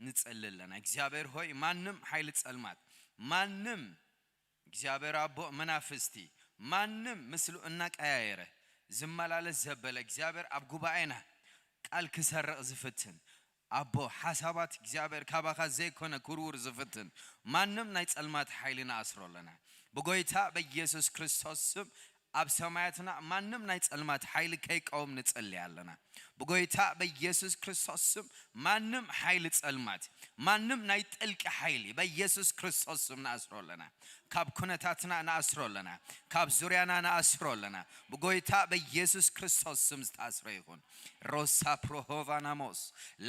ንጸሊ ኣለና። እግዚኣብሔር ሆይ፣ ማንም ሓይሊ ጸልማት፣ ማንም እግዚኣብሔር ኣቦ መናፍስቲ፣ ማንም ምስሉ እናቀያየረ ዝመላለስ ዘበለ እግዚኣብሔር ኣብ ጉባኤና ቃል ክሰርቕ ዝፍትን ኣቦ ሓሳባት እግዚኣብሔር ካባኻ ዘይኮነ ክርውር ዝፍትን ማንም ናይ ጸልማት ሓይሊ ንኣስሮ ኣለና። ብጎይታ በኢየሱስ ክርስቶስ ስም ኣብ ሰማያትና ማንም ናይ ጸልማት ሓይሊ ከይቀውም ንጸሊ ኣለና። ብጎይታ በኢየሱስ ክርስቶስ ስም ማንም ሓይሊ ጸልማት፣ ማንም ናይ ጥልቂ ሓይሊ በኢየሱስ ክርስቶስ ስም ንኣስሮ ኣለና። ካብ ኩነታትና ንኣስሮ ኣለና። ካብ ዙርያና ንኣስሮ ኣለና። ብጎይታ በኢየሱስ ክርስቶስ ስም ዝተኣስረ ይኹን። ሮሳ ፕሮሆቫናሞስ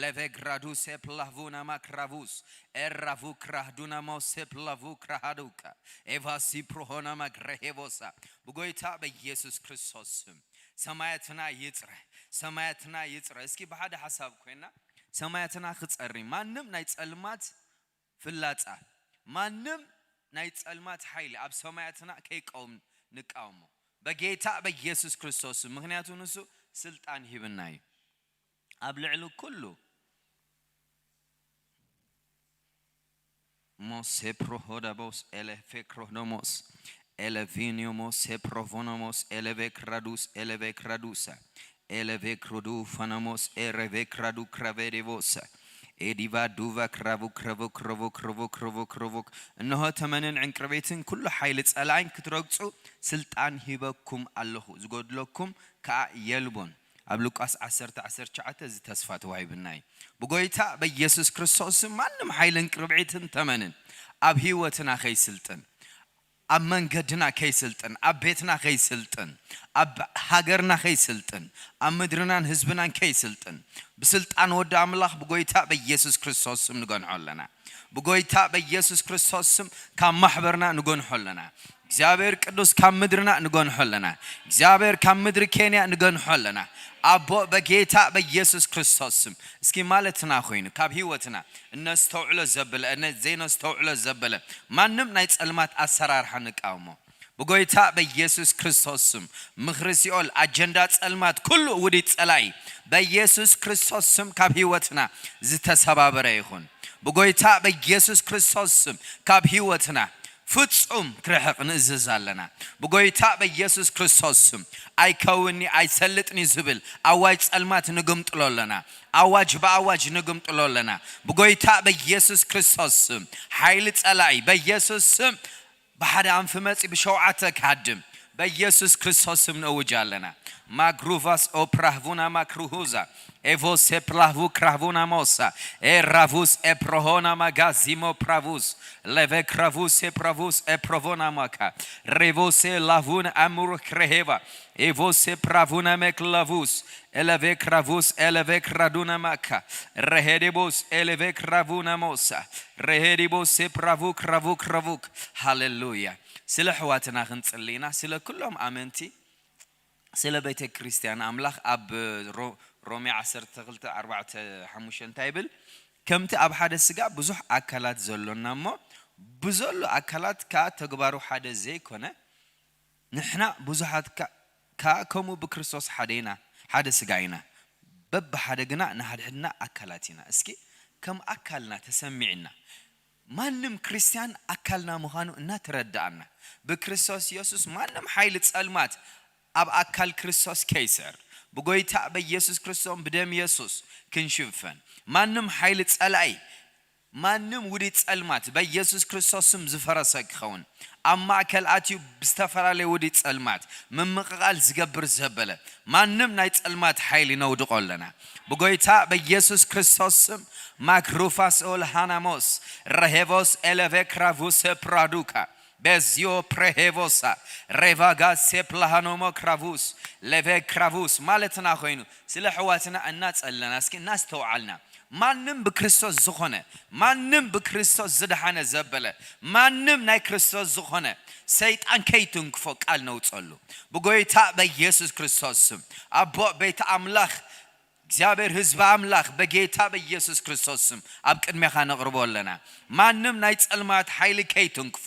ለቬግራዱሴ ፕላቩና ማክራቡስ ኤራቩ ክራህዱናሞሴ ፕላቩ ክራሃዱካ ኤቫሲ ፕሮሆና ማግረሄቦሳ ብጎይታ በኢየሱስ ክርስቶስ ስም ሰማያትና ይጽረ፣ ሰማያትና ይጽረ። እስኪ ብሓደ ሓሳብ ኮይና ሰማያትና ክጸሪ ማንም ናይ ጸልማት ፍላጻ፣ ማንም ናይ ጸልማት ሓይሊ ኣብ ሰማያትና ከይቀውም ንቃወሞ በጌታ በኢየሱስ ክርስቶስ ስም። ምክንያቱ ንሱ ስልጣን ሂብና እዩ ኣብ ልዕሊ ኩሉ። ሞሴ ፕሮሆዳቦስ ኤሌፌ ክሮኖሞስ ኤሌቪኒዮ ሞሴ ፕሮቮኖሞስ ኤሌቬ ክራዱስ ኤሌቬ ክራዱሳ ኤሌቬ ክሩዱ ፈነሞስ ኤሬቬ ክራዱ ክራቬዴቮሰ ኤዲቫ ዱቫ ክራቡ ክረቮ ክረቮ ክረቮ ክረቮ ክረቮ። እነሆ ተመንን ዕንቅርቤትን ኩሉ ሓይሊ ጸላእን ክትረግጹ ስልጣን ሂበኩም ኣለኹ፣ ዝጎድለኩም ከኣ የልቦን። ኣብ ሉቃስ ዓሰርተ ዓሰርተ ትሽዓተ እዚ ተስፋ ተዋሂብና እዩ። ብጎይታ በኢየሱስ ክርስቶስ ስም ማንም ሓይልን ቅርብዒትን ተመንን ኣብ ህይወትና ከይስልጥን፣ ኣብ መንገድና ከይስልጥን፣ ኣብ ቤትና ከይስልጥን፣ ኣብ ሃገርና ከይስልጥን፣ ኣብ ምድርናን ህዝብናን ከይስልጥን ብስልጣን ወዲ ኣምላኽ ብጎይታ በኢየሱስ ክርስቶስ ስም ንገንሖ ኣለና። ብጎይታ በኢየሱስ ክርስቶስ ስም ካብ ማሕበርና ንገንሖ ኣለና። እግዚኣብሔር ቅዱስ ካብ ምድርና ንገንሖ ኣለና። እግዚኣብሔር ካብ ምድሪ ኬንያ ንገንሖ ኣለና። ኣቦ በጌታ በኢየሱስ ክርስቶስ ስም እስኪ ማለትና ኮይኑ ካብ ህይወትና እነስተውዕሎ ዘበለ እነ ዘይነስተውዕሎ ዘበለ ማንም ናይ ጸልማት ኣሰራርሓ ንቃወሞ። ብጎይታ በኢየሱስ ክርስቶስ ስም ምኽሪ ሲኦል ኣጀንዳ ጸልማት ኩሉ ውዲ ጸላኢ በኢየሱስ ክርስቶስ ስም ካብ ህይወትና ዝተሰባበረ ይኹን። ብጎይታ በኢየሱስ ክርስቶስ ስም ካብ ህይወትና ፍጹም ክርሕቕ ንእዝዝ ኣለና። ብጎይታ በኢየሱስ ክርስቶስ ስም ኣይከውኒ ኣይሰልጥኒ ዝብል ኣዋጅ ጸልማት ንግምጥሎ ኣለና። ኣዋጅ ብኣዋጅ ንግምጥሎ ኣለና። ብጎይታ በኢየሱስ ክርስቶስ ስም ሓይሊ ጸላኢ በኢየሱስ ስም ብሓደ ኣንፊ መጺ ብሸውዓተ ክሃድም በኢየሱስ ክርስቶስ ስም ንእውጅ ኣለና። ማግሩቫስ ኦፕራህቡና ማክሩሁዛ ኤቮሴ ፕላህቡ ክራህቡና ሞሳ ኤራቡስ ኤፕሮሆና ማጋዚሞ ፕራቡስ ለቬ ክራቡስ ኤፕራቡስ ኤፕሮቮና ማካ ሬቮሴ ላቡን ኣሙር ክረሄቫ ኤቮሴ ፕራቡና ሜክላቡስ ኤለቬ ክራቡስ ኤለቬ ክራዱና ማካ ረሄዴቦስ ኤለቬ ክራቡና ሞሳ ረሄዲቦስ ኤፕራቡክ ራቡክ ራቡክ። ሃሌሉያ። ስለ ኣሕዋትና ክንጽሊ ኢና፣ ስለ ኩሎም ኣመንቲ፣ ስለ ቤተ ክርስቲያን ኣምላኽ ኣብ ሮ-፣ ሮሜ ዓሰርተ ክልተ ኣርባዕተ ሓሙሽተ እንታይ ይብል? ከምቲ ኣብ ሓደ ስጋ ብዙሕ ኣካላት ዘሎና እሞ ብዘሎ ኣካላት ከኣ ተግባሩ ሓደ ዘይኮነ ንሕና ብዙሓት ከ-፣ ከኣ ከምኡ ብክርስቶስ ሓደ ኢና፣ ሓደ ስጋ ኢና፣ በብሓደ ግና ንሓድሕድና ኣካላት ኢና። እስኪ ከም ኣካልና ተሰሚዕና ማንም ክርስቲያን ኣካልና ምዃኑ እናተረዳእና ብክርስቶስ የሱስ ማንም ሓይሊ ጸልማት ኣብ ኣካል ክርስቶስ ከይስዕር ብጎይታ በኢየሱስ ክርስቶስ ብደም የሱስ ክንሽፈን ማንም ሓይሊ ጸላኢ ማንም ውዲ ጸልማት በኢየሱስ ክርስቶስ ስም ዝፈረሰ ክኸውን ኣብ ማእከል ኣትዩ ብዝተፈላለየ ውዲ ጸልማት ምምቕቓል ዝገብር ዘበለ ማንም ናይ ጸልማት ሓይሊ ነውድቖ ኣለና ብጎይታ በኢየሱስ ክርስቶስ ስም። ማክሩፋስ ኦልሃናሞስ ረሄቮስ ኤለቬ ክራቡሰ ፕራዱካ በዚዮ ፕሬሄቮሳ ሬቫጋ ሴፕላሃኖሞ ክራቡስ ለቬ ክራቡስ ማለትና ኮይኑ ስለ ኣሕዋትና እናጸለና እስኪ እናስተውዓልና ማንም ብክርስቶስ ዝኾነ ማንም ብክርስቶስ ዝደሓነ ዘበለ ማንም ናይ ክርስቶስ ዝኾነ ሰይጣን ከይትንክፎ ቃል ነውጸሉ ብጎይታ በኢየሱስ ክርስቶስ ስም። ኣቦ ቤተ ኣምላኽ እግዚኣብሔር ህዝቢ ኣምላኽ በጌታ በኢየሱስ ክርስቶስ ስም ኣብ ቅድሜኻ ነቕርቦ ኣለና። ማንም ናይ ጸልማት ሓይሊ ከይትንክፎ፣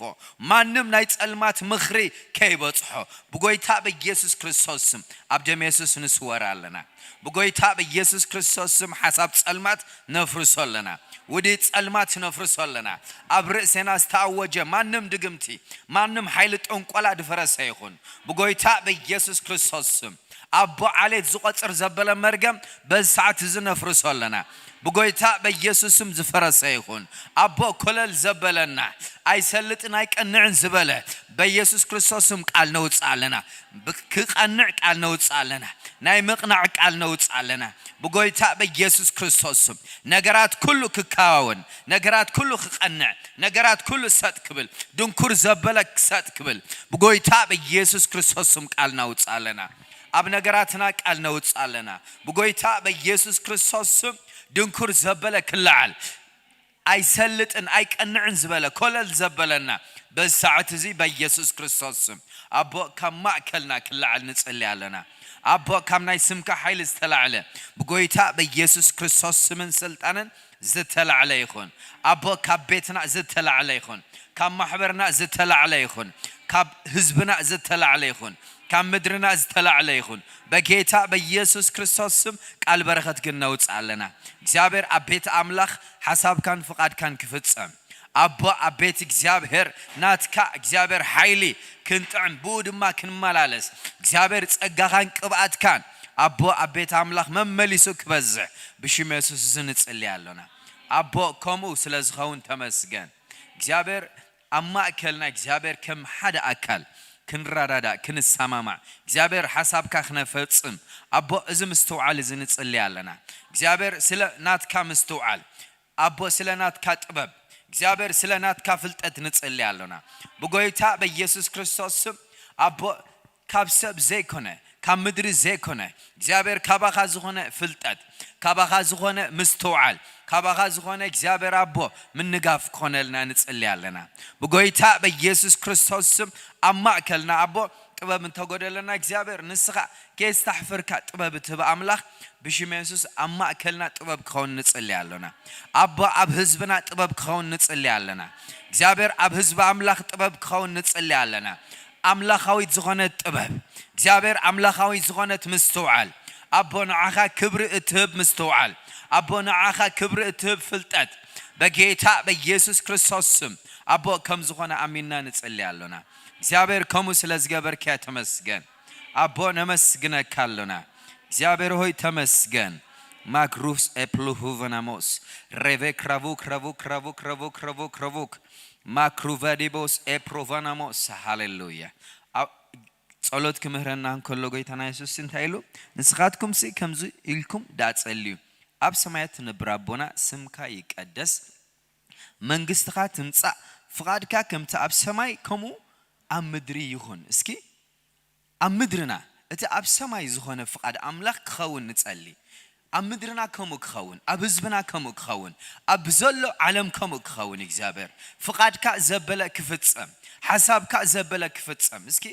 ማንም ናይ ጸልማት ምኽሪ ከይበጽሖ ብጎይታ በኢየሱስ ክርስቶስ ስም ኣብ ደም የሱስ ንስወር ኣለና። ብጎይታ በኢየሱስ ክርስቶስ ስም ሓሳብ ጸልማት ነፍርሶ ኣለና። ውዲ ጸልማት ነፍርሶ ኣለና። ኣብ ርእሴና ዝተኣወጀ ማንም ድግምቲ፣ ማንም ሓይሊ ጠንቆላ ድፈረሰ ይኹን ብጎይታ በኢየሱስ ክርስቶስ ስም። ኣቦ ዓሌት ዝቆጽር ዘበለ መርገም በዚ ሰዓት እዚ ነፍርሶ ኣለና። ብጎይታ በኢየሱስ ስም ዝፈረሰ ይኹን። ኣቦ ኮለል ዘበለና ኣይሰልጥን ኣይቀንዕን ዝበለ በኢየሱስ ክርስቶስ ስም ቃል ነውጽእ ኣለና። ብ-፣ ክቐንዕ ቃል ነውጽእ ኣለና። ናይ ምቕናዕ ቃል ነውጽእ ኣለና። ብጎይታ በኢየሱስ ክርስቶስ ስም ነገራት ኩሉ ክከዋወን፣ ነገራት ኩሉ ክቐንዕ፣ ነገራት ኩሉ ሰጥ ክብል፣ ድንኩር ዘበለ ክሰጥ ክብል ብጎይታ በኢየሱስ ክርስቶስ ስም ቃል ነውጽእ ኣለና። ኣብ ነገራትና ቃል ነውጽእ ኣለና። ብጎይታ በኢየሱስ ክርስቶስ ስም ድንኩር ዘበለ ክለዓል፣ ኣይሰልጥን ኣይቀንዕን ዝበለ ኮለል ዘበለና በዚ ሰዓት እዚ በኢየሱስ ክርስቶስ ስም ኣቦ ካብ ማእከልና ክለዓል ንጽሊ ኣለና። ኣቦ ካብ ናይ ስምካ ሓይሊ ዝተላዕለ ብጎይታ በኢየሱስ ክርስቶስ ስምን ስልጣንን ዝተላዕለ ይኹን። ኣቦ ካብ ቤትና ዝተላዕለ ይኹን። ካብ ማሕበርና ዝተላዕለ ይኹን። ካብ ህዝብና ዝተላዕለ ይኹን። ካብ ምድርና ዝተላዕለ ይኹን። በጌታ በኢየሱስ ክርስቶስ ስም ቃል በረኸት ግን ነውጽእ ኣለና። እግዚኣብሔር ኣብ ቤት ኣምላኽ ሓሳብካን ፍቓድካን ክፍጸም። ኣቦ ኣብ ቤት እግዚኣብሔር ናትካ እግዚኣብሔር ሓይሊ ክንጥዕም፣ ብኡ ድማ ክንመላለስ እግዚኣብሔር ጸጋኻን ቅብኣትካን ኣቦ ኣብ ቤት ኣምላኽ መመሊሱ ክበዝሕ ብሽም የሱስ እዚ ንጽሊ ኣሎና። ኣቦ ከምኡ ስለ ዝኸውን ተመስገን። እግዚኣብሔር ኣብ ማእከልና እግዚኣብሔር ከም ሓደ ኣካል ክንረዳዳእ፣ ክንሰማማዕ፣ እግዚኣብሔር ሓሳብካ ክነፈጽም ኣቦ እዚ ምስትውዓል እዚ ንጽሊ ኣለና። እግዚኣብሔር ስለ ናትካ ምስትውዓል ኣቦ ስለ ናትካ ጥበብ እግዚኣብሔር ስለ ናትካ ፍልጠት ንጽሊ ኣሎና። ብጎይታ በኢየሱስ ክርስቶስ ስም ኣቦ ካብ ሰብ ዘይኮነ ካብ ምድሪ ዘይኮነ እግዚኣብሔር ካባኻ ዝኾነ ፍልጠት ካባኻ ዝኾነ ምስትውዓል ካባኻ ዝኾነ እግዚኣብሔር ኣቦ ምንጋፍ ክኾነልና ንጽሊ ኣለና። ብጎይታ በኢየሱስ ክርስቶስ ስም ኣብ ማእከልና ኣቦ ጥበብ እንተጎደለና እግዚኣብሔር ንስኻ ከየስታሕፍርካ ጥበብ እትህብ ኣምላኽ ብሽም የሱስ ኣብ ማእከልና ጥበብ ክኸውን ንጽሊ ኣሎና። ኣቦ ኣብ ህዝብና ጥበብ ክኸውን ንጽሊ ኣለና። እግዚኣብሔር ኣብ ህዝቢ ኣምላኽ ጥበብ ክኸውን ንጽሊ ኣለና። ኣምላኻዊት ዝኾነት ጥበብ እግዚኣብሔር ኣምላኻዊት ዝኾነት ምስትውዓል ኣቦ ንዓኻ ክብሪ እትህብ ምስትውዓል ኣቦ ንዓኻ ክብሪ እትህብ ፍልጠት በጌታ በኢየሱስ ክርስቶስ ስም ኣቦ ከም ዝኾነ ኣሚንና ንጽሊ ኣሎና። እግዚኣብሔር ከምኡ ስለ ዝገበርካዮ ተመስገን። ኣቦ ነመስግነካ ኣሎና። እግዚኣብሔር ሆይ ተመስገን። ማክሩስ ኤፕሉሁቨናሞስ ሬቬ ክራቡክ ረቡክ ረቡክ ረቡክ ረቡክ ረቡክ ማክሩቫዲቦስ ኤፕሮቫናሞስ ሃሌሉያ። ኣብ ጸሎት ክምህረና እንከሎ ጎይታና የሱስ እንታይ ኢሉ? ንስኻትኩምሲ ከምዚ ኢልኩም ደኣ ጸልዩ፣ ኣብ ሰማያት ትነብር ኣቦና ስምካ ይቀደስ፣ መንግስትኻ ትምጻእ፣ ፍቓድካ ከምቲ ኣብ ሰማይ ከምኡ ኣብ ምድሪ ይኹን። እስኪ ኣብ ምድርና እቲ ኣብ ሰማይ ዝኾነ ፍቓድ ኣምላኽ ክኸውን ንጸሊ። ኣብ ምድርና ከምኡ ክኸውን፣ ኣብ ህዝብና ከምኡ ክኸውን፣ ኣብ ዘሎ ዓለም ከምኡ ክኸውን እግዚኣብሔር ፍቓድካ ዘበለ ክፍጸም፣ ሓሳብካ ዘበለ ክፍጸም። እስኪ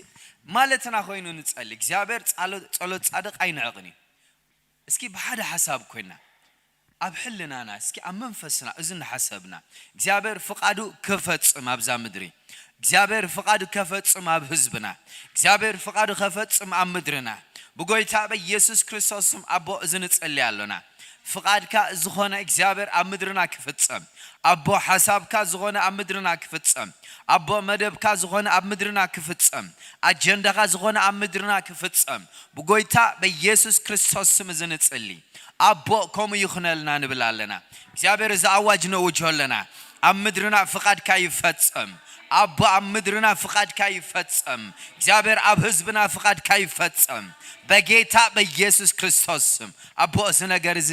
ማለትና ኮይኑ ንጸሊ። እግዚኣብሔር ጻሎ-፣ ጸሎት ጻድቕ ኣይንዕቕን እዩ። እስኪ ብሓደ ሓሳብ ኮይና ኣብ ሕልናና እስኪ ኣብ መንፈስና እዚ እናሓሰብና እግዚኣብሔር ፍቓዱ ከፈጽም ኣብዛ ምድሪ እግዚኣብሔር ፍቓዱ ከፈጽም ኣብ ህዝብና እግዚኣብሔር ፍቓዱ ከፈጽም ኣብ ምድርና ብጎይታ በኢየሱስ ክርስቶስ ስም ኣቦ እዚ ንጸሊ ኣሎና። ፍቓድካ ዝኾነ እግዚኣብሔር ኣብ ምድርና ክፍጸም ኣቦ ሓሳብካ ዝኾነ ኣብ ምድርና ክፍጸም ኣቦ መደብካ ዝኾነ ኣብ ምድርና ክፍጸም ኣጀንዳኻ ዝኾነ ኣብ ምድርና ክፍጸም ብጎይታ በኢየሱስ ክርስቶስ ስም እዚ ንጽሊ። ኣቦ ከምኡ ይኹነልና ንብል ኣለና። እግዚኣብሔር እዚ ኣዋጅ ነውጆ ኣለና። ኣብ ምድርና ፍቓድካ ይፈጸም ኣቦ ኣብ ምድርና ፍቓድካ ይፈጸም እግዚኣብሔር ኣብ ህዝብና ፍቓድካ ይፈጸም በጌታ በኢየሱስ ክርስቶስ ስም ኣቦ እዚ ነገር እዚ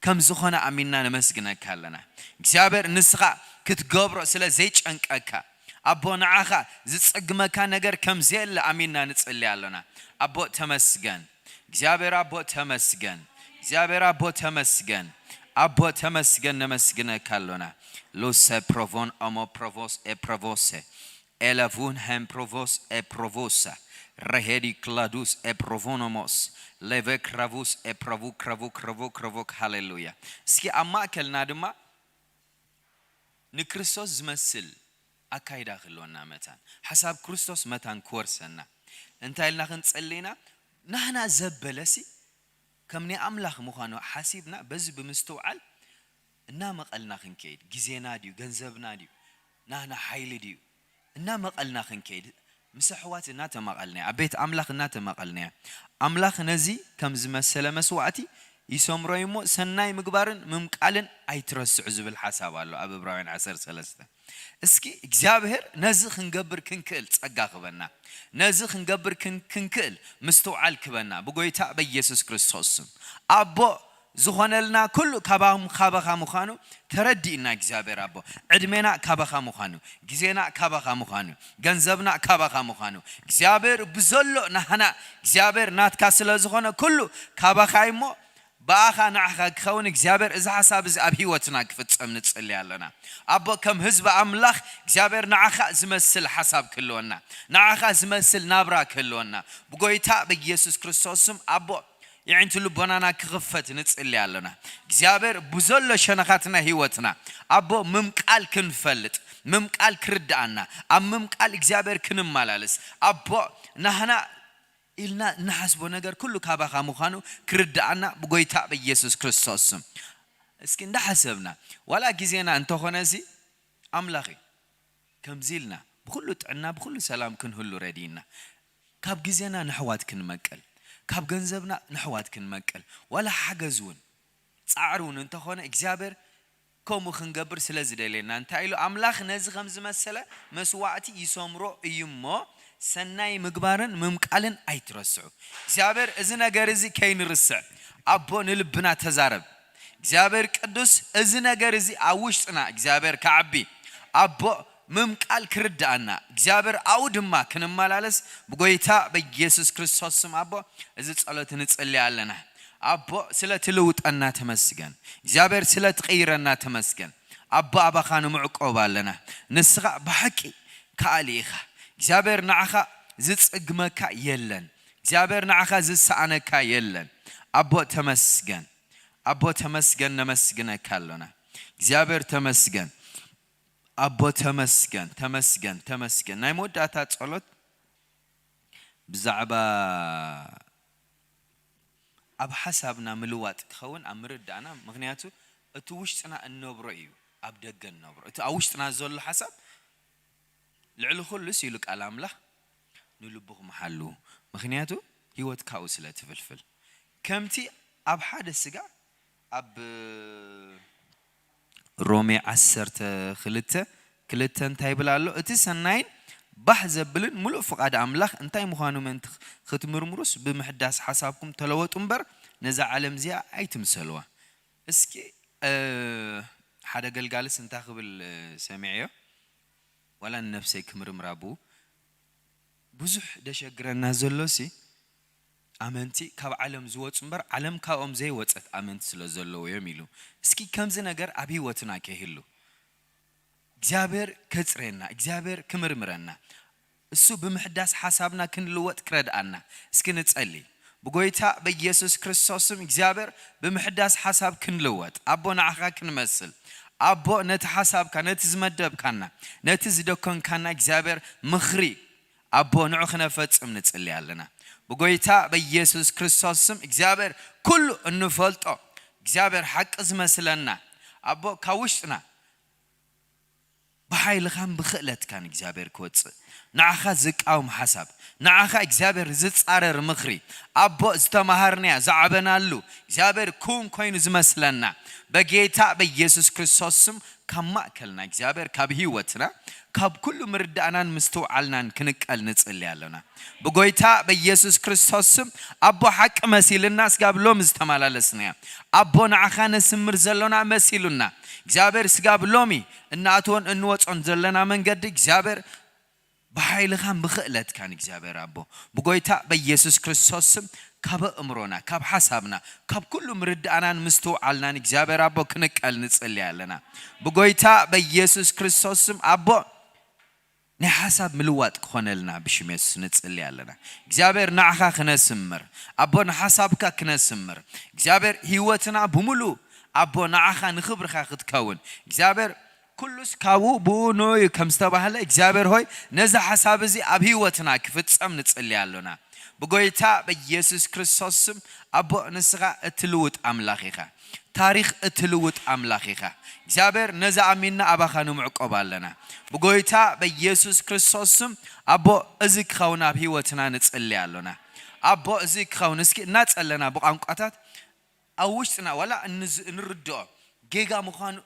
ከም ዝኾነ ኣሚንና ነመስግነካ ኣለና። እግዚኣብሔር ንስኻ ክትገብሮ ስለ ዘይጨንቀካ ኣቦ ንዓኻ ዝጸግመካ ነገር ከም ዘየለ ኣሚንና ንጽሊ ኣሎና። ኣቦ ተመስገን እግዚኣብሔር ኣቦ ተመስገን እግዚኣብሔር ኣቦ ተመስገን ኣቦ ተመስገን ነመስግነካ ኣሎና። ሉሰ ፕሮቮን ኦሞ ፕሮቮስ ኤ ፕሮቮሰ ኤለፉን ሄም ፕሮቮስ ኤ ፕሮቮሳ ረሄዲ ክላዱስ ኤፕሮቮኖሞስ ሌቨ ክራቡስ ኤፕሮቡ ክረቡ ክረቡ ክረቡ። ሃሌሉያ። እስኪ ኣብ ማእከልና ድማ ንክርስቶስ ዝመስል ኣካይዳ ክህልወና፣ መታን ሓሳብ ክርስቶስ መታን ክወርሰና እንታይ ኢልና ክንጸልይና? ናህና ዘበለሲ ከም ናይ ኣምላኽ ምዃኑ ሓሲብና በዚ ብምስትውዓል እናመቐልና ክንከይድ፣ ግዜና ድዩ፣ ገንዘብና ድዩ፣ ናህና ሓይሊ ድዩ፣ እናመቐልና ክንከይድ፣ ምስ ኣሕዋት እናተማቐልናያ፣ ኣብ ቤት ኣምላኽ እናተማቐልናያ፣ ኣምላኽ ነዚ ከም ዝመሰለ መስዋዕቲ ይሰምሮ እዩ እሞ፣ ሰናይ ምግባርን ምምቃልን ኣይትረስዑ ዝብል ሓሳብ ኣሎ ኣብ ዕብራውያን ዓሰርተ ሰለስተ። እስኪ እግዚኣብሔር ነዚ ክንገብር ክንክእል ጸጋ ክበና፣ ነዚ ክንገብር ክን-፣ ክንክእል ምስትውዓል ክበና ብጎይታ በኢየሱስ ክርስቶስ ስም። ኣቦ ዝኾነልና ኩሉ ካባም-፣ ካባኻ ምዃኑ ተረዲእና እግዚኣብሔር ኣቦ፣ ዕድሜና ካባኻ ምዃኑ፣ ግዜና ካባኻ ምዃኑ፣ ገንዘብና ካባኻ ምዃኑ፣ እግዚኣብሔር ብዘሎ ናህና እግዚኣብሔር ናትካ ስለ ዝኾነ ኩሉ ካባኻ እሞ ብኣኻ ንዓኻ ክኸውን እግዚኣብሔር እዚ ሓሳብ እዚ ኣብ ህይወትና ክፍጸም ንጽሊ ኣለና። ኣቦ ከም ህዝቢ ኣምላኽ እግዚኣብሔር ንዓኻ ዝመስል ሓሳብ ክህልወና፣ ንዓኻ ዝመስል ናብራ ክህልወና ብጎይታ በኢየሱስ ክርስቶስ ስም ኣቦ የዒንቲ ልቦናና ክኽፈት ንጽሊ ኣለና። እግዚኣብሔር ብዘሎ ሸነኻትና ህይወትና ኣቦ ምምቃል ክንፈልጥ፣ ምምቃል ክርድኣና፣ ኣብ ምምቃል እግዚኣብሔር ክንመላለስ ኣቦ ናህና ኢልና እንሓስቦ ነገር ኩሉ ካባኻ ምዃኑ ክርድኣና ብጎይታ በኢየሱስ ክርስቶስ ስም። እስኪ እንዳሓሰብና ዋላ ግዜና እንተኾነ እዚ ኣምላኽ እዩ። ከምዚ ኢልና ብኹሉ ጥዕና ብኹሉ ሰላም ክንህሉ ረድእና። ካብ ግዜና ንሕዋት ክንመቅል፣ ካብ ገንዘብና ንሕዋት ክንመቅል፣ ዋላ ሓገዝ እውን ጻዕሪ እውን እንተኾነ እግዚኣብሔር ከምኡ ክንገብር ስለ ዝደልየና እንታይ ኢሉ ኣምላኽ ነዚ ከም ዝመሰለ መስዋዕቲ ይሰምሮ እዩ እሞ ሰናይ ምግባርን ምምቃልን ኣይትረስዑ። እግዚኣብሔር እዚ ነገር እዚ ከይንርስዕ ኣቦ ንልብና ተዛረብ። እግዚኣብሔር ቅዱስ እዚ ነገር እዚ ኣብ ውሽጥና እግዚኣብሔር ከዓቢ ኣቦ ምምቃል ክርድኣና እግዚኣብሔር ኣብኡ ድማ ክንመላለስ ብጎይታ በኢየሱስ ክርስቶስ ስም ኣቦ እዚ ጸሎት ንጽሊ ኣለና። ኣቦ ስለ ትልውጠና ተመስገን። እግዚኣብሔር ስለ ትቕይረና ተመስገን። ኣቦ ኣባኻ ንምዕቆብ ኣለና። ንስኻ ብሓቂ ከኣሊ ኢኻ። እግዚኣብሔር ንዓኻ ዝጽግመካ የለን። እግዚኣብሔር ንዓኻ ዝሰኣነካ የለን። ኣቦ ተመስገን። ኣቦ ተመስገን፣ ነመስግነካ ኣሎና። እግዚኣብሔር ተመስገን። ኣቦ ተመስገን፣ ተመስገን፣ ተመስገን። ናይ መወዳእታ ጸሎት ብዛዕባ ኣብ ሓሳብና ምልዋጥ ክኸውን ኣብ ምርዳእና፣ ምኽንያቱ እቲ ውሽጥና እንነብሮ እዩ ኣብ ደገ እንነብሮ። እቲ ኣብ ውሽጥና ዘሎ ሓሳብ ልዕሊ ኩሉስ ኢሉ ቃል ኣምላኽ ንልብኹም ሓልዉ፣ ምኽንያቱ ህይወት ካብኡ ስለ ትፍልፍል። ከምቲ ኣብ ሓደ ስጋ ኣብ ሮሜ ዓሰርተ ክልተ ክልተ እንታይ ይብል ኣሎ? እቲ ሰናይን ባህ ዘብልን ምሉእ ፍቓድ ኣምላኽ እንታይ ምዃኑ ምእንቲ ክትምርምሩስ ብምሕዳስ ሓሳብኩም ተለወጡ እምበር ነዛ ዓለም እዚኣ ኣይትምሰልዋ። እስኪ፣ እ፣ ሓደ ገልጋልስ እንታይ ክብል፣ እ፣ ሰሚዐዮ? ዋላ ንነፍሰይ ክምርምራ ብኡ ብዙሕ ደሸግረና ዘሎሲ ኣመንቲ ካብ ዓለም ዝወጹ እምበር ዓለም ካብኦም ዘይወጸት ኣመንቲ ስለ ዘለዉ እዮም ኢሉ። እስኪ ከምዚ ነገር ኣብ ህይወትና ከይህሉ እግዚኣብሔር ከጽሬና፣ እግዚኣብሔር ክምርምረና፣ እሱ ብምሕዳስ ሓሳብና ክንልወጥ ክረድኣና እስኪ ንጸሊ። ብጎይታ በኢየሱስ ክርስቶስም እግዚኣብሔር ብምሕዳስ ሓሳብ ክንልወጥ፣ ኣቦ ንዓኻ ክንመስል፣ ኣቦ ነቲ ሓሳብካ፣ ነቲ ዝመደብካና፣ ነቲ ዝደኮንካና እግዚኣብሔር ምኽሪ ኣቦ ንዑ ክነፈጽም ንጽሊ ኣለና። ብጎይታ በኢየሱስ ክርስቶስ ስም እግዚኣብሔር ኩሉ እንፈልጦ እግዚኣብሔር ሓቂ ዝመስለና ኣቦ ካብ ውሽጥና ብሓይልኻን ብኽእለትካን እግዚኣብሔር ክወጽእ ንዓኻ ዝቃወም ሓሳብ ንዓኻ እግዚኣብሔር ዝጻረር ምኽሪ ኣቦ ዝተማሃርናያ ዝዓበናሉ እግዚኣብሔር ክውን ኮይኑ ዝመስለና በጌታ በኢየሱስ ክርስቶስ ስም ካብ ማእከልና እግዚኣብሔር ካብ ህይወትና ካብ ኩሉ ምርዳእናን ምስትውዓልናን ክንቀል ንጽሊ ኣሎና። ብጎይታ በኢየሱስ ክርስቶስ ስም ኣቦ ሓቂ መሲልና ስጋብ ሎሚ ዝተመላለስናያ ኣቦ ንዓኻ ነስምር ዘሎና መሲሉና እግዚኣብሔር ስጋብ ሎሚ እንኣትዎን እንወጾን ዘለና መንገዲ እግዚኣብሔር ብሓይልኻን ብኽእለትካን እግዚኣብሔር ኣቦ ብጎይታ በኢየሱስ ክርስቶስ ስም ካብ ኣእምሮና ካብ ሓሳብና ካብ ኩሉ ምርዳእናን ምስትውዓልናን እግዚኣብሔር ኣቦ ክንቀል ንጽሊ ኣለና። ብጎይታ በኢየሱስ ክርስቶስ ስም ኣቦ ናይ ሓሳብ ምልዋጥ ክኾነልና ብሽም የሱስ ንጽሊ ኣለና። እግዚኣብሔር ንዓኻ ክነስምር፣ ኣቦ ንሓሳብካ ክነስምር፣ እግዚኣብሔር ህይወትና ብምሉእ ኣቦ ንዓኻ ንኽብርኻ ክትከውን እግዚኣብሔር ኩሉስ ካብኡ ብኡ ንኡ እዩ ከም ዝተባህለ እግዚኣብሔር ሆይ ነዚ ሓሳብ እዚ ኣብ ህይወትና ክፍጸም ንጽሊ ኣሎና። ብጎይታ በኢየሱስ ክርስቶስ ስም ኣቦ ንስኻ እትልውጥ ኣምላኽ ኢኻ። ታሪኽ እትልውጥ ኣምላኽ ኢኻ እግዚኣብሔር። ነዚ ኣሚንና ኣባኻ ንምዕቆብ ኣለና። ብጎይታ በኢየሱስ ክርስቶስ ስም ኣቦ እዚ ክኸውን ኣብ ህይወትና ንጽሊ ኣሎና። ኣቦ እዚ ክኸውን እስኪ እናጸለና ብቋንቋታት ኣብ ውሽጥና ዋላ እንዝ- እንርድኦ ጌጋ ምዃኑ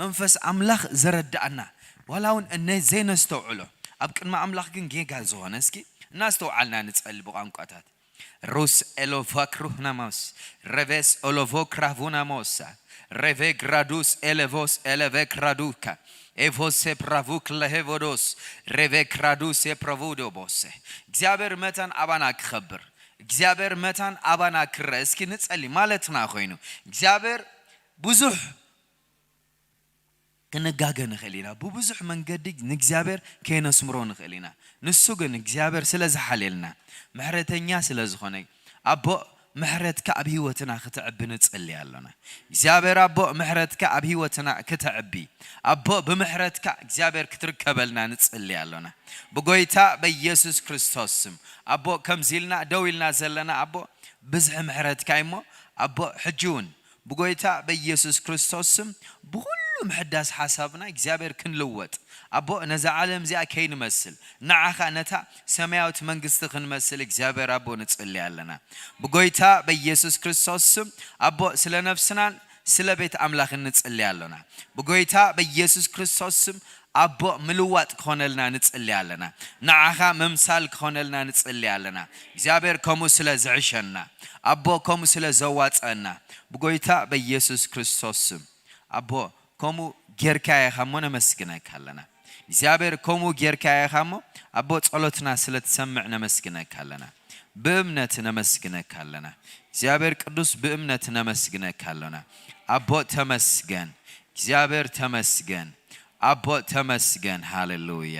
መንፈስ ኣምላኽ ዘረዳኣና ዋላ እውን እነ ዘይነስተውዕሎ ኣብ ቅድሚ ኣምላኽ ግን ጌጋ ዝኾነ እስኪ እናስተውዓልና ንጸሊ ብቋንቋታት ሩስ ኤሎቫክሩህናሞስ ሬቬስ ኦሎቮክራቩናሞሳ ሬቬ ግራዱስ ኤሌቮስ ኤሌቬክራዱካ ኤቮሴ ፕራቩክ ለሄቮዶስ ሬቬ ክራዱስ ኤፕሮቮዶቦሴ እግዚኣብሔር መታን ኣባና ክኸብር እግዚኣብሔር መታን ኣባና ክረአ እስኪ ንጸሊ ማለትና ኮይኑ እግዚኣብሔር ብዙሕ ክንጋገ ንኽእል ኢና። ብብዙሕ መንገዲ ንእግዚኣብሔር ከይነስምሮ ንኽእል ኢና። ንሱ ግን እግዚኣብሔር ስለ ዝሓልየልና ምሕረተኛ ስለ ዝኾነ ኣቦ ምሕረትካ ኣብ ህይወትና ክትዕቢ ንጽሊ ኣሎና። እግዚኣብሔር ኣቦ ምሕረትካ ኣብ ህይወትና ክትዕቢ ኣቦ ብምሕረትካ እግዚኣብሔር ክትርከበልና ንጽሊ ኣሎና። ብጎይታ በኢየሱስ ክርስቶስ ስም ኣቦ ከምዚ ኢልና ደው ኢልና ዘለና ኣቦ ብዝሒ ምሕረትካ እሞ ኣቦ ሕጂ እውን ብጎይታ በኢየሱስ ክርስቶስ ስም ብኹሉ ምሕዳስ ሓሳብና እግዚኣብሔር ክንልወጥ ኣቦ ነዛ ዓለም እዚኣ ከይንመስል ንዓኻ ነታ ሰማያዊት መንግስቲ ክንመስል እግዚኣብሔር ኣቦ ንጽሊ ኣለና። ብጎይታ በኢየሱስ ክርስቶስ ስም ኣቦ ስለ ነፍስናን ስለ ቤት ኣምላኽን ንጽሊ ኣሎና። ብጎይታ በኢየሱስ ክርስቶስ ስም ኣቦ ምልዋጥ ክኾነልና ንጽሊ ኣለና። ንዓኻ ምምሳል ክኾነልና ንጽሊ ኣለና። እግዚኣብሔር ከምኡ ስለ ዝዕሸና ኣቦ ከምኡ ስለ ዘዋጸአና ብጎይታ በኢየሱስ ክርስቶስ ስም ኣቦ ከምኡ ጌርካ ኢኻ እሞ ነመስግነካ ኣለና። እግዚኣብሔር ከምኡ ጌርካ ኢኻ እሞ ኣቦ ጸሎትና ስለ ትሰምዕ ነመስግነካ ኣለና። ብእምነት ነመስግነካ ኣለና። እግዚኣብሔር ቅዱስ ብእምነት ነመስግነካ ኣለና። ኣቦ ተመስገን፣ እግዚኣብሔር ተመስገን፣ ኣቦ ተመስገን። ሃሌሉያ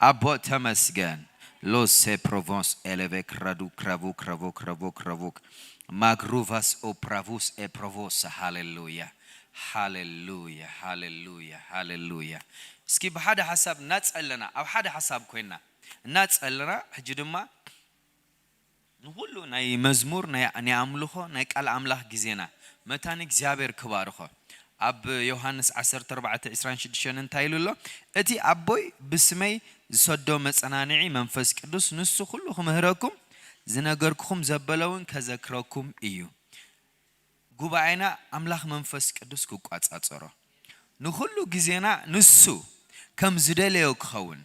ኣቦ ተመስገን። ሎሴ ፕሮቮንስ ኤሌቬክ ረዱ ክረቡ ክረቡ ክረቡ ክረቡ ማግሩቫስ ኦፕራቡስ ኤፕሮቮስ ሃሌሉያ ሃሌሉያ ሃሌሉያ ሃሌሉያ። እስኪ ብሓደ ሓሳብ እናጸለና ኣብ ሓደ ሓሳብ ኮይና እናጸለና ሕጂ ድማ ንኹሉ ናይ መዝሙር ናይ ኣምልኾ ናይ ቃል ኣምላኽ ግዜና መታን እግዚኣብሔር ክባርኾ። ኣብ ዮሃንስ ዓሰርተ ኣርባዕተ ዕስራን ሽዱሽተን እንታይ ኢሉ ኣሎ? እቲ ኣቦይ ብስመይ ዝሰዶ መጸናንዒ መንፈስ ቅዱስ ንሱ ኩሉ ክምህረኩም ዝነገርኩኹም ዘበለውን ከዘክረኩም እዩ። ጉባኤና ኣምላኽ መንፈስ ቅዱስ ክቋጻጸሮ ንኹሉ ግዜና ንሱ ከም ዝደለዮ ክኸውን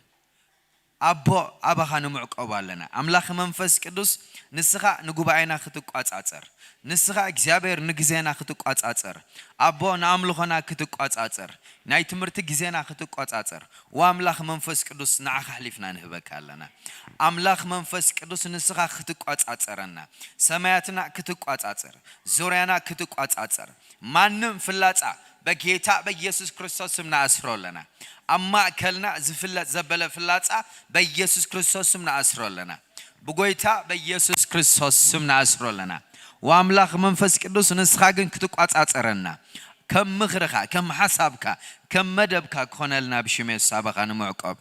ኣቦ ኣባኻ ንምዕቆብ ኣለና። ኣምላኽ መንፈስ ቅዱስ ንስኻ ንጉባኤና ክትቋጻጸር፣ ንስኻ እግዚኣብሔር ንግዜና ክትቋጻጸር፣ ኣቦ ንኣምልኾና ክትቋጻጸር፣ ናይ ትምህርቲ ግዜና ክትቋጻጸር፣ ወኣምላኽ መንፈስ ቅዱስ ንዓኻ ኣሕሊፍና ንህበካ ኣለና። ኣምላኽ መንፈስ ቅዱስ ንስኻ ክትቋጻጸረና፣ ሰማያትና ክትቋጻጸር፣ ዙርያና ክትቋጻጸር፣ ማንም ፍላጻ በጌታ በኢየሱስ ክርስቶስ ስም ንኣስሮ ኣለና። ኣብ ማእከልና ዝፍለጥ ዘበለ ፍላጻ በኢየሱስ ክርስቶስ ስም ንኣስሮ ኣለና። ብጎይታ በኢየሱስ ክርስቶስ ስም ንኣስሮ ኣለና። ወኣምላኽ መንፈስ ቅዱስ ንስኻ ግን ክትቋጻጸረና ከም ምኽርኻ ከም ሓሳብካ ከም መደብካ ክኾነልና ብሽም የሱስ ኣባኻ ንምዕቆብ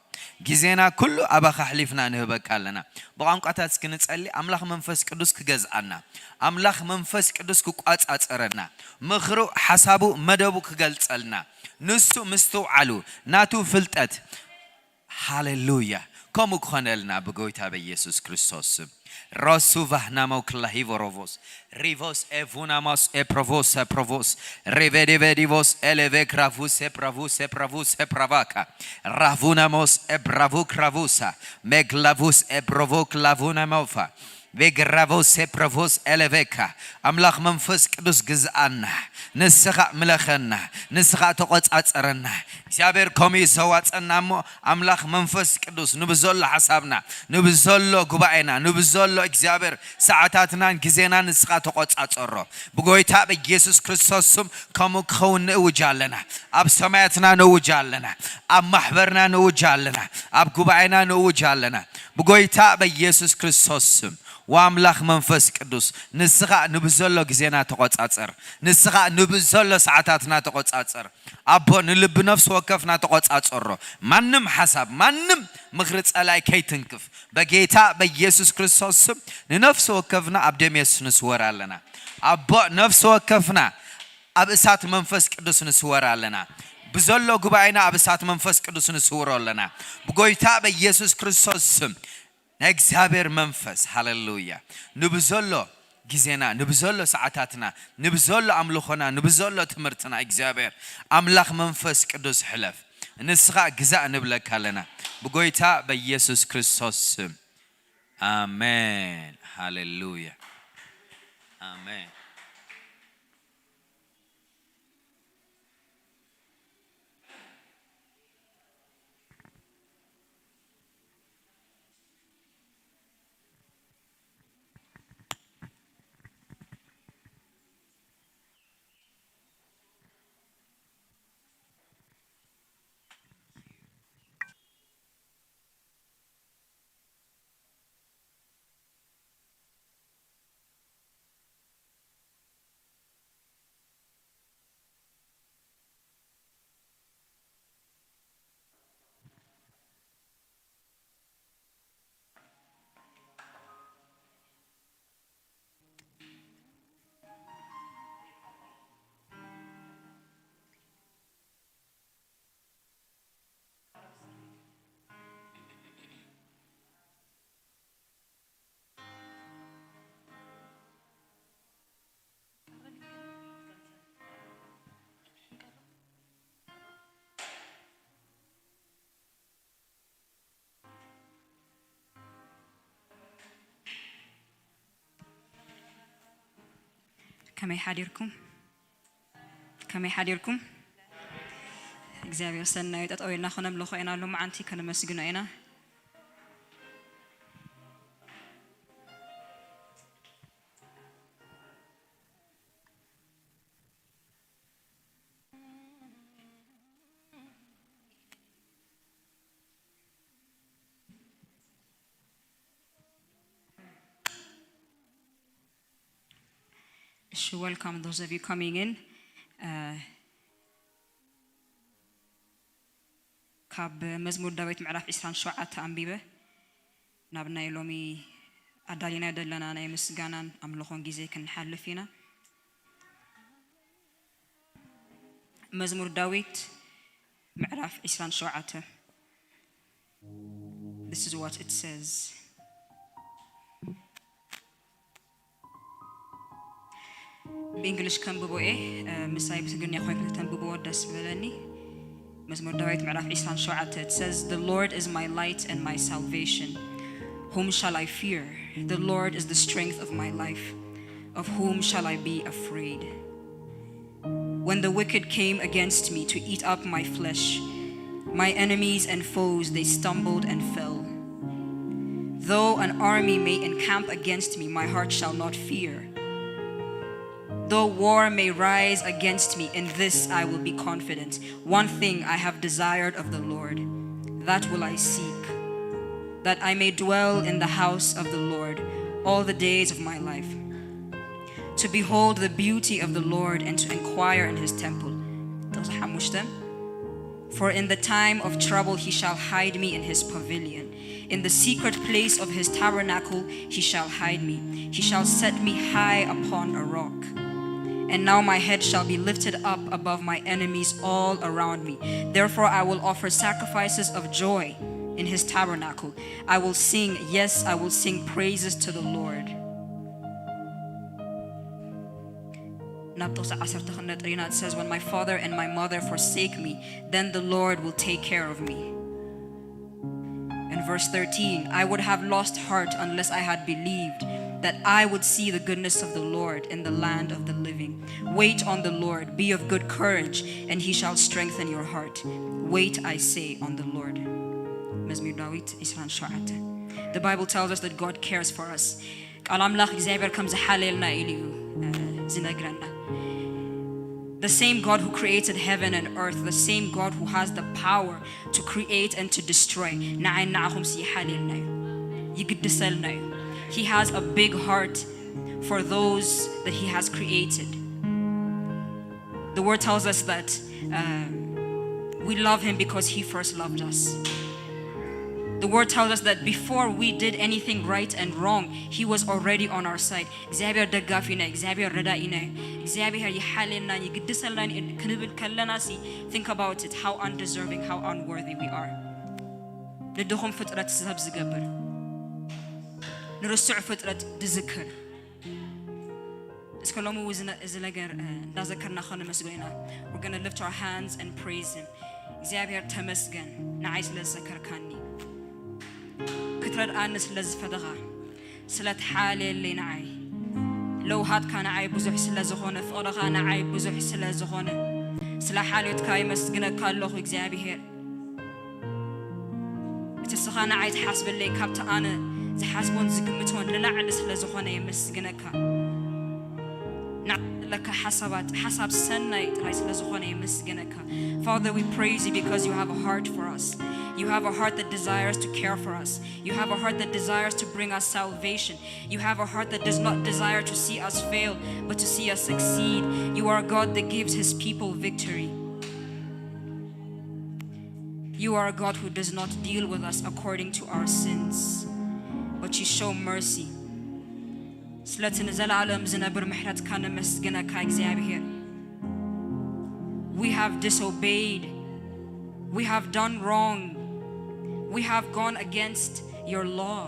ግዜና ኩሉ ኣባኻ ኣሕሊፍና ንህበካ ኣለና። ብቋንቋታት እስኪ ንጸሊ። ኣምላኽ መንፈስ ቅዱስ ክገዝኣና፣ ኣምላኽ መንፈስ ቅዱስ ክቋጻጸረና፣ ምኽሩ፣ ሓሳቡ፣ መደቡ ክገልጸልና፣ ንሱ ምስትውዓሉ፣ ናቱ ፍልጠት። ሃሌሉያ። ከምኡ ክኾነልና ብጎይታ በኢየሱስ ክርስቶስ ስም። ሮሱ ቫህናሞ ክላሂቮ ሮቮስ ሪቮስ ኤ ቩናሞስ ኤ ፕሮቮስ ኤ ፕሮቮስ ሪቬዲቬዲቮስ ኤሌቬ ክራቩስ ኤ ፕራቩስ ኤ ፕራቩስ ኤ ፕራቫካ ራቩናሞስ ኤ ብራቩ ክራቩሳ ሜግላቩስ ኤ ብሮቮ ክላቩናሞፋ ቬግራቮስ ሴፕረቮስ ኤለቬካ። ኣምላኽ መንፈስ ቅዱስ ግዝኣና፣ ንስኻ ምለኸና፣ ንስኻ ተቖጻጸረና። እግዚኣብሔር ከምኡ እዩ ዘዋጸና እሞ፣ ኣምላኽ መንፈስ ቅዱስ ንብዘሎ ሓሳብና፣ ንብዘሎ ጉባኤና፣ ንብዘሎ እግዚኣብሔር ሰዓታትናን ግዜናን ንስኻ ተቖጻጸሮ። ብጎይታ በኢየሱስ ክርስቶስ ስም ከምኡ ክኸውን ንእውጅ ኣለና። ኣብ ሰማያትና ንእውጅ ኣለና። ኣብ ማሕበርና ንእውጅ ኣለና። ኣብ ጉባኤና ንእውጅ ኣለና። ብጎይታ በኢየሱስ ክርስቶስ ስም፣ ወኣምላኽ መንፈስ ቅዱስ፣ ንስኻ ንብዘሎ ግዜና ተቖጻጸር። ንስኻ ንብዘሎ ሰዓታትና ተቖጻጸር። ኣቦ፣ ንልቢ ነፍሲ ወከፍና ተቖጻጸሮ። ማንም ሓሳብ፣ ማንም ምኽሪ ጸላይ ከይትንክፍ፣ በጌታ በኢየሱስ ክርስቶስ ስም ንነፍሲ ወከፍና ኣብ ደም የሱስ ንስወር ኣለና። ኣቦ፣ ነፍሲ ወከፍና ኣብ እሳት መንፈስ ቅዱስ ንስወር ኣለና። ብዘሎ ጉባኤና ኣብ እሳት መንፈስ ቅዱስ ንስውሮ ኣለና። ብጎይታ በኢየሱስ ክርስቶስ ስም ናይ እግዚኣብሔር መንፈስ፣ ሃሌሉያ፣ ንብዘሎ ግዜና፣ ንብዘሎ ሰዓታትና፣ ንብዘሎ ኣምልኾና፣ ንብዘሎ ትምህርትና፣ እግዚኣብሔር ኣምላኽ መንፈስ ቅዱስ ሕለፍ። ንስኻ ግዛእ ንብለካ ኣለና። ብጎይታ በኢየሱስ ክርስቶስ ስም። ኣሜን። ሃሌሉያ። ኣሜን። ከመይ ሓዲርኩም? ከመይ ሓዲርኩም? እግዚኣብሔር ሰናዩ። ጠጠው ኢልና ክነምልኾ ኢና፣ ሎማዓንቲ ከነመስግኖ ኢና። እሺ፣ welcome those of you coming in. Uh, ካብ መዝሙር ዳዊት ምዕራፍ ዕስራን ሸውዓተ ኣንቢበ ናብ ናይ ሎሚ ኣዳሊና ዘለና ናይ ምስጋናን ኣምልኾን ግዜ ክንሓልፍ ኢና። መዝሙር ዳዊት ምዕራፍ ዕስራን ሸውዓተ። This is what it says. ብእንግሊሽ ከንብቦ እየ፣ እ፣ ምሳይ ብትግርኛ ኮይንኩም ተንብብዎ ደስ በለኒ። መዝሙር ዳዊት ምዕራፍ ዕስራን ሸውዓተ፣ it says, "The Lord is my light and my salvation. Whom shall I fear? The Lord is the strength of my life. Of whom shall I be afraid?" When the wicked came against me to eat up my flesh, my enemies and foes, they stumbled and fell. Though an army may encamp against me, my heart shall not fear. Though war may rise against me, in this I will be confident. One thing I have desired of the Lord, that will I seek, that I may dwell in the house of the Lord all the days of my life, to behold the beauty of the Lord and to inquire in his temple. ጥቕሲ ሓሙሽተ። For in the time of trouble he shall hide me in his pavilion. In the secret place of his tabernacle he shall hide me. He shall set me high upon a rock. And now my head shall be lifted up above my enemies all around me. Therefore I will offer sacrifices of joy in his tabernacle. I will sing, yes, I will sing praises to the Lord. ናብ ጥቕሲ ዓሰርተ ክንነጥር ኢና። It says, "When my father and my mother forsake me, then the Lord will take care of me." And verse thirteen, I would have lost heart unless I had believed that I would see the goodness of the Lord in the land of the living. Wait on the Lord, be of good courage, and he shall strengthen your heart. Wait, I say, on the Lord. መዝሙር ዳዊት ዕስራን ሸውዓተን. The Bible tells us that God cares for us. ቃል ኣምላኽ እግዚኣብሔር ከም ዝሓለየልና ኢሉ እዩ፣ እ፣ ዝነግረና። The same God who created heaven and earth, the same God who has the power to create and to destroy, ንዓይን ንዓኹምሲ ይሓልየልና እዩ፣ ይግድሰልና እዩ። He has a big heart for those that he has created. The word tells us that, um, we love him because he first loved us. The word tells us that before we did anything right and wrong, he was already on our side. እግዚኣብሔር ደጋፊና እዩ፣ እግዚኣብሔር ረዳኢና እዩ፣ እግዚኣብሔር ይሓልየናን ይግድሰልናን እዩ ክንብል ከለና ሲ፣ think about it, how undeserving, how unworthy we are. ንድኹም ፍጥረት ሰብ ዝገብር፣ ንርሱዕ ፍጥረት ዝዝክር። እስከ ሎሚ እዚ ነ-፣ እዚ ነገር፣ እ፣ እንዳዘከርና ከነመስግኖ ኢና። We're gonna lift our hands and praise him. እግዚኣብሔር ተመስገን፣ ንዓይ ስለ ዝዘከርካኒ፣ ክትረድኣኒ ስለ ዝፈተኻ፣ ስለ ትሓልየለይ ንዓይ። ለውሃትካ ንዓይ ብዙሕ ስለ ዝኾነ፣ ፍቕርኻ ንዓይ ብዙሕ ስለ ዝኾነ፣ ስለ ሓልዮትካ የመስግነካ ኣለኹ እግዚኣብሔር። እቲ ንስኻ ንዓይ ትሓስበለይ ካብቲ ኣነ ዝሓስቦን ዝግምቶን ንላዕሊ ስለ ዝኾነ የመስግነካ። ንዓይ ዘለካ ሓሳባት፣ ሓሳብ ሰናይ ጥራይ ስለ ዝኾነ የመስግነካ። Father, we praise you because you have a heart for us. You have a heart that desires to care for us. You have a heart that desires to bring us salvation. You have a heart that does not desire to see us fail, but to see us succeed. You are a God that gives his people victory. You are a God who does not deal with us according to our sins, but you show mercy. ስለቲ ንዘላለም ዝነብር ምሕረትካ ነመስግነካ እግዚኣብሔር። We have disobeyed. We have done wrong. We have gone against your law.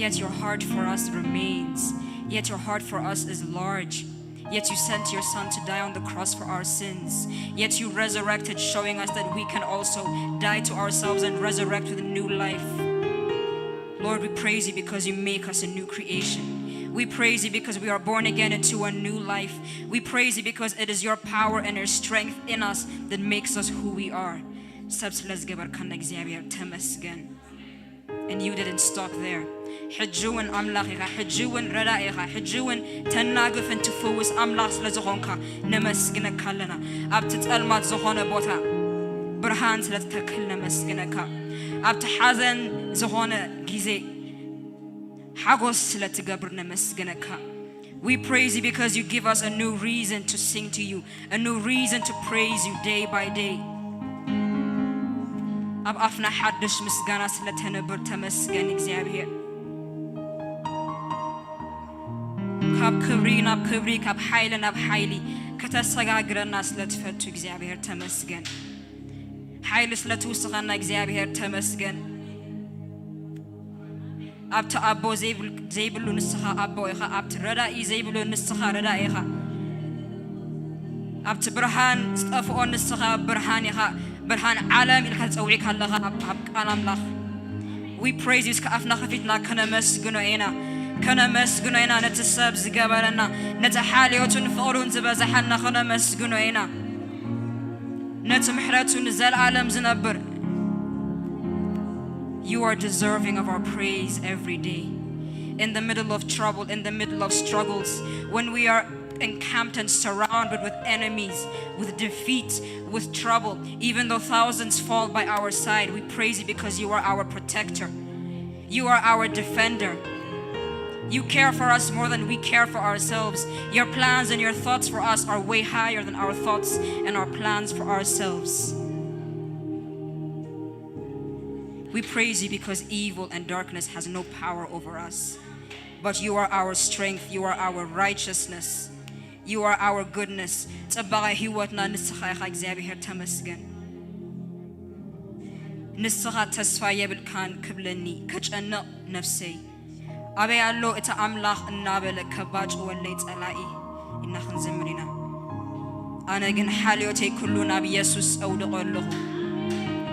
Yet your heart for us remains. Yet your heart for us is large. Yet you sent your son to die on the cross for our sins. Yet you resurrected, showing us that we can also die to ourselves and resurrect with a new life. Lord, we praise you because you make us a new creation. We praise you because we are born again into a new life. We praise you because it is your power and your strength in us that makes us who we are. ሰብ ስለ ዝገበርካና እግዚኣብሔር ተመስገን። And you didn't stop there. ሕጂ እውን ኣምላኽ ኢኻ፣ ሕጂ እውን ረዳኢ ኢኻ፣ ሕጂ እውን ተናግፍን ትፍውስ ኣምላኽ ስለ ዝኾንካ ነመስግነካ ኣለና። ኣብቲ ጸልማት ዝኾነ ቦታ ብርሃን ስለ ትተክል ነመስግነካ። ኣብቲ ሓዘን ዝኾነ ግዜ ሓጎስ ስለ ትገብር ነመስግነካ። We praise you because you give us a new reason to sing to you, a new reason to praise you day by day. ኣብ ኣፍና ሓድሽ ምስጋና ስለ ተነብር ተመስገን እግዚኣብሔር። ካብ ክብሪ ናብ ክብሪ፣ ካብ ሓይሊ ናብ ሓይሊ ከተሰጋግረና ስለ ትፈቱ እግዚኣብሔር ተመስገን። ሓይሊ ስለ ትውስኸና እግዚኣብሔር ተመስገን። ኣብቲ ኣቦ ዘይብል-፣ ዘይብሉ ንስኻ ኣቦ ኢኻ። ኣብቲ ረዳኢ ዘይብሉ ንስኻ ረዳኢ ኢኻ። ኣብቲ ብርሃን ዝጠፍኦ ንስኻ ብርሃን ኢኻ። ብርሃን ዓለም ኢልካ ተጸዊዕካ ኣለኻ ኣብ፣ ኣብ ቃል ኣምላኽ። We praise you። እስከ ኣፍና ከፊትና ከነመስግኖ ኢና፣ ከነመስግኖ ኢና። ነቲ ሰብ ዝገበረና፣ ነቲ ሓልዮቱን ፍቕሩን ዝበዛሓና ከነመስግኖ ኢና። ነቲ ምሕረቱ ንዘለኣለም ዝነብር። You are deserving of our praise every day. In the middle of trouble, in the middle of struggles, when we are encamped and surrounded with enemies, with defeat, with trouble, even though thousands fall by our side, we praise you because you are our protector. You are our defender. You care for us more than we care for ourselves. Your plans and your thoughts for us are way higher than our thoughts and our plans for ourselves. We praise you because evil and darkness has no power over us. But you are our strength, you are our righteousness, you are our goodness. ጽባቐ ህይወትና ንስኻ ኢኻ እግዚኣብሔር፣ ተመስገን። ንስኻ ተስፋ የብልካን ክብለኒ ከጨንቕ ነፍሰይ፣ ኣበይ ኣሎ እቲ ኣምላኽ እናበለ ከባጭወለይ ጸላኢ፣ ኢልና ክንዝምር ኢና። ኣነ ግን ሓልዮተይ ኩሉ ናብ የሱስ ኣውድቖ ኣለኹ።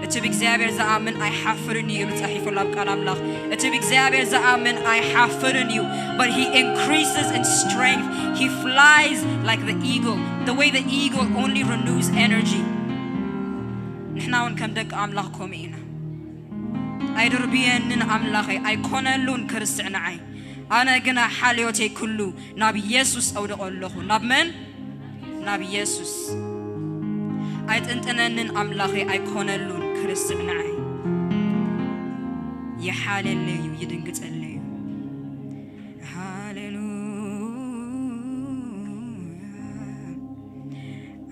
እቲ ብእግዚኣብሔር ዝኣምን ኣይሓፍርን እዩ ኢሉ ጻሒፉ ኣብ ቃል ኣምላኽ። እቲ ብእግዚኣብሔር ዝኣምን ኣይሓፍርን እዩ። But he increases in strength. He flies like the eagle. The way the eagle only renews energy. ንሕና እውን ከም ደቂ ኣምላኽ ከምኡ ኢና። ኣይድርብየንን ኣምላኸይ፣ ኣይኮነሉን ክርስዕ ንዓይ። ኣነ ግና ሓልዮተይ ኩሉ ናብ ኢየሱስ ኣውድቖ ኣለኹ። ናብ መን? ናብ ኢየሱስ። ኣይጥንጥነንን ኣምላኸይ፣ ኣይኮነሉን ክርስዕ ንዓይ። ይሓለለዩ፣ ይድንግጸለዩ። ሃሌሉያ፣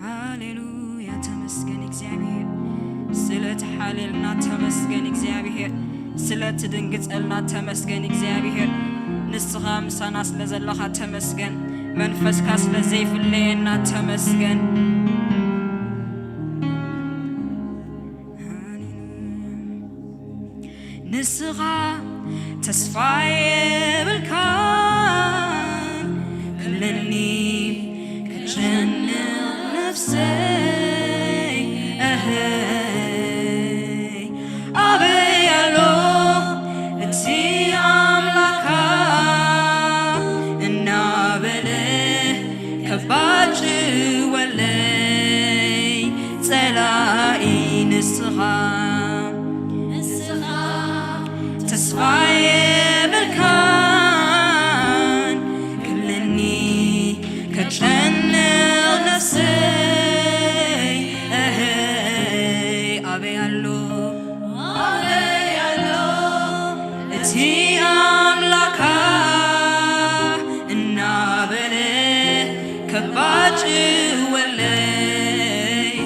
ሃሌሉያ። ተመስገን እግዚኣብሔር፣ ስለ ትሓልየልና ተመስገን እግዚኣብሔር፣ ስለ ትድንግጸልና ተመስገን እግዚኣብሔር። ንስኻ ምሳና ስለ ዘለኻ ተመስገን፣ መንፈስካ ስለ ዘይፍለየና ተመስገን። ንስኻ ተስፋ የብልካን ክብለኒ ክጨንቕ ነፍሰይ፣ እህይ፣ ኣበይ ኣሎ እቲ ኣምላኻ እናበለ ከባጭወለይ ጸላኢ ንስኻ፣ ንስኻ ተስፋ የብልካን ክብለኒ ከጨንቕ ነፍሰይ፣ እህይ፣ ኣበይ ኣሎ፣ ኣበይ ኣሎ እቲ ኣምላኻ እናበለ ከባጭወለይ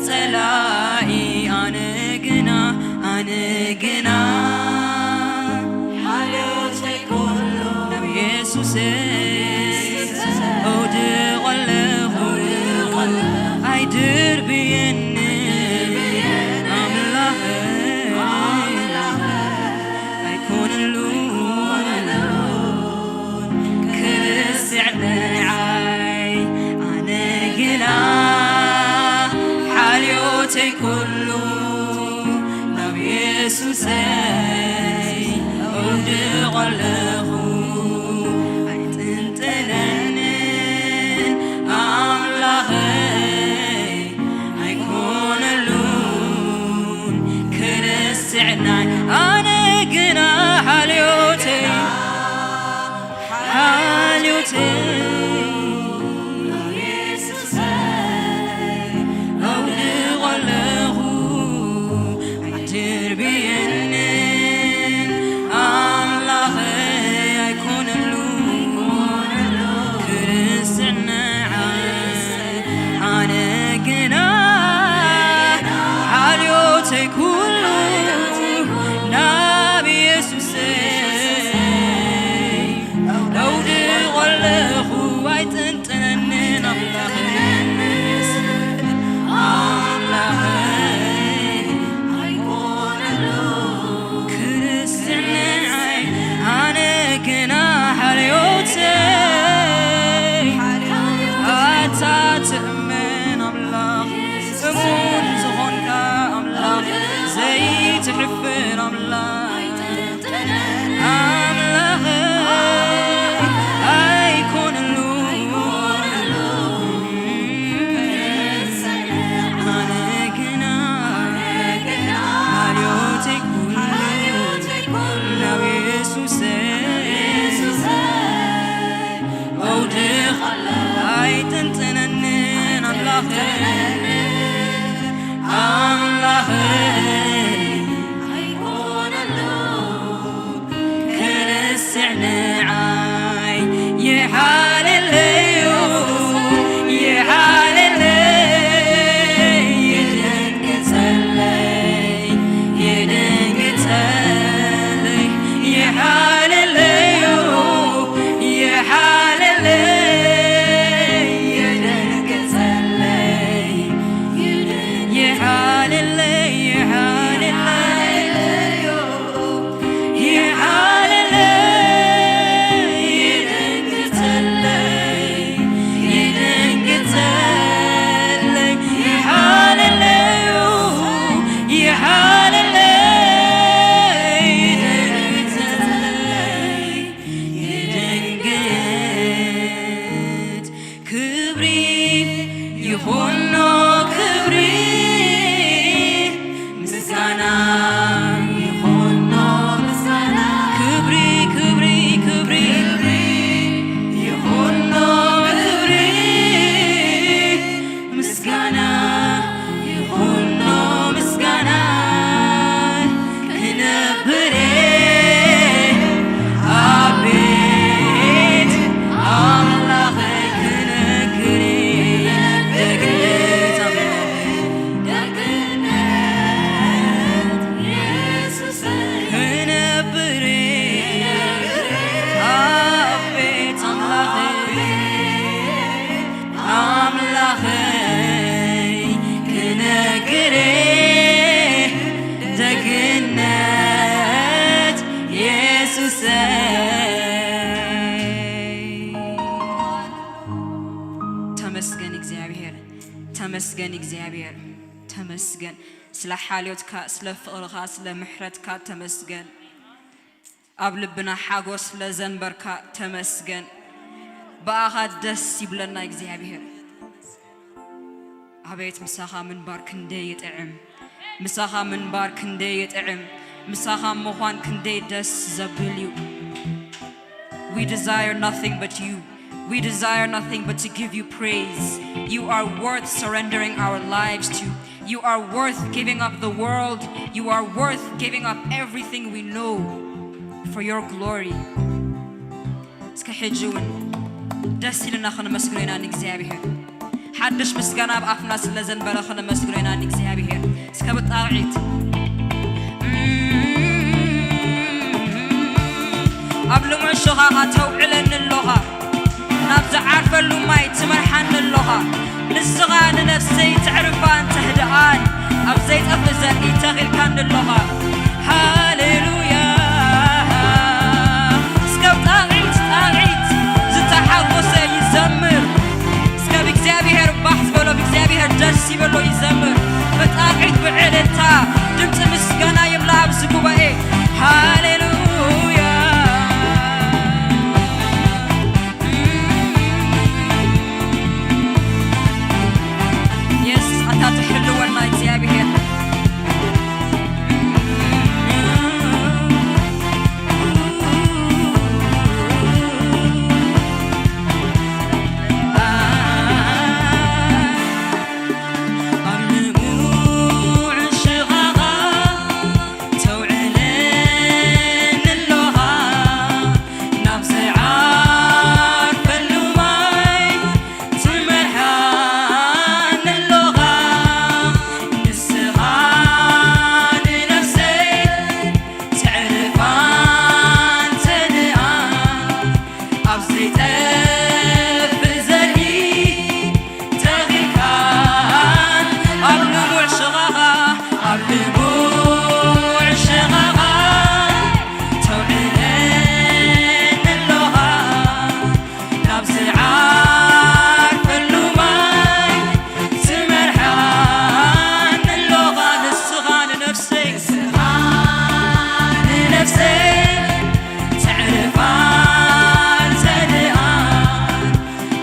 ጸላኢ፣ ኣነ ግና፣ ኣነ ግና ሓልዮተይ ኩሉ ናብ ኢየሱሰይ ኣውድቐለኹ። ኣይድርብየኒ ኣምላኸይ፣ ኣይኮነሉን ክርስዕ ንዓይ። ኣነ ግና ሓልዮተይ ኩሉ ናብ ኢየሱሰይ ኣውድቐለኹ። ኣይጥንጥነንን ኣምላኸይ፣ ኣይኮነሉን ክርስዕናይ። ኣነ ግና ሓልዮተይ፣ ሓልዮተይ ኣውድቐለኹ። ኣይድርብየንን ኣምላኸይ፣ ኣይኮነሉን ክርስዕናይ። ኣነ ግና ሓልዮተይ ኩሉ ናብ ኢየሱሰይ ኣውድቐለኹ። ኣይጥንጥነንን ኣምላኸይ፣ ኣምላኸይ፣ ኣይኮነሉን ክርስዕናይ። ኣነ ግና ሓልዮተይ ኣታ ትእመን ኣምላኽ፣ እሙን ዝኾንካ ኣምላኽ፣ ዘይትሕፍር ኣምላኽ፣ ኣምላኸይ ኣይኮነሉን። ኣነ ግና ሓልዮተይ ኩሉ ናብ ኢየሱሰይ ኣውድቕ። ኣይጥንጥነንን ኣምላኸይ፣ ኣምላኸይ ኣይኮነሉን እግዚኣብሔር ተመስገን። ስለ ሓልዮትካ፣ ስለ ፍቕርኻ፣ ስለ ምሕረትካ ተመስገን። ኣብ ልብና ሓጎስ ስለ ዘንበርካ ተመስገን። ብኣኻ ደስ ይብለና እግዚኣብሔር። ኣቤት ምሳኻ ምንባር ክንደይ ይጥዕም! ምሳኻ ምንባር ክንደይ ይጥዕም! ምሳኻ ምዃን ክንደይ ደስ ዘብል እዩ! We desire nothing but you. We desire nothing but to give you praise. You are worth surrendering our lives to. You are worth giving up the world. You are worth giving up everything we know for your glory. እስከ ሕጂ እውን ደስ ኢልና ከነመስግኖ ኢና ንእግዚኣብሔር። ሓድሽ ምስጋና ኣብ ኣፍና ስለ ዘንበረ ከነመስግኖ ኢና ንእግዚኣብሔር። እስከ ብጣቕዒት ኣብ ልሙዕ ሽኻኻ ተውዕለኒ ኣሎኻ፣ ናብ ዝዓርፈሉ ማይ ትመርሓኒ ኣሎኻ። ንስኻ ንነፍሰይ ተዕርፋን ተህድኣን፣ ኣብ ዘይጠፍእ ዘርኢ ተኺልካኒ ኣሎኻ። ሃሌሉያ። እስከ ብጣቕዒት ጣቕዒት ዝተሓጎሰ ይዘምር። እስከ ብእግዚኣብሔር ባህ ዝበሎ፣ ብእግዚኣብሔር ደስ ይበሎ ይዘምር። ብጣቕዒት ብዕልልታ ድምፂ ምስጋና ይምላ ኣብዚ ጉባኤ። ሃሌሉያ። የስ ኣታ ትሕልወና እግዚኣብሔር። ኣብ ንቡዕ ሽቓቓ ተውዕለኒ ኣሎኻ፣ ናብ ዝዓርፈሉ ማይ ትመርሓኒ ኣሎኻ። ንስኻ ንነፍሰይ ተዕርፋን ተድኣን፣ ኣብ ዘይጠፍእ ዘርኢ ተኺልካን፣ ኣብ ንቡዕ ሽቓቓ፣ ኣብ ንቡዕ ሽቓቓ ተውዕለኒ ኣሎኻ፣ ናብ ዝዓርፈሉ ማይ ትመርሓኒ ኣሎኻ። ንስኻ ንነፍሰይ፣ ንስኻ ንነፍሰይ ተዕርፋን ተድኣን፣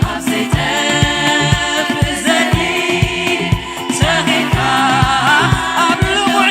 ኣብ ዘይጠፍእ ዘርኢ ተኺልካ፣ ኣብ ልሙዕ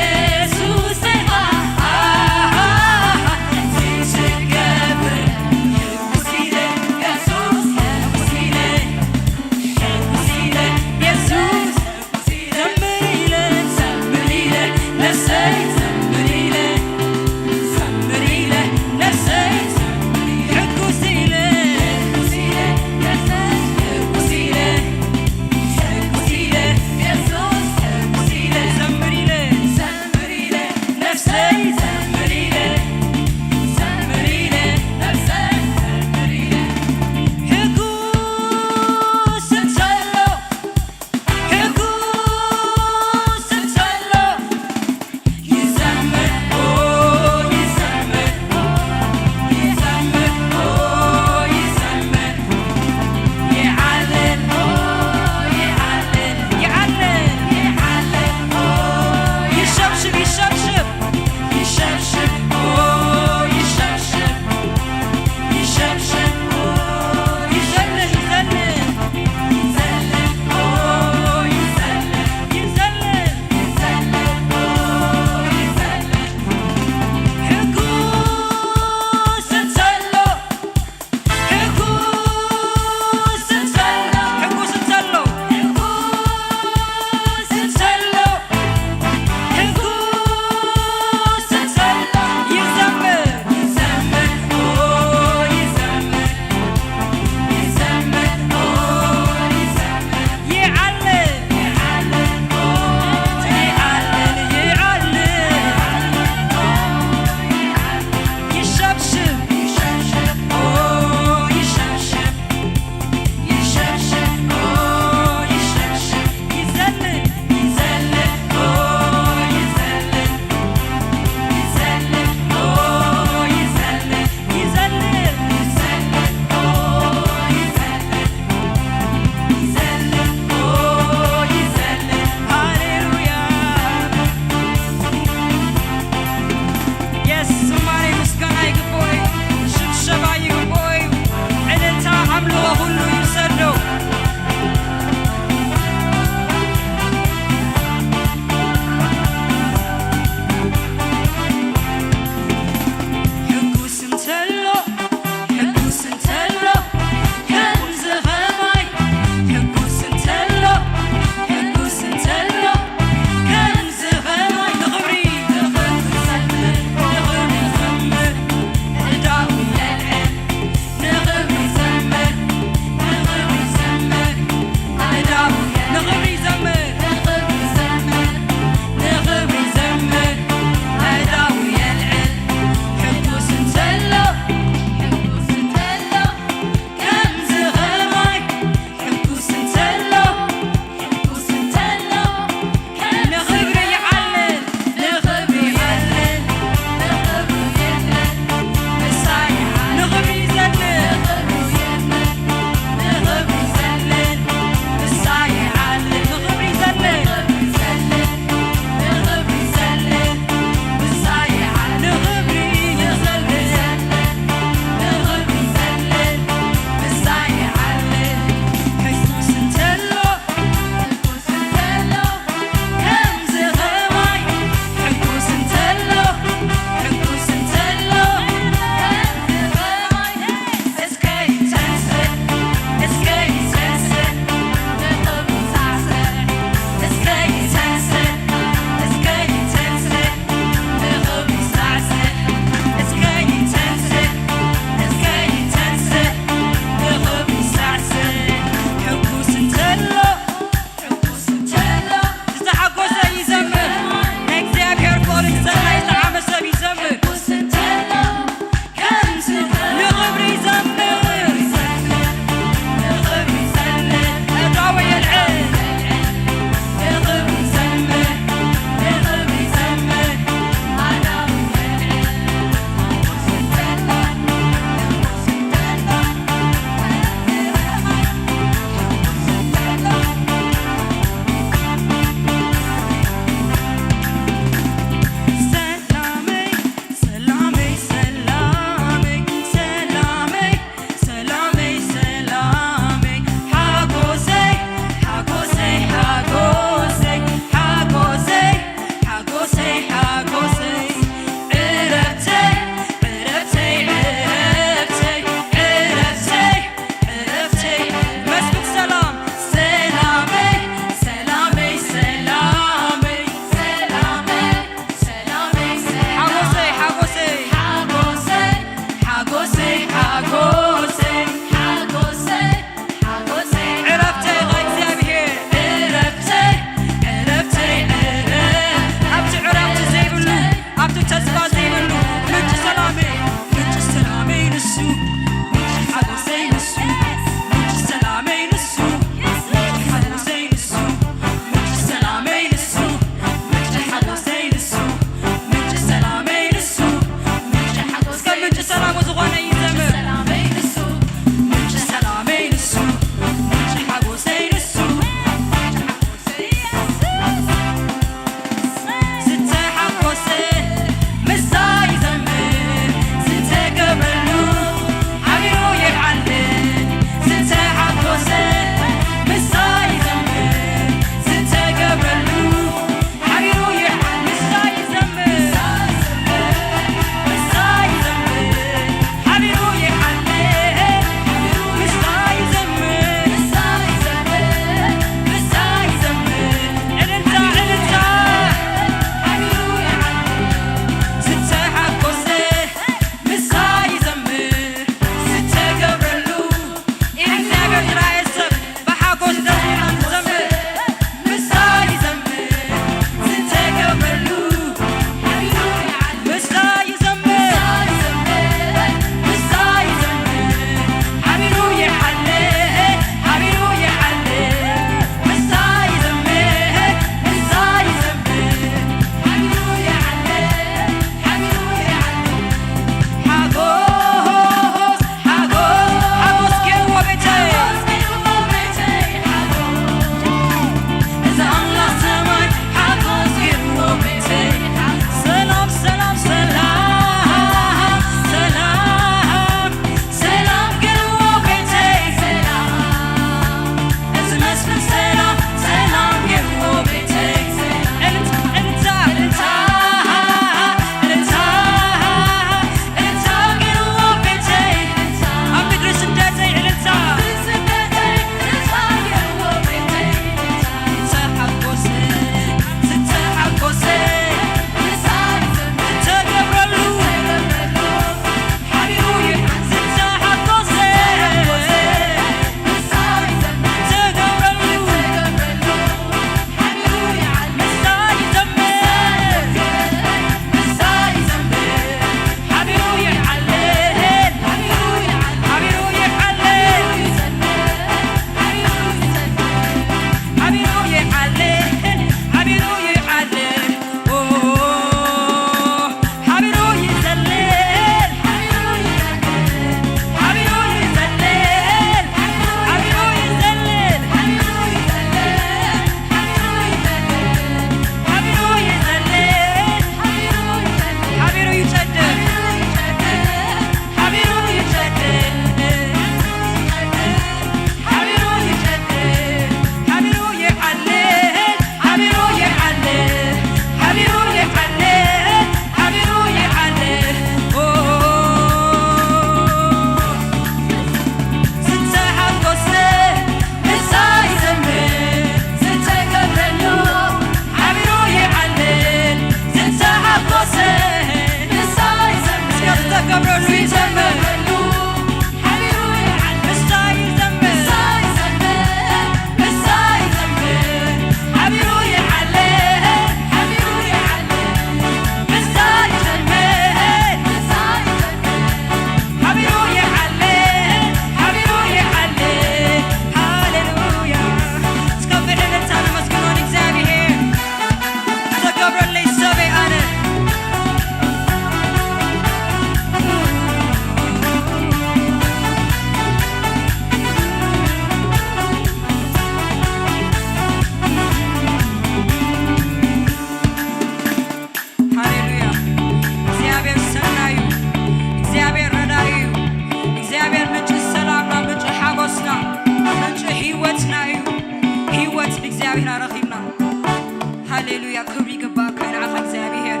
ሃሌሉያ፣ ክብሪ ይግባእካ ንዓኻ እግዚኣብሔር።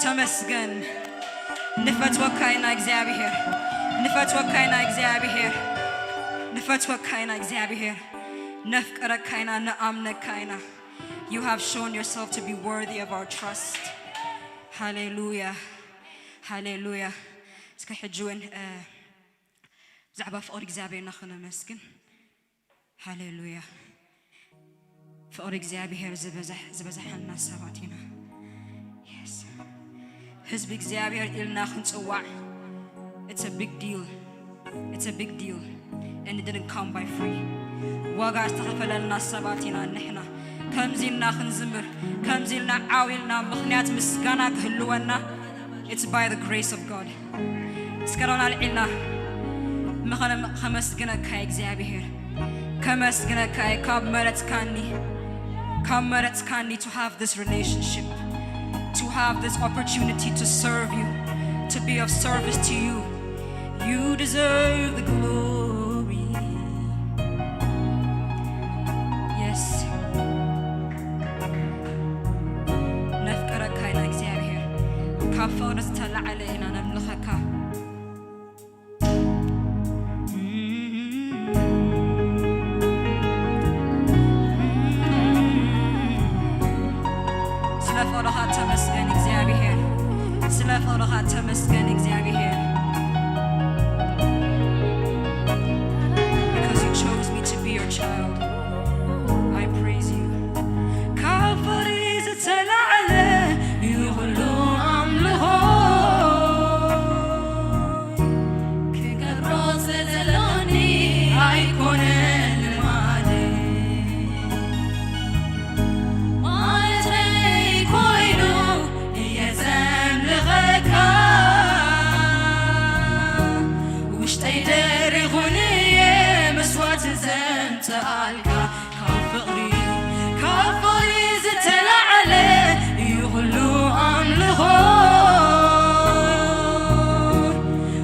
ተመስገን። ንፈትወካ ኢና እግዚኣብሔር። ንፈትወካ ኢና እግዚኣብሔር። ንፈትወካ ኢና እግዚኣብሔር። ነፍቅረካ ኢና፣ ንኣምነካ ኢና። You have shown yourself to be worthy of our trust. ሃሌሉያ፣ ሃሌሉያ። እስከ ሕጂ እውን ብዛዕባ ፍቕሪ እግዚኣብሔርና ክነመስግን። ሃሌሉያ። ፍቕሪ እግዚኣብሔር ዝበዛሕ ዝበዛሓልና ሰባት ኢና። Yes. ህዝቢ እግዚኣብሔር ኢልና ክንጽዋዕ it's a big deal. It's a big deal. And it didn't come by free. ዋጋ ዝተኸፈለልና ሰባት ኢና ንሕና። ከምዚ ኢልና ክንዝምር፣ ከምዚ ኢልና ዓው ኢልና ምኽንያት ምስጋና ክህልወና it's by the grace of God. እስከ ዶና ኣልዒልና ምኸነ ከመስግነካ እየ እግዚኣብሔር። ከመስግነካ እየ ካብ መረጽካኒ፣ ካብ መረጽካኒ to have this relationship, to have this opportunity to serve you, to be of service to you. You deserve the glory. Yes. ነፍቅረካ ኢና እግዚኣብሔር። ካብ ፍቕሪ ዝተላዕለ ኢና ነምልኸካ። ስለ ፍቕርኻ ተመስገን እግዚኣብሔር። ስለ ፍቕርኻ ተመስገን እግዚኣብሔር። Because you chose me to be your child. I praise you. ካብ ፍቕሪ ዝተላዕለ እዩ ኩሉ ኣምልኾ። ክገብሮ ስለዘሎኒ ኣይኮነን ልማደይ። ማለተይ ኮይኑ እየ ዘምልኸካ። ውሽጠይ ደሪኹ ንየ መስዋዕቲ ዘምጽኣልካ። ካብ ፍቕሪ፣ ካብ ፍቕሪ ዝተላዕለ እዩ ኩሉ ኣምልኾ።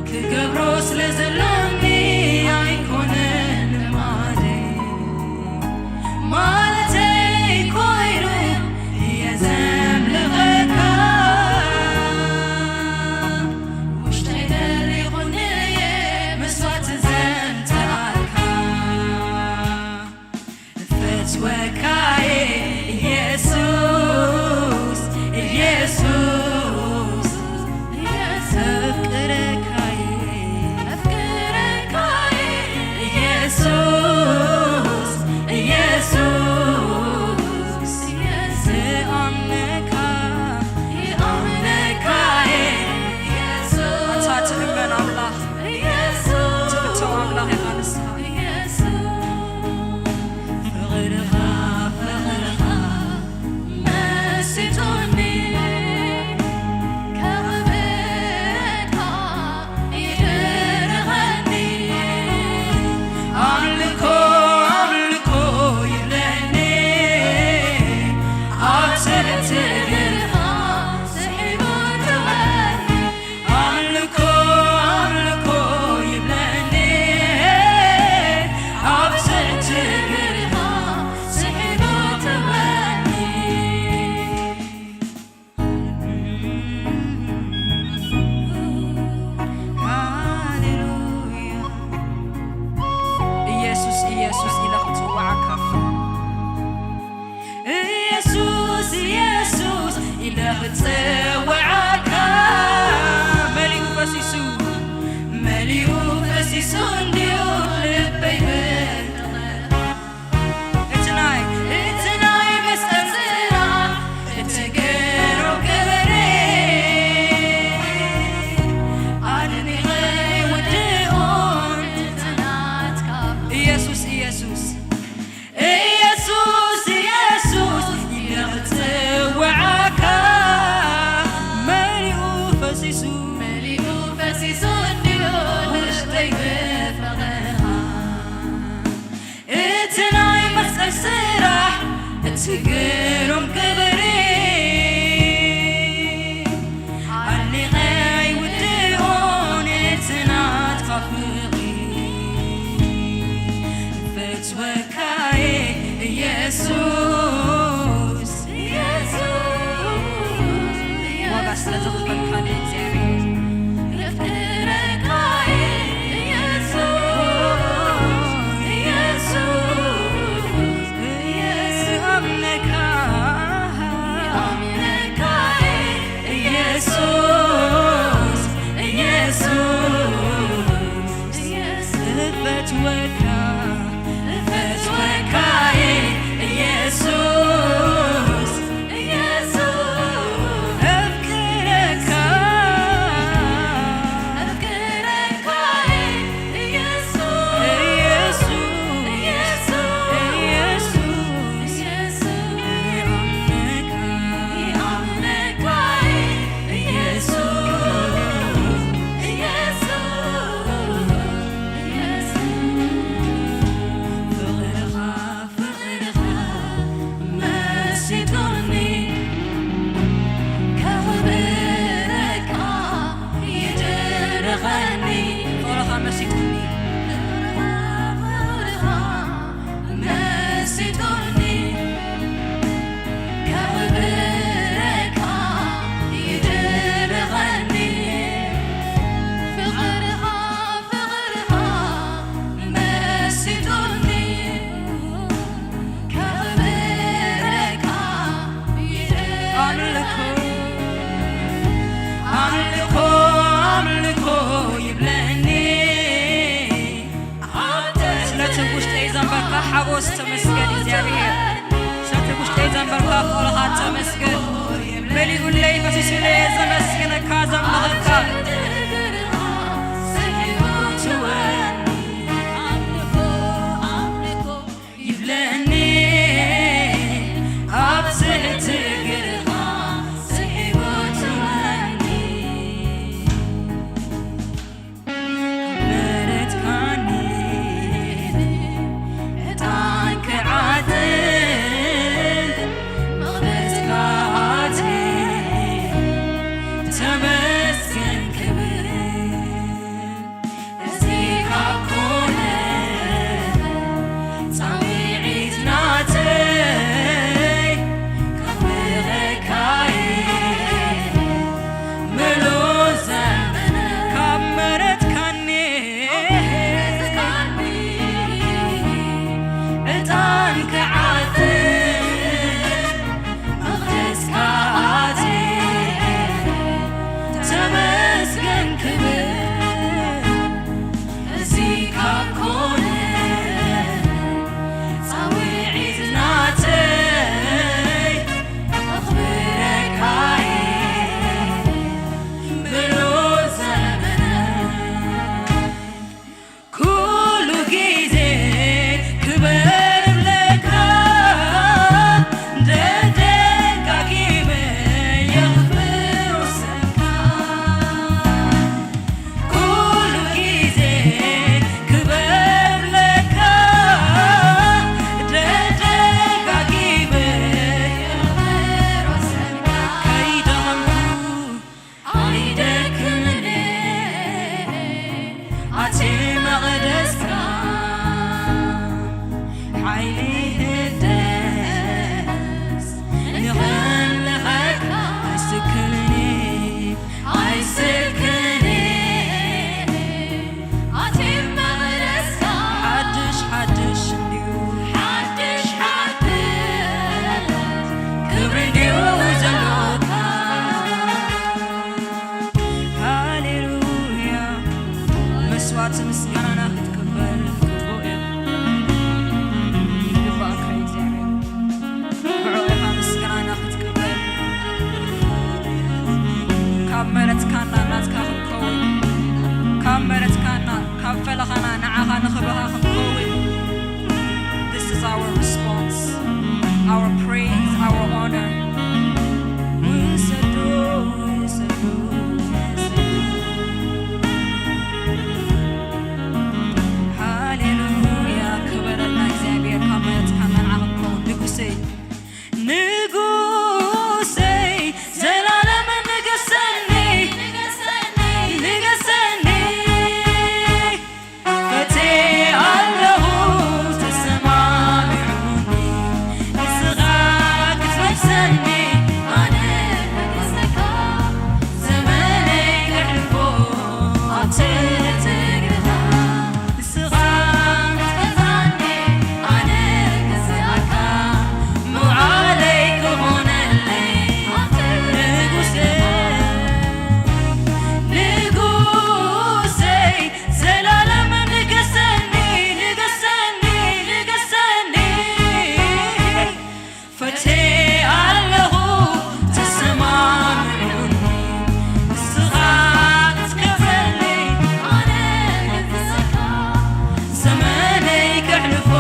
ክገብሮ ስለ ዘሎኒ ኣይኮነን ልማደይ። ማለተይ ኮይኑ እየ ዘምልኸካ። ውሽጠይ ደሪኹ ንየ መስዋዕቲ ዘምጽኣልካ። እፈትወካየ ኢየሱስ፣ ኢየሱስ፣ እፍቅረካየ፣ እፍቅረካየ ኢየሱስ፣ ኢየሱስ፣ ዝኣምነካ፣ ይኣምነካየ ኢየሱስ። ኣንታ ትእመን ኣምላኽ፣ ኢየሱስ፣ ትፍቶ ኣምላኽ ኢኻ ንስኻ። ፍቕርኻ፣ ፍቕርኻ መሲጡኒ፣ ከኽብረካ ይድርኸኒ። ኣምልኮ፣ ኣምልኮ ይብለኒ፣ ኣብ ትሕቲ እግርኻ ስሒቡ ተወኒ። ኣምልኮ ኣምልኮ ይብለኒ ኣብ ትሕቲ እግርኻ ስሒቡ ተወኒ። ሃሌሉያ። ኢየሱስ ኢየሱስ ኢለ ክጽውዓካ ኢየሱስ ኢየሱስ ኢለ ክጽውዓካ መሊኡ ፈሲሱ መሊኡ ፈሲሱ እንድዩ ልበይ ብጥቕራ እቲ ናይ እቲ ናይ መስቀል ስራሕ እቲ ግሩም ግብሪ ኣድኒቐ ውድኡን ጽናትካ ኢየሱስ ኢየሱስ ኢየሱስ ኢየሱስ ኢለ ክጽውዓካ ተመስገን እግዚኣብሔር። ሰቲ ውሽጠይ ዘንበርካ ፍቕርኻ ተመስገን። መሊኡለይ ፈሲሱለይ ዘመስግነካ ዘምልኸካ። ይብለኒ ኣብ ትሕቲ እግርኻ ስሒቡ ትወኒ። ምሕረትካኒ ዕጣን ክዓጥን መቕደስካ ኣትየ ተመስገን ክብል። እዚ ካብ ኮነ ጻውዒት ናተይ ከኽብረካ እየ ምሉእ ዘመነይ። ካብ ምሕረትካኒ ዕጣን ክዓጥን መቕደስካ ኣትየ ተመስገን ክብል። እዚ ካብ ኮነ ጻውዒት ናተይ ከኽብረካ እየ ምሉእ ዘመነይ። ኩሉ ግዜ ክበርለካ ደጋጊመ የኽብሮ ስምካ። ኩሉ ግዜ ክበርለካ ደጋጊመ የኽብሮ ስምካ። ከይደኸምኩ ኣይደክምን ኣቲ መቕደስካ ሓይሊ ህደስ ንኸምልኸካ ኣይስክልኒ ኣይስክልኒ ኣቲ መቕደስካ ሓድሽ ሓድሽ እንዲዩ ሓድሽ ሓድሽ ክብሪ እንዲዩ ዘሎካ። ሃሌሉያ። መስዋዕቲ ምስጋናና ክትቅበል ግቡእ እዩ። ይግባእካ እዩ እግዚኣብሔር። ብዕኡ ኢኻ ምስጋናና ክትቅበል። ካብ መረትካና ናትካ ክንከውን፣ ካብ መረትካና ካብ ፈለኻና ንዓኻ ንኽብርኻ ክንከውን። This is our response, our praise, our honor. ውሰዶ፣ ውሰዶ፣ ውሰዶ። ሃሌሉያ፣ ክበረልና እግዚኣብሔር፣ ካብ መረትካና ንዓኻ ክንከውን ንጉሰይ። ንጉሰይ ዘላለም ንገሰኒ፣ ንገሰኒ። ፈትየ ኣለኹ ተሰማሚዑኒ፣ ንስኻ ክትመልሰኒ፣ ኣነ ክገዝኣካ፣ ዘመነይ ከሕልፎ ኣብ ትሕቲ እግርኻ። ንስኻ ክትገዝኣኒ፣ ኣነ ክገዝኣካ፣ ምውዓለይ ክኾነለይ፣ ንጉሰ፣ ንጉሰይ፣ ዘላለም ንገሰኒ፣ ንገሰኒ፣ ንገሰኒ። ፈትየ ኣለኹ ተሰማሚዑኒ፣ ንስኻ ክትከፍለኒ ኣነ ክፍስካ፣ ዘመነይ ከሕልፎ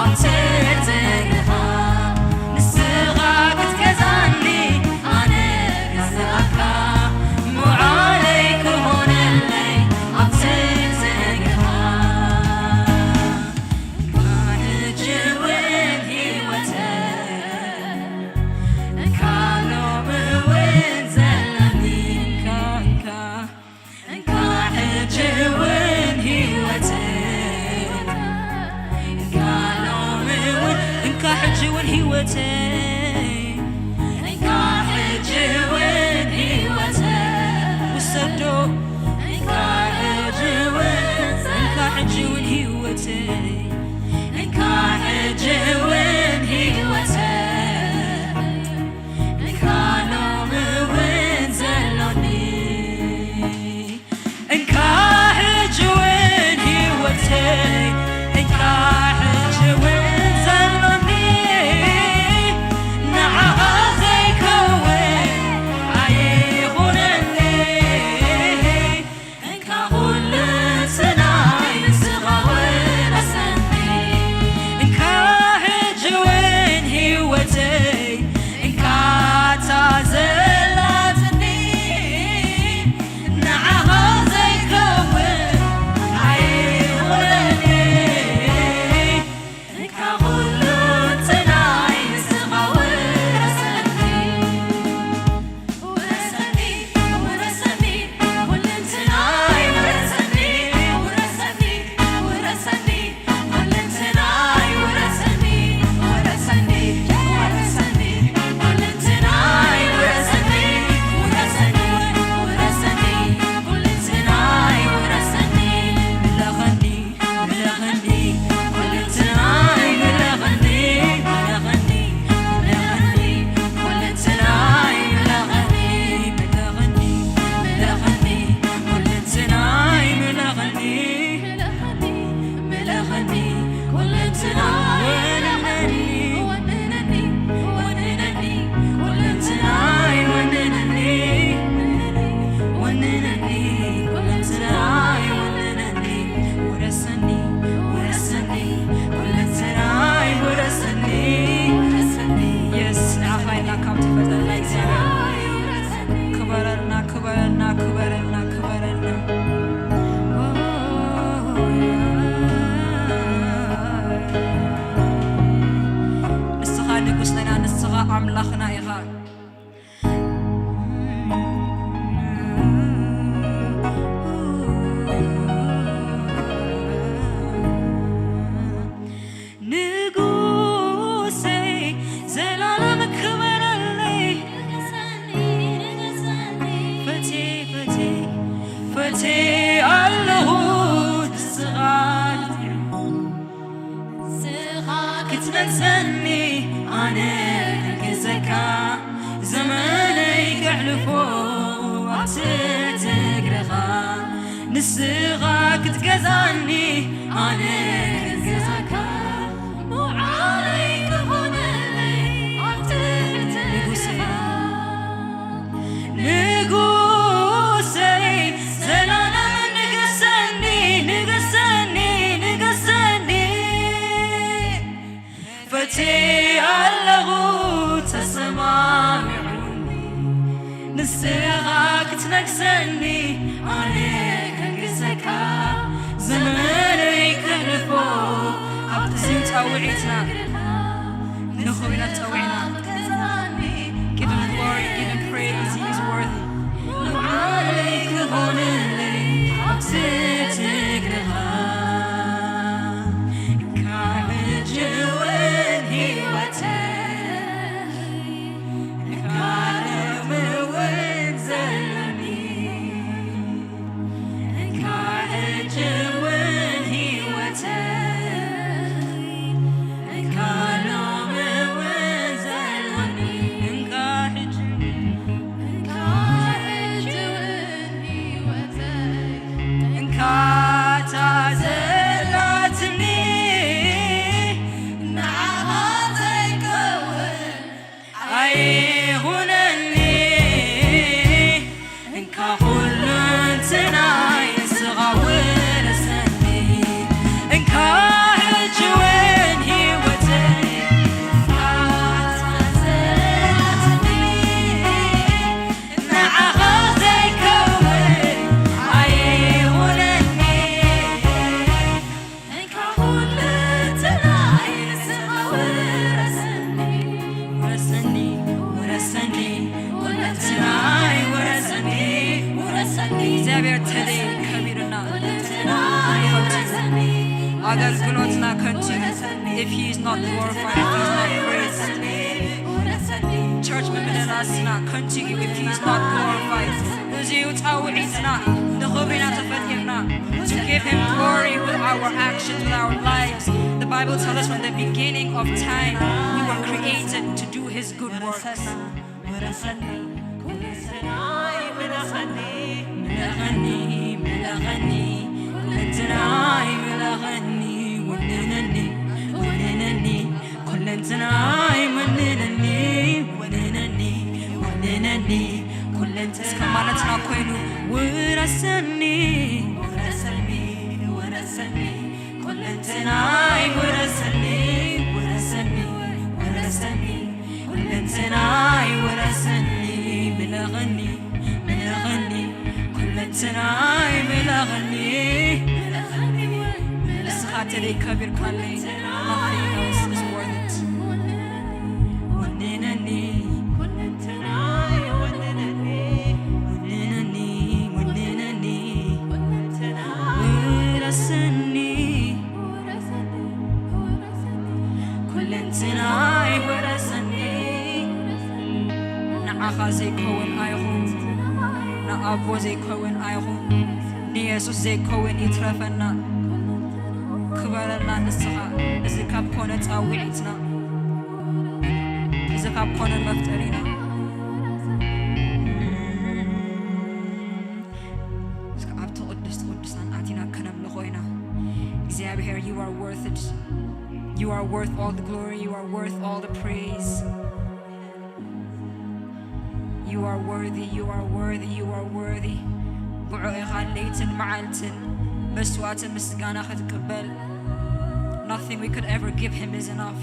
ኣብ ትሕቲ እግርኻ፣ ንስኻ ክትገዛኒ ኣነ ክገዝኣካ፣ ምውዓለይ ክኾነለይ ኣብ ትሕቲ እግርኻ። እንካ ሕጂ እውን ህይወተይ፣ እንካ ሎሚ እውን ዘለኒ፣ እንካ፣ እንካ፣ እንካ ሕጂ እውን ህይወተይ፣ እንካ ሎሚ እውን፣ እንካ ሕጂ እውን ህይወተይ፣ እንካ ሕጂ እውን ህይወተይ፣ ውሰዶ። እንካ ሕጂ እውን፣ እንካ ሕጂ እውን ህይወተይ፣ እንካ ሕጂ እውን ህይወተይ፣ እንካ ሎሚ እውን ዘሎኒ፣ እንካ ሕጂ እውን ህይወተይ፣ እንካ ሕጂ እውን ኢኻ። ንጉሰይ ዘላለም ክበረለይ። ፈቴ፣ ፈቴ፣ ፈቴ ኣለኹ ንስኻ ክትነግሰኒ ኣነ ክግዘካ ዘመነይ ከሕልፎ ኣብ ትሕቲ እግርኻ ንስኻ ክትገዛኒ ኣነ ክገዛካ መውዓለይ ክኾነለይ ኣብ ትሕቲ እግርኻ ንጉሰይ ዘላለም ንገሰኒ ንገሰኒ ንገሰኒ ፈቴ ኣለኹ ተሰማሚዑኒ ንስኻ ክትነግሰኒ ኣነ ከንግሰካ ዘመነይ ከሕልፎ ኣብ እዚዩ ጻውዒትና ንኽብና ጸዊዕና Give him glory, give him praise, he is worthy. ኣይኹነኒ እንካ ኩሉ እንትናይ ንስኻ ውረሰኒ እንካ ሕጂ እውን ህይወተይ ንዓኻ ዘይከውን ኣይኹነኒ ውረሰኒ ውረሰኒ ውረሰኒ ውረሰኒ እግዚኣብሔር ተለይ ከቢርና ኣገልግሎትና ከንቱ if he is not glorified if he is not praised church ምምልላስና ከንቱ እዩ if he is not glorified እዚዩ ጻውዒትና ንኽብሪና ተፈጢርና to give him glory with our actions with our lives the Bible tells us from the beginning of time we were created to do his good works ምለኸኒ ምለኸኒ ምለኸኒ ምለኸኒ ምለኸኒ ወንነኒ ወንነኒ ኩለንትናይ ወንነኒ ወንነኒ ወንነኒ ኩለንትናይ እስከ ማለትና ኮይኑ ውረሰኒ ውረሰኒ ውረሰኒ ኩለንትናይ ውረሰኒ ውረሰኒ ውረሰኒ ኩለንትናይ ውረሰኒ ምለኸኒ ምለኸኒ ኩለንትናይ ምለኸኒ ንስኻ ተለይ ከቢርካለይ nothing else is worth it ወንነኒ ኩለንትናይ ወንነኒ ወንነኒ ወንነኒ ኩለንትናይ ውረሰኒ ኩለንትናይ ወረሰኒ ንዓኻ ዘይከውን ኣይኹን ንኣቦ ዘይከውን ኣይኹን ንየሱስ ዘይከውን ይትረፈና ክበረልና ንስኻ እዚ ካብ ኮነ ጻውዒትና እዚ ካብ ኮነ መፍጠሪና እስከ ኣብቲ ቅድስቲ ቅዱሳን ኣቲና ከነምልኾ ኢና እግዚኣብሔር you are worth it you are worth all the glory you are worth all the praise you are worthy you are worthy you are worthy ብዑ ኢኻ ለይትን መዓልትን መስዋዕትን ምስጋና ክትቅበል nothing we could ever give him is enough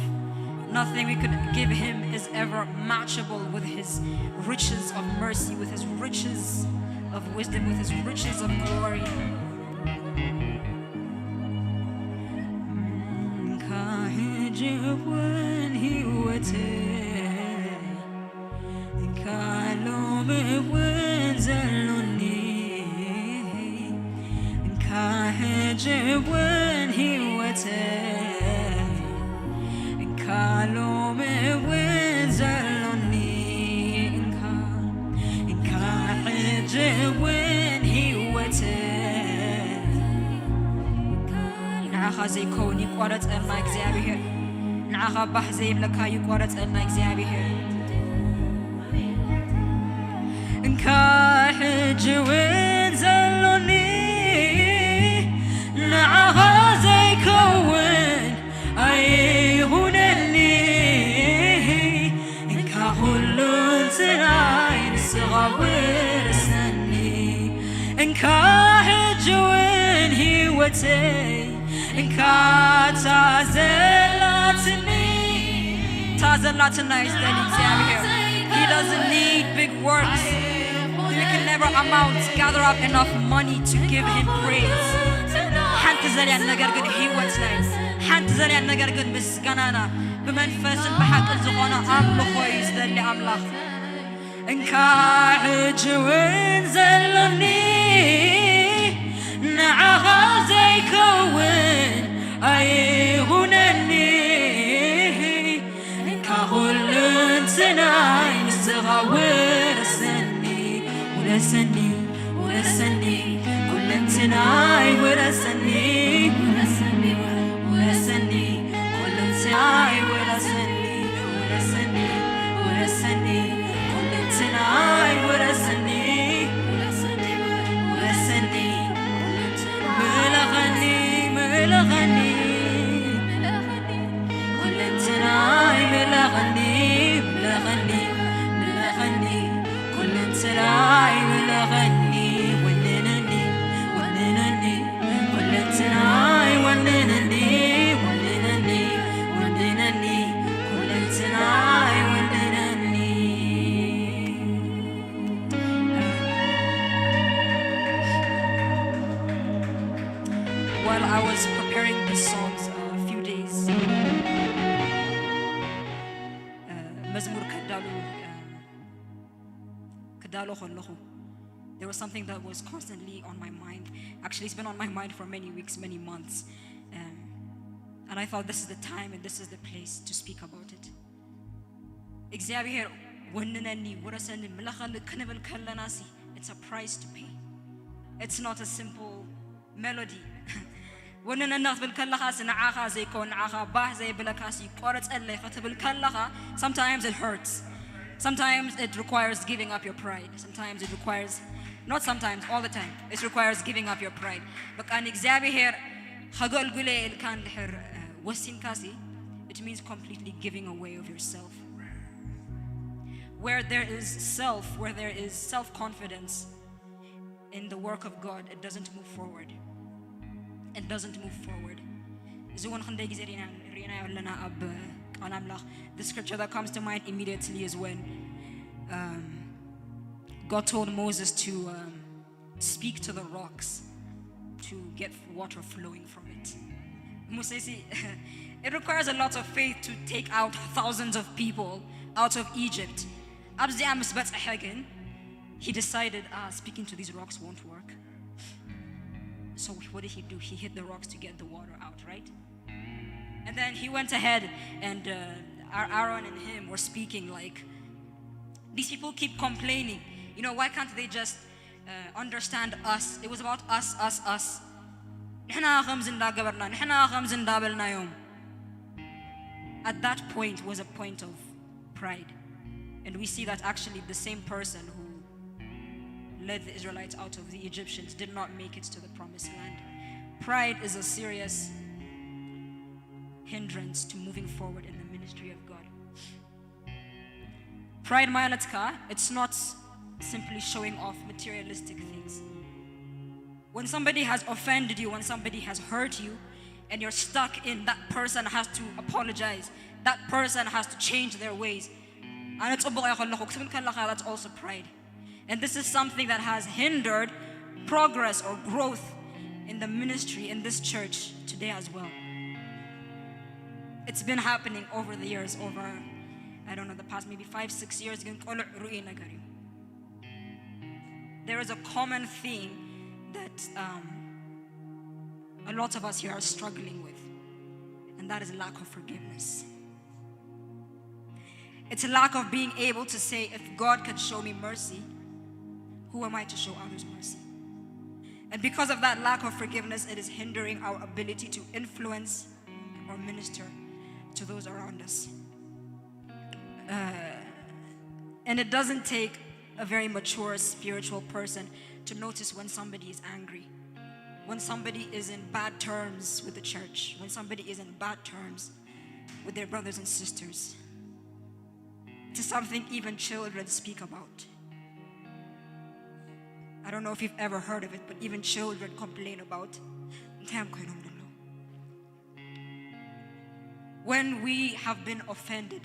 nothing we could give him is ever matchable with his riches of mercy with his riches of wisdom with his riches of glory ሕጂ እውን ህይወተይ ካሎም እውን ዘሎኒ፣ እንካ ሕጂ እውን ህይወተይ፣ እንካ ሎም እውን ዘሎኒ፣ እንካ፣ እንካ ሕጂ እውን ህይወተይ። ንዓኻ ዘይከውን ይቋረጸልና እግዚኣብሔር። ንዓኻ ባህ ዘይብለካ ይቋረጸልና እግዚኣብሔር። እንካ ሕጂ እውን ዘሎኒ ንዓኻ ዘይከውን ኣይኹነኒ። እንካ ኩሉ እንትናይ ንስኻ ውረሰኒ። እንካ ሕጂ እውን ህይወተይ እንካ እታ ዘላትኒ፣ እታ ዘላትና እዩ ዝደሊ እግዚኣብሔር። He doesn't need big works. We can never amount, gather up enough money to give him praise. ሓንቲ ዘልያን ነገር ግን ህይወትና እዩ። ሓንቲ ዘልያን ነገር ግን ምስጋናና፣ ብመንፈስን ብሓቅን ዝኾነ ኣምልኾ እዩ ዝደሊ ኣምላኽ። እንካ ሕጂ እውን ዘሎኒ ንዓኻ ዘይከውን ኣይኹነኒ። እንካ ኩሉ እንትናይ ንስኻ ውረሰኒ፣ ውረሰኒ፣ ውረሰኒ፣ ኩሉ እንትናይ ውረሰኒ፣ ውረሰኒ፣ ውረሰኒ፣ ኩሉ እንትናይ ውረሰኒ፣ ውረሰኒ፣ ውረሰኒ፣ ኩሉ እንትናይ ውረሰኒ፣ ውረሰኒ፣ ውረሰኒ፣ ምለኸኒ፣ ምለኸኒ፣ ኩሉ እንትናይ ምለኸኒ፣ ምለኸኒ፣ ምለኸኒ፣ ኩሉ እንትናይ ምለኸኒ፣ ወንነኒ፣ ወንነኒ፣ ኩሉ እንትናይ ወንነኒ፣ ወንነኒ፣ ወንነኒ፣ ኩሉ እንትናይ ወንነኒ። While I was preparing these songs, uh, a few days, uh, መዝሙር ከዳሉ፣ uh, ክዳሎ ከለኹ፣ there was something that was constantly on my mind. Actually, it's been on my mind for many weeks, many months. Um, and I thought, "This is the time and this is the place to speak about it." እግዚኣብሔር ወንነኒ፣ ውረሰኒ፣ ምለኸኒ ክንብል ከለና ሲ፣ it's a price to pay. It's not a simple melody. ወንነና ክትብል ከለኻ ሲ፣ ንዓኻ ዘይኮን፣ ንዓኻ ባህ ዘይብለካ ሲ፣ ቆረጸለይ ክትብል ከለኻ፣ sometimes it hurts. Sometimes it requires giving up your pride. Sometimes it requires, not sometimes, all the time, it requires giving up your pride. በቃ ንእግዚኣብሔር ከገልግሎ ኢልካ እንድሕር፣ እ፣ ወሲንካ ሲ፣ it means completely giving away of yourself. Where there is self, where there is self-confidence in the work of God, it doesn't move forward. It doesn't move forward. እዚ እውን ክንደይ ግዜ ርኢና፣ ርኢናዮ ኣለና ኣብ ቃል ኣምላኽ። The scripture that comes to mind immediately is when, um, God told Moses to, um, speak to the rocks to get water flowing from it. ሙሴ ሲ፣ it requires a lot of faith to take out thousands of people out of Egypt. ኣብዚኣ ምስ በጽሐ ግን፣ he decided, "Ah, speaking to these rocks won't work." So what did he do? He hit the rocks to get the water out, right? And then he went ahead and, uh, Aa-, Aaron and him were speaking like, "These people keep complaining. You know, why can't they just, uh, understand us?" It was about us, us, us. ንሕና ከምዚ እንዳገበርና፣ ንሕና ከምዚ እንዳበልናዮም። At that point was a point of pride. And we see that actually the same person who led the Israelites out of the Egyptians did not make it to the promised land. Pride is a serious hindrance to moving forward in the ministry of God. Pride ማለት ከኣ, it's not simply showing off materialistic things. When somebody has offended you, when somebody has hurt you, and you're stuck in that person has to apologize, that person has to change their ways. ኣነ ጽቡቕ እየ ከለኹ ክትብል ከለኻ, that's also pride. And this is something that has hindered progress or growth in the ministry in this church today as well. It's been happening over the years, over I don't know, the past maybe five, six years ግን ቆልዕ ርኡይ ነገር እዩ። There is a common theme that um, a lot of us here are struggling with, and that is lack of forgiveness. It's a lack of being able to say, if God can show me mercy, who am I to show others mercy? And because of that lack of forgiveness, it is hindering our ability to influence or minister to those around us. Uh, and it doesn't take a very mature spiritual person to notice when somebody is angry, when somebody is in bad terms with the church, when somebody is in bad terms with their brothers and sisters. It's something even children speak about. I don't know if you've ever heard of it, but even children complain about. When we have been offended,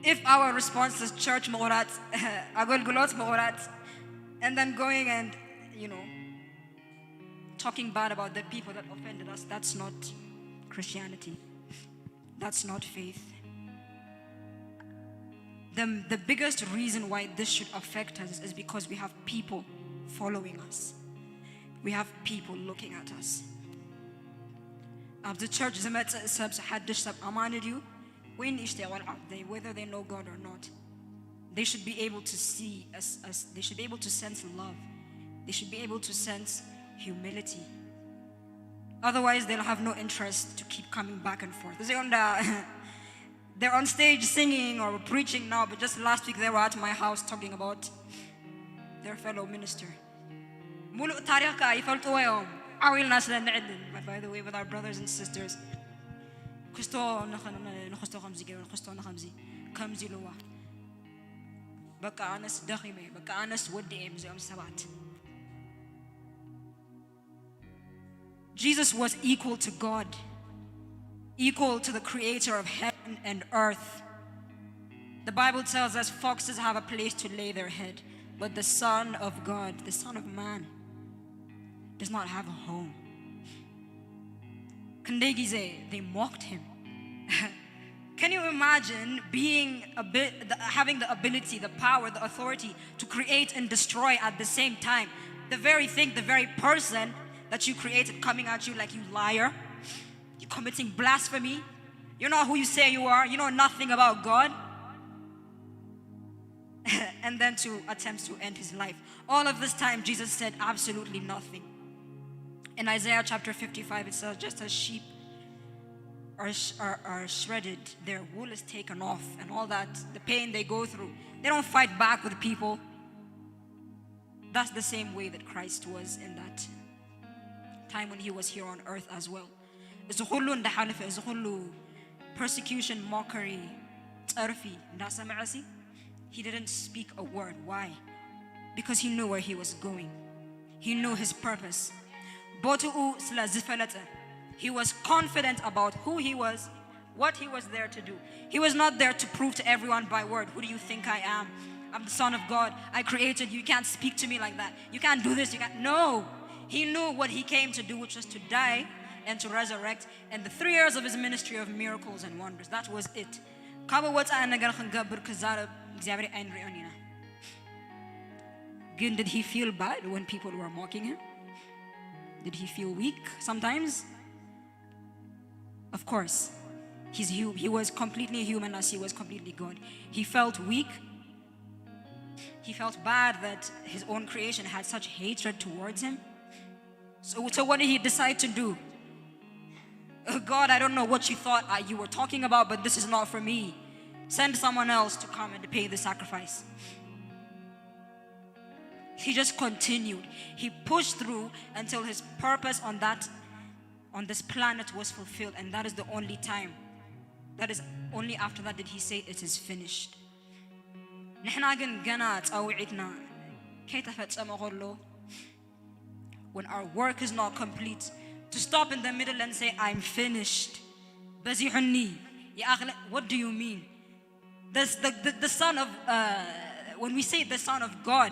if our response is church ምቑራጽ፣ ኣገልግሎት ምቑራጽ, and then going and, you know, talking bad about the people that offended us, that's not Christianity. That's not faith. The, the biggest reason why this should affect us is because we have people following us. We have people looking at us. ኣብዚ ቸርች ዝመጽእ ሰብ ሓድሽ ሰብ ኣማኒ ድዩ ወይ ንእሽተይ ቆልዓ? Whether they know God or not, they should be able to see us, us. They should be able to sense love. They should be able to sense humility. Otherwise, they'll have no interest to keep coming back and forth. እዚኦም እንዳ They're on stage singing or preaching now, but just last week they were at my house talking about their fellow minister. ሙሉእ ታሪኽ ከዓ ይፈልጥዎ እዮም። ዓው ኢልና ስለ ንዕልል፣ by the way, with our brothers and sisters. ክስቶ ንኽ-፣ ንኽስቶ ከምዚ ገይሩ፣ ንኽስቶ ንኸምዚ፣ ከምዚ ኢልዋ። በቃ ኣነስ ደኺመ፣ በቃ ኣነስ ወዲኤ ምስዚኦም ሰባት። Jesus was equal to God, equal to the creator of heaven and earth. The Bible tells us foxes have a place to lay their head, but the Son of God, the Son of Man, does not have a home. ክንደይ ግዜ they mocked him. Can you imagine being a bit, the, having the ability, the power, the authority to create and destroy at the same time? The very thing, the very person that you created coming at you like, "You liar, you're committing blasphemy, you're not who you say you are, you know nothing about God." And then to attempt to end his life. All of this time, Jesus said absolutely nothing. In Isaiah chapter fifty-five, it says, "Just as sheep are, sh- are, are shredded, their wool is taken off, and all that, the pain they go through, they don't fight back with people." That's the same way that Christ was in that time when he was here on earth as well. እዚ ኩሉ እንዳሓለፈ፣ እዚ ኩሉ persecution፣ mockery፣ ጸርፊ እንዳሰምዐ ሲ፣ he didn't speak a word. Why? Because he knew where he was going. He knew his purpose. ቦትኡ ስለ ዝፈለጠ, he was confident about who he was, what he was there to do. He was not there to prove to everyone by word, "Who do you think I am? I'm the Son of God. I created you. You can't speak to me like that. You can't do this. You can't." No. He knew what he came to do, which was to die and to resurrect. And the three years of his ministry of miracles and wonders, that was it. ካብ ወፃኢ ነገር ክንገብር ክዛረብ እግዚኣብሔር ኣይንሪኦን ኢና። ግን did he feel bad when people were mocking him? Did he feel weak sometimes? Of course. He's hu- he was completely human as he was completely God. He felt weak. He felt bad that his own creation had such hatred towards him. So, so what did he decide to do? "Oh, God, I don't know what you thought, uh, you were talking about, but this is not for me. Send someone else to come and pay the sacrifice." He just continued. He pushed through until his purpose on that, on this planet was fulfilled, and that is the only time. That is only after that did he say, "It is finished." ንሕና ግን ገና ጻውዒትና ከይተፈጸመ ከሎ፣ when our work is not complete, to stop in the middle and say, "I'm finished." በዚሑኒ፣ ይኣኽለ-፣ what do you mean? This, the, the, the son of, uh, when we say the Son of God,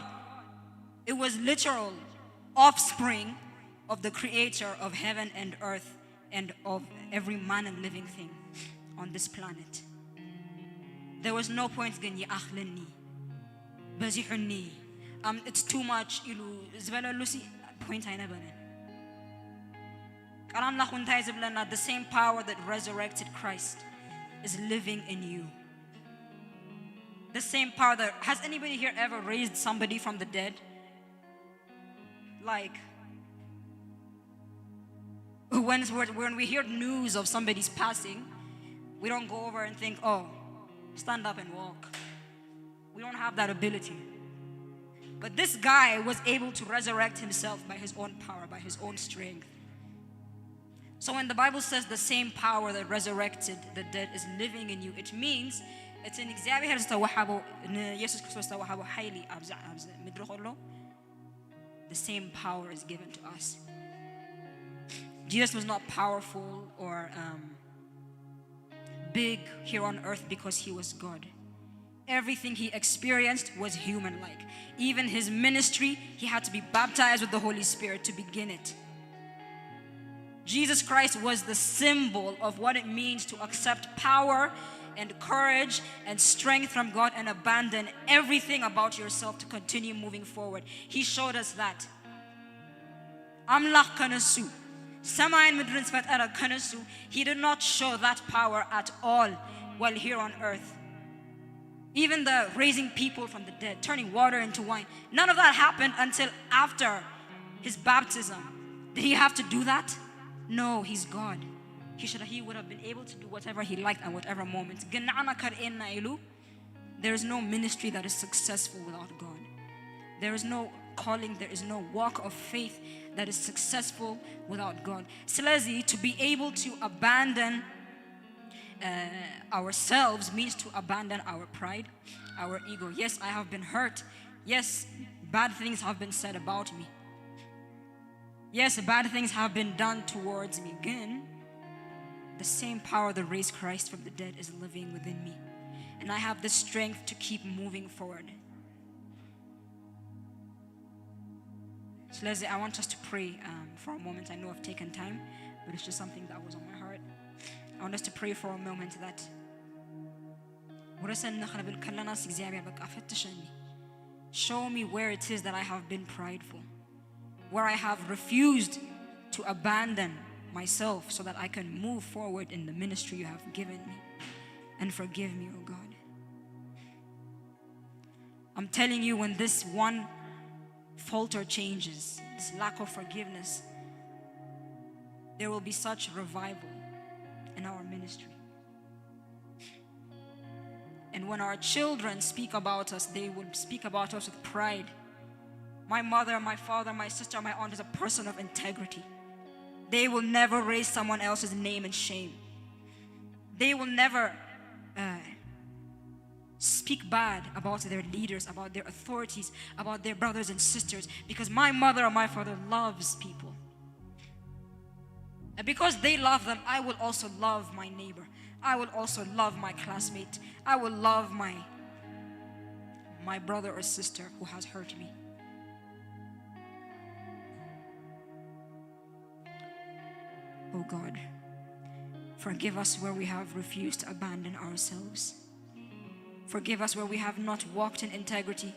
it was literal offspring of the creator of heaven and earth and of every man and living thing on this planet. There was no point ግን ይኣኽለኒ፣ በዚሑኒ፣ um, it's too much ኢሉ ዝበለሉ ሲ point ኣይነበረን። ቃል ኣምላኽ እንታይ ዝብለና? The same power that resurrected Christ is living in you. The same power that, has anybody here ever raised somebody from the dead? Like, when, when we hear news of somebody's passing, we don't go over and think, "Oh, stand up and walk." We don't have that ability. But this guy was able to resurrect himself by his own power, by his own strength. So when the Bible says the same power that resurrected the dead is living in you, it means እቲ ንእግዚኣብሔር ዝተዋሃበ፣ ንየሱስ ክርስቶስ ዝተዋሃበ ሓይሊ ኣብዚ ኣብዚ ምድሪ ከሎ, the same power is given to us. Jesus was not powerful or, um, big here on earth because he was God. Everything he experienced was human like. Even his ministry, he had to be baptized with the Holy Spirit to begin it. Jesus Christ was the symbol of what it means to accept power and courage and strength from God and abandon everything about yourself to continue moving forward. He showed us that. ኣምላኽ ከነሱ፣ ሰማይን ምድርን ዝፈጠረ ከነሱ, he did not show that power at all while here on earth. Even the raising people from the dead, turning water into wine, none of that happened until after his baptism. Did he have to do that? No, he's God. He should, he would have been able to do whatever he liked at whatever moment. ግን ንዓና ከርእየና ኢሉ, there is no ministry that is successful without God. There is no calling, there is no walk of faith that is successful without God. ስለዚ, to be able to abandon, uh, ourselves means to abandon our pride, our ego. Yes, I have been hurt. Yes, bad things have been said about me. Yes, bad things have been done towards me. ግን, the same power that raised Christ from the dead is living within me. And I have the strength to keep moving forward. ስለዚ, I want us to pray, um, for a moment. I know I've taken time, but it's just something that was on my heart. I want us to pray for a moment that ውረሰኒ ክንብል ከለናስ፣ እግዚኣብሔር፣ በቃ፣ ፈትሸኒ. Show me where it is that I have been prideful, where I have refused to abandon myself so that I can move forward in the ministry you have given me. And forgive me, oh God. I'm telling you, when this one falter changes, this lack of forgiveness, there will be such revival in our ministry. And when our children speak about us, they will speak about us with pride. My mother, my father, my sister, my aunt is a person of integrity. They will never raise someone else's name in shame. They will never, uh, speak bad about their leaders, about their authorities, about their brothers and sisters, because my mother or my father loves people. And because they love them, I will also love my neighbor. I will also love my classmate. I will love my, my brother or sister who has hurt me. Oh God, forgive us where we have refused to abandon ourselves. Forgive us where we have not walked in integrity.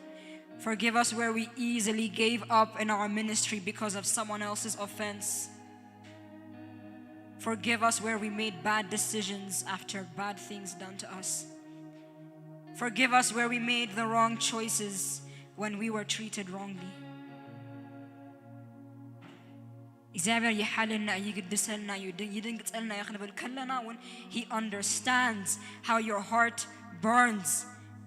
Forgive us where we easily gave up in our ministry because of someone else's offense. Forgive us where we made bad decisions after bad things done to us. Forgive us where we made the wrong choices when we were treated wrongly. እግዚኣብሔር ይሓለና እዩ፣ ይግድሰልና እዩ፣ ድ-፣ ይድንግጸልና እዩ ክንብል ከለና እውን, he understands how your heart burns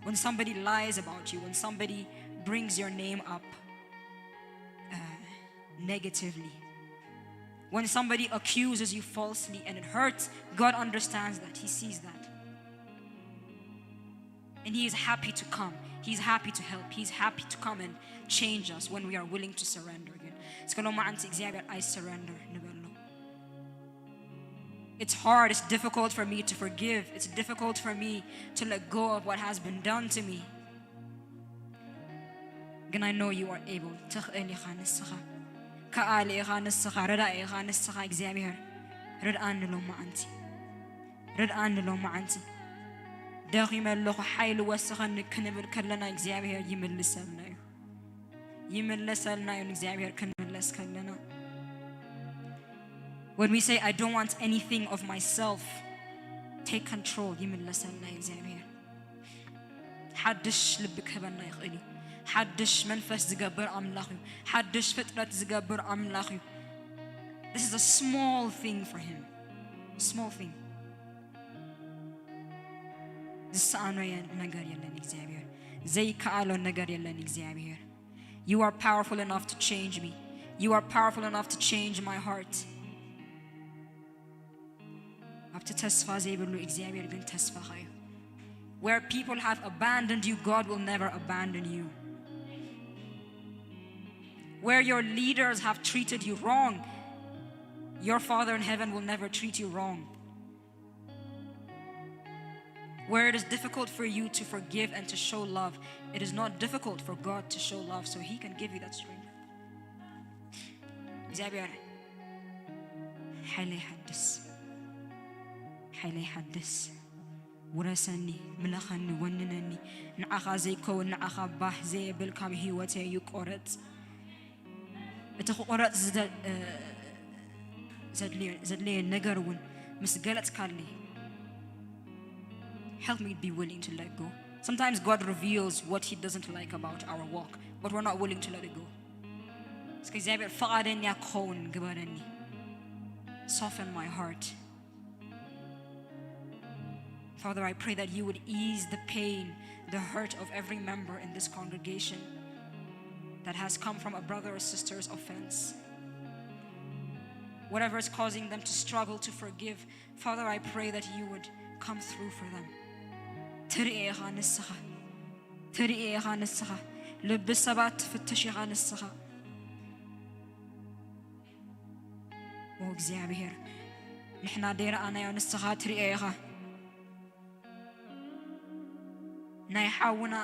when somebody lies about you, when somebody brings your name up, uh, negatively, when somebody accuses you falsely and it hurts. God understands that, he sees that. And he is happy to come. He's happy to help. He's happy to come and change us when we are willing to surrender. ግን እስከ ሎማዓንቲ እግዚኣብሔር, I surrender ንበሎ. It's hard, it's difficult for me to forgive. It's difficult for me to let go of what has been done to me. ግን I know you are able. ትኽእል ኢኻ ንስኻ። ከኣሊ ኢኻ ንስኻ። ረዳኢ ኢኻ ንስኻ እግዚኣብሔር። ርድኣኒ ሎማዓንቲ። ርድኣኒ ሎማዓንቲ። ደኺመ ኣለኹ፣ ሓይሊ ወስኸኒ ክንብል ከለና እግዚኣብሔር ይምልሰልና እዩ። ይምለሰልና እዩ እግዚኣብሔር ክንምለስ ከለና። When we say, "I don't want anything of myself," take control፣ ይምለሰልና እዩ እግዚኣብሔር። ሓድሽ ልቢ ክህበና ይኽእል እዩ። ሓድሽ መንፈስ ዝገብር ኣምላኽ እዩ። ሓድሽ ፍጥረት ዝገብር ኣምላኽ እዩ። This is a small thing for him. Small thing. ዝሰኣኖ የ-፣ ነገር የለን እግዚኣብሔር። ዘይከኣሎ ነገር የለን እግዚኣብሔር። You are powerful enough to change me. You are powerful enough to change my heart. ኣብቲ ተስፋ ዘይብሉ እግዚኣብሔር ግን ተስፋኻ እዩ። Where people have abandoned you, God will never abandon you. Where your leaders have treated you wrong, your Father in heaven will never treat you wrong. Where it is difficult for you to forgive and to show love, it is not difficult for God to show love, so He can give you that strength. እግዚኣብሔር ሓይለይ ሓድስ፣ ሓይለይ ሓድስ፣ ውረሰኒ፣ ምለኸኒ፣ ወንነኒ። ንዓኻ ዘይከውን፣ ንዓኻ ባህ ዘየብል ካብ ህይወተይ ይቆረጽ። እቲ ክቑረጽ ዝደ-፣ እ፣ ዘድልዮ-፣ ዘድለየ ነገር እውን ምስ ገለጽካለይ፣ help me be willing to let go. Sometimes God reveals what He doesn't like about our walk, but we're not willing to let it go. እስከ እግዚኣብሔር ፈቓደኛ ክኸውን ግበረኒ። Soften my heart. Father, I pray that you would ease the pain, the hurt of every member in this congregation that has come from a brother or sister's offense. Whatever is causing them to struggle to forgive, Father, I pray that you would come through for them. ትርኢ ኢኻ ንስኻ፣ ትርኢ ኢኻ ንስኻ፣ ልቢ ሰባት ትፍትሽ ኢኻ ንስኻ። ኦ እግዚኣብሔር፣ ንሕና ደይረኣናዮ ንስኻ ትሪኦ ኢኻ። ናይ ሓውና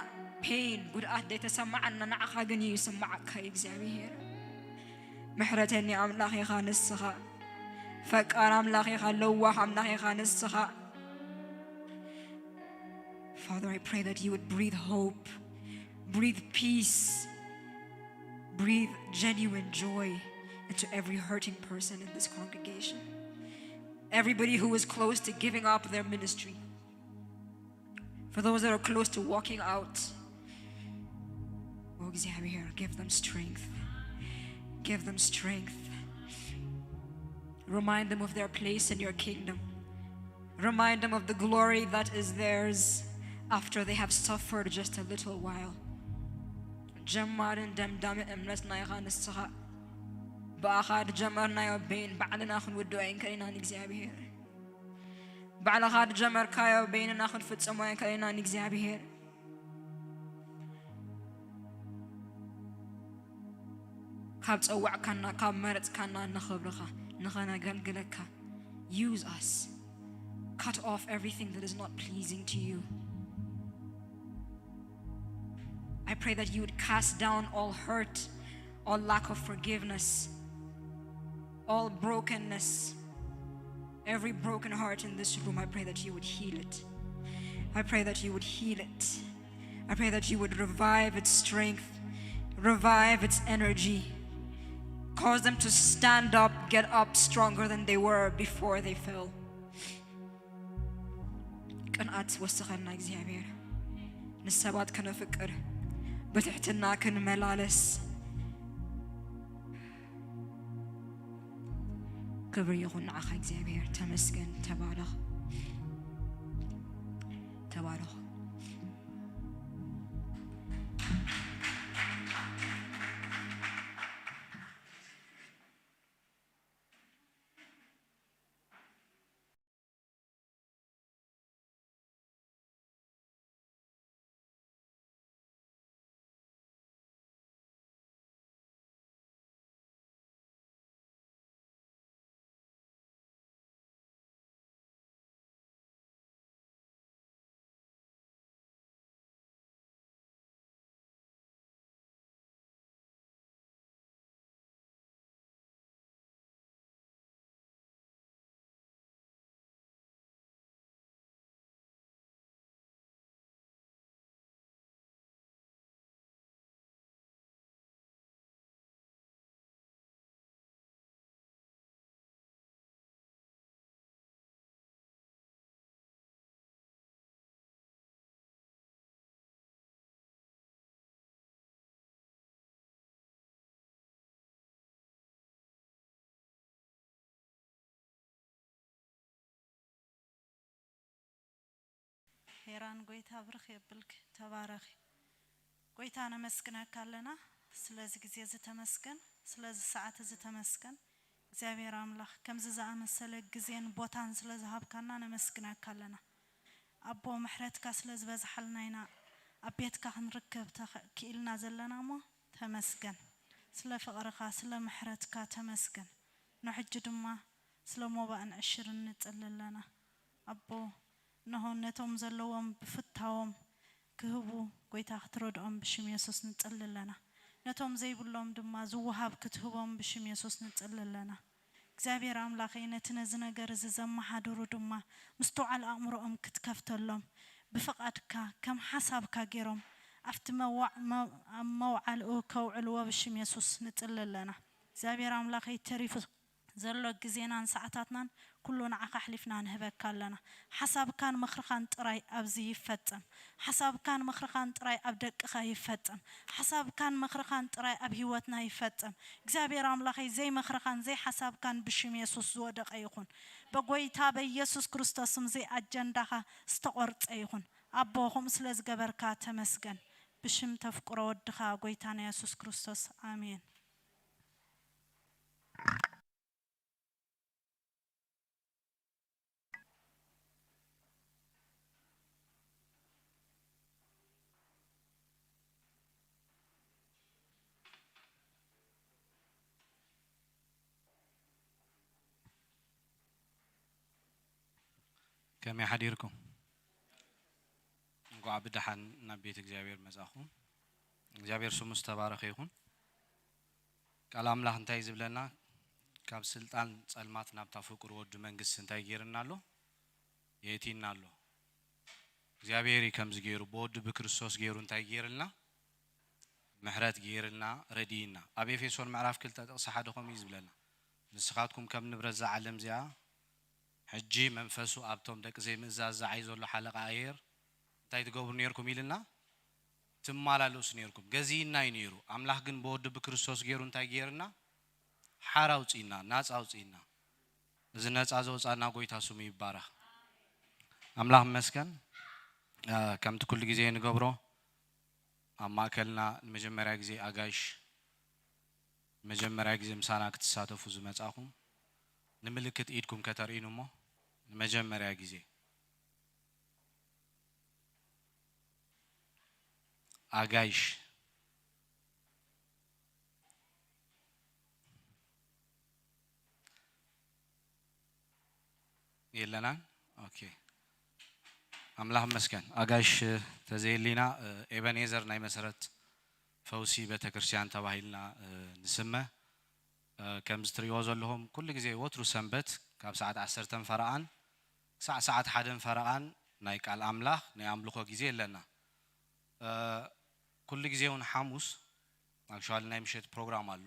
ፔን፣ ጉድኣት ደይተሰማዓና፣ ንዓኻ ግን እዩ ይስማዓካ እዩ እግዚኣብሔር። ምሕረተኛ ኣምላኽ ኢኻ ንስኻ። ፈቃር ኣምላኽ ኢኻ፣ ለዋህ ኣምላኽ ኢኻ ንስኻ። Father, I pray that you would breathe hope, breathe peace, breathe genuine joy into every hurting person in this congregation. Everybody who is close to giving up their ministry, for those that are close to walking out, oh እግዚአብሔር, give them strength. Give them strength. Remind them of their place in your kingdom. Remind them of the glory that is theirs after they have suffered just a little while. ጀማርን ደምዳሚ እምነትና ኢኻ ንስኻ። ብኣኻ ዝጀመርናዮ በይን ባዕልና ክንውድኦ ኣይንክእልን ኢና ንእግዚኣብሔር። ባዕልኻ ዝጀመርካዮ በይንና ክንፍጽሞ ኣይንክእልን ኢና ንእግዚኣብሔር። ካብ ጸዋዕካና፣ ካብ መረጽካና ንኽብርኻ፣ ንኸነገልግለካ፣ use us. Cut off everything that is not pleasing to you. I pray that you would cast down all hurt, all lack of forgiveness, all brokenness. Every broken heart in this room, I pray that you would heal it. I pray that you would heal it. I pray that you would revive its strength, revive its energy. Cause them to stand up, get up stronger than they were before they fell. ቅንኣት ወስኸና እግዚኣብሔር፣ ንሰባት ከነፍቅር፣ ብትሕትና ክንመላለስ። ክብሪ ይኹን ንዓኻ እግዚኣብሔር። ተመስገን። ተባረኽ። ተባረኽ። ሄራን፣ ጎይታ ብርኽ የብልክ፣ ተባረኺ። ጎይታ ነመስግነካ ኣለና ስለዚ ግዜ እዚ ተመስገን፣ ስለዚ ሰዓት እዚ ተመስገን። እግዚኣብሔር ኣምላኽ ከምዚ ዝኣመሰለ ግዜን ቦታን ስለ ዝሃብካና ነመስግነካ ኣለና። ኣቦ ምሕረትካ ስለ ዝበዝሓልና ኢና ኣብ ቤትካ ክንርከብ ተኽ-፣ ክኢልና ዘለና እሞ ተመስገን። ስለ ፍቕርኻ፣ ስለ ምሕረትካ ተመስገን። ንሕጂ ድማ ስለ ሞባእን ዕሽርን ንጽሊ ኣለና። ኣቦ፣ እነሆ ነቶም ዘለዎም ብፍታዎም ክህቡ፣ ጎይታ ክትረድኦም ብሽም የሱስ ንጽሊ ኣለና። ነቶም ዘይብሎም ድማ ዝወሃብ ክትህቦም ብሽም የሱስ ንጽሊ ኣለና። እግዚኣብሔር ኣምላኸይ፣ ነቲ ነዚ ነገር እዚ ዘመሓድሩ ድማ ምስትውዓል ኣእምሮኦም ክትከፍተሎም፣ ብፍቓድካ ከም ሓሳብካ ገይሮም ኣብቲ መዋዕ-፣ መ-፣ ኣብ መውዓልኡ ከውዕልዎ ብሽም የሱስ ንጽሊ ኣለና። እግዚኣብሔር ኣምላኸይ፣ ተሪፉ ዘሎ ግዜናን ሰዓታትናን ኩሉ ንዓኻ ኣሕሊፍና ንህበካ ኣለና። ሓሳብካን ምኽርኻን ጥራይ ኣብዚ ይፈጸም። ሓሳብካን ምኽርኻን ጥራይ ኣብ ደቅኻ ይፈጸም። ሓሳብካን ምኽርኻን ጥራይ ኣብ ህይወትና ይፈጸም። እግዚኣብሔር ኣምላኸይ፣ ዘይምኽርኻን ዘይሓሳብካን ብሽም የሱስ ዝወደቐ ይኹን። በጎይታ በኢየሱስ ክርስቶስ ስም፣ ዘይ ኣጀንዳኻ ዝተቖርጸ ይኹን። ኣቦ፣ ከምኡ ስለ ዝገበርካ ተመስገን። ብሽም ተፍቅሮ ወድኻ ጎይታና የሱስ ክርስቶስ፣ ኣሜን። ከመይ ሓዲርኩም? እንኳዕ ብደሓን ናብ ቤት እግዚኣብሔር መጻኹም። እግዚኣብሔር ስሙ ዝተባረኸ ይኹን። ቃል ኣምላኽ እንታይ እዩ ዝብለና? ካብ ስልጣን ጸልማት ናብታ ፍቅሩ ወዱ መንግስቲ እንታይ ገይርና ኣሎ? የእቲና ኣሎ። እግዚኣብሔር እዩ ከምዚ ገይሩ፣ ብወዱ ብክርስቶስ ገይሩ እንታይ ገይርልና? ምሕረት ገይርልና፣ ረድኢና። ኣብ ኤፌሶን ምዕራፍ ክልተ ጥቕሲ ሓደ ከምኡ እዩ ዝብለና። ንስኻትኩም ከም ንብረት እዛ ዓለም እዚኣ፣ ሕጂ መንፈሱ ኣብቶም ደቂ ዘይምእዛዝ ዝዓይ ዘሎ ሓለቓ ኣየር እንታይ ትገብሩ ነይርኩም ኢልና? ትመላለሱ ነይርኩም። ገዚእና እዩ ነይሩ። ኣምላኽ ግን ብወዱ ብክርስቶስ ገይሩ እንታይ ገይርና? ሓራ ኣውፅእና፣ ናፃ ኣውፅእና። እዚ ነፃ ዘውፃና ጎይታ ስሙ ይባረኽ። ኣምላኽ ይመስገን። እ፣ ከምቲ ኩሉ ግዜ ንገብሮ፣ ኣብ ማእከልና ንመጀመርያ ግዜ ኣጋይሽ፣ መጀመርያ ግዜ ምሳና ክትሳተፉ ዝመጻኹም፣ ንምልክት ኢድኩም ከተርእዩኒ እሞ፣ ንመጀመርያ ግዜ ኣጋይሽ የለናን? ኦኬ። ኣምላኽ ይመስገን። ኣጋይሽ ተዘየሊና፣ እ፣ ኤበኔዘር ናይ መሰረት ፈውሲ ቤተክርስትያን ተባሂልና፣ እ፣ ንስመ። እ፣ ከምዚ ትርእይዎ ዘለኹም ኩሉ ግዜ ወትሩ ሰንበት ካብ ሰዓት ዓሰርተ ፈረቓን ክሳዕ ሰዓት ሓደ ፈረቓን ናይ ቃል ኣምላኽ ናይ ኣምልኾ ግዜ ኣለና። እ፣ ኩሉ ግዜ እውን ሓሙስ፣ ኣክቹዋሊ ናይ ምሸት ፕሮግራም ኣሎ።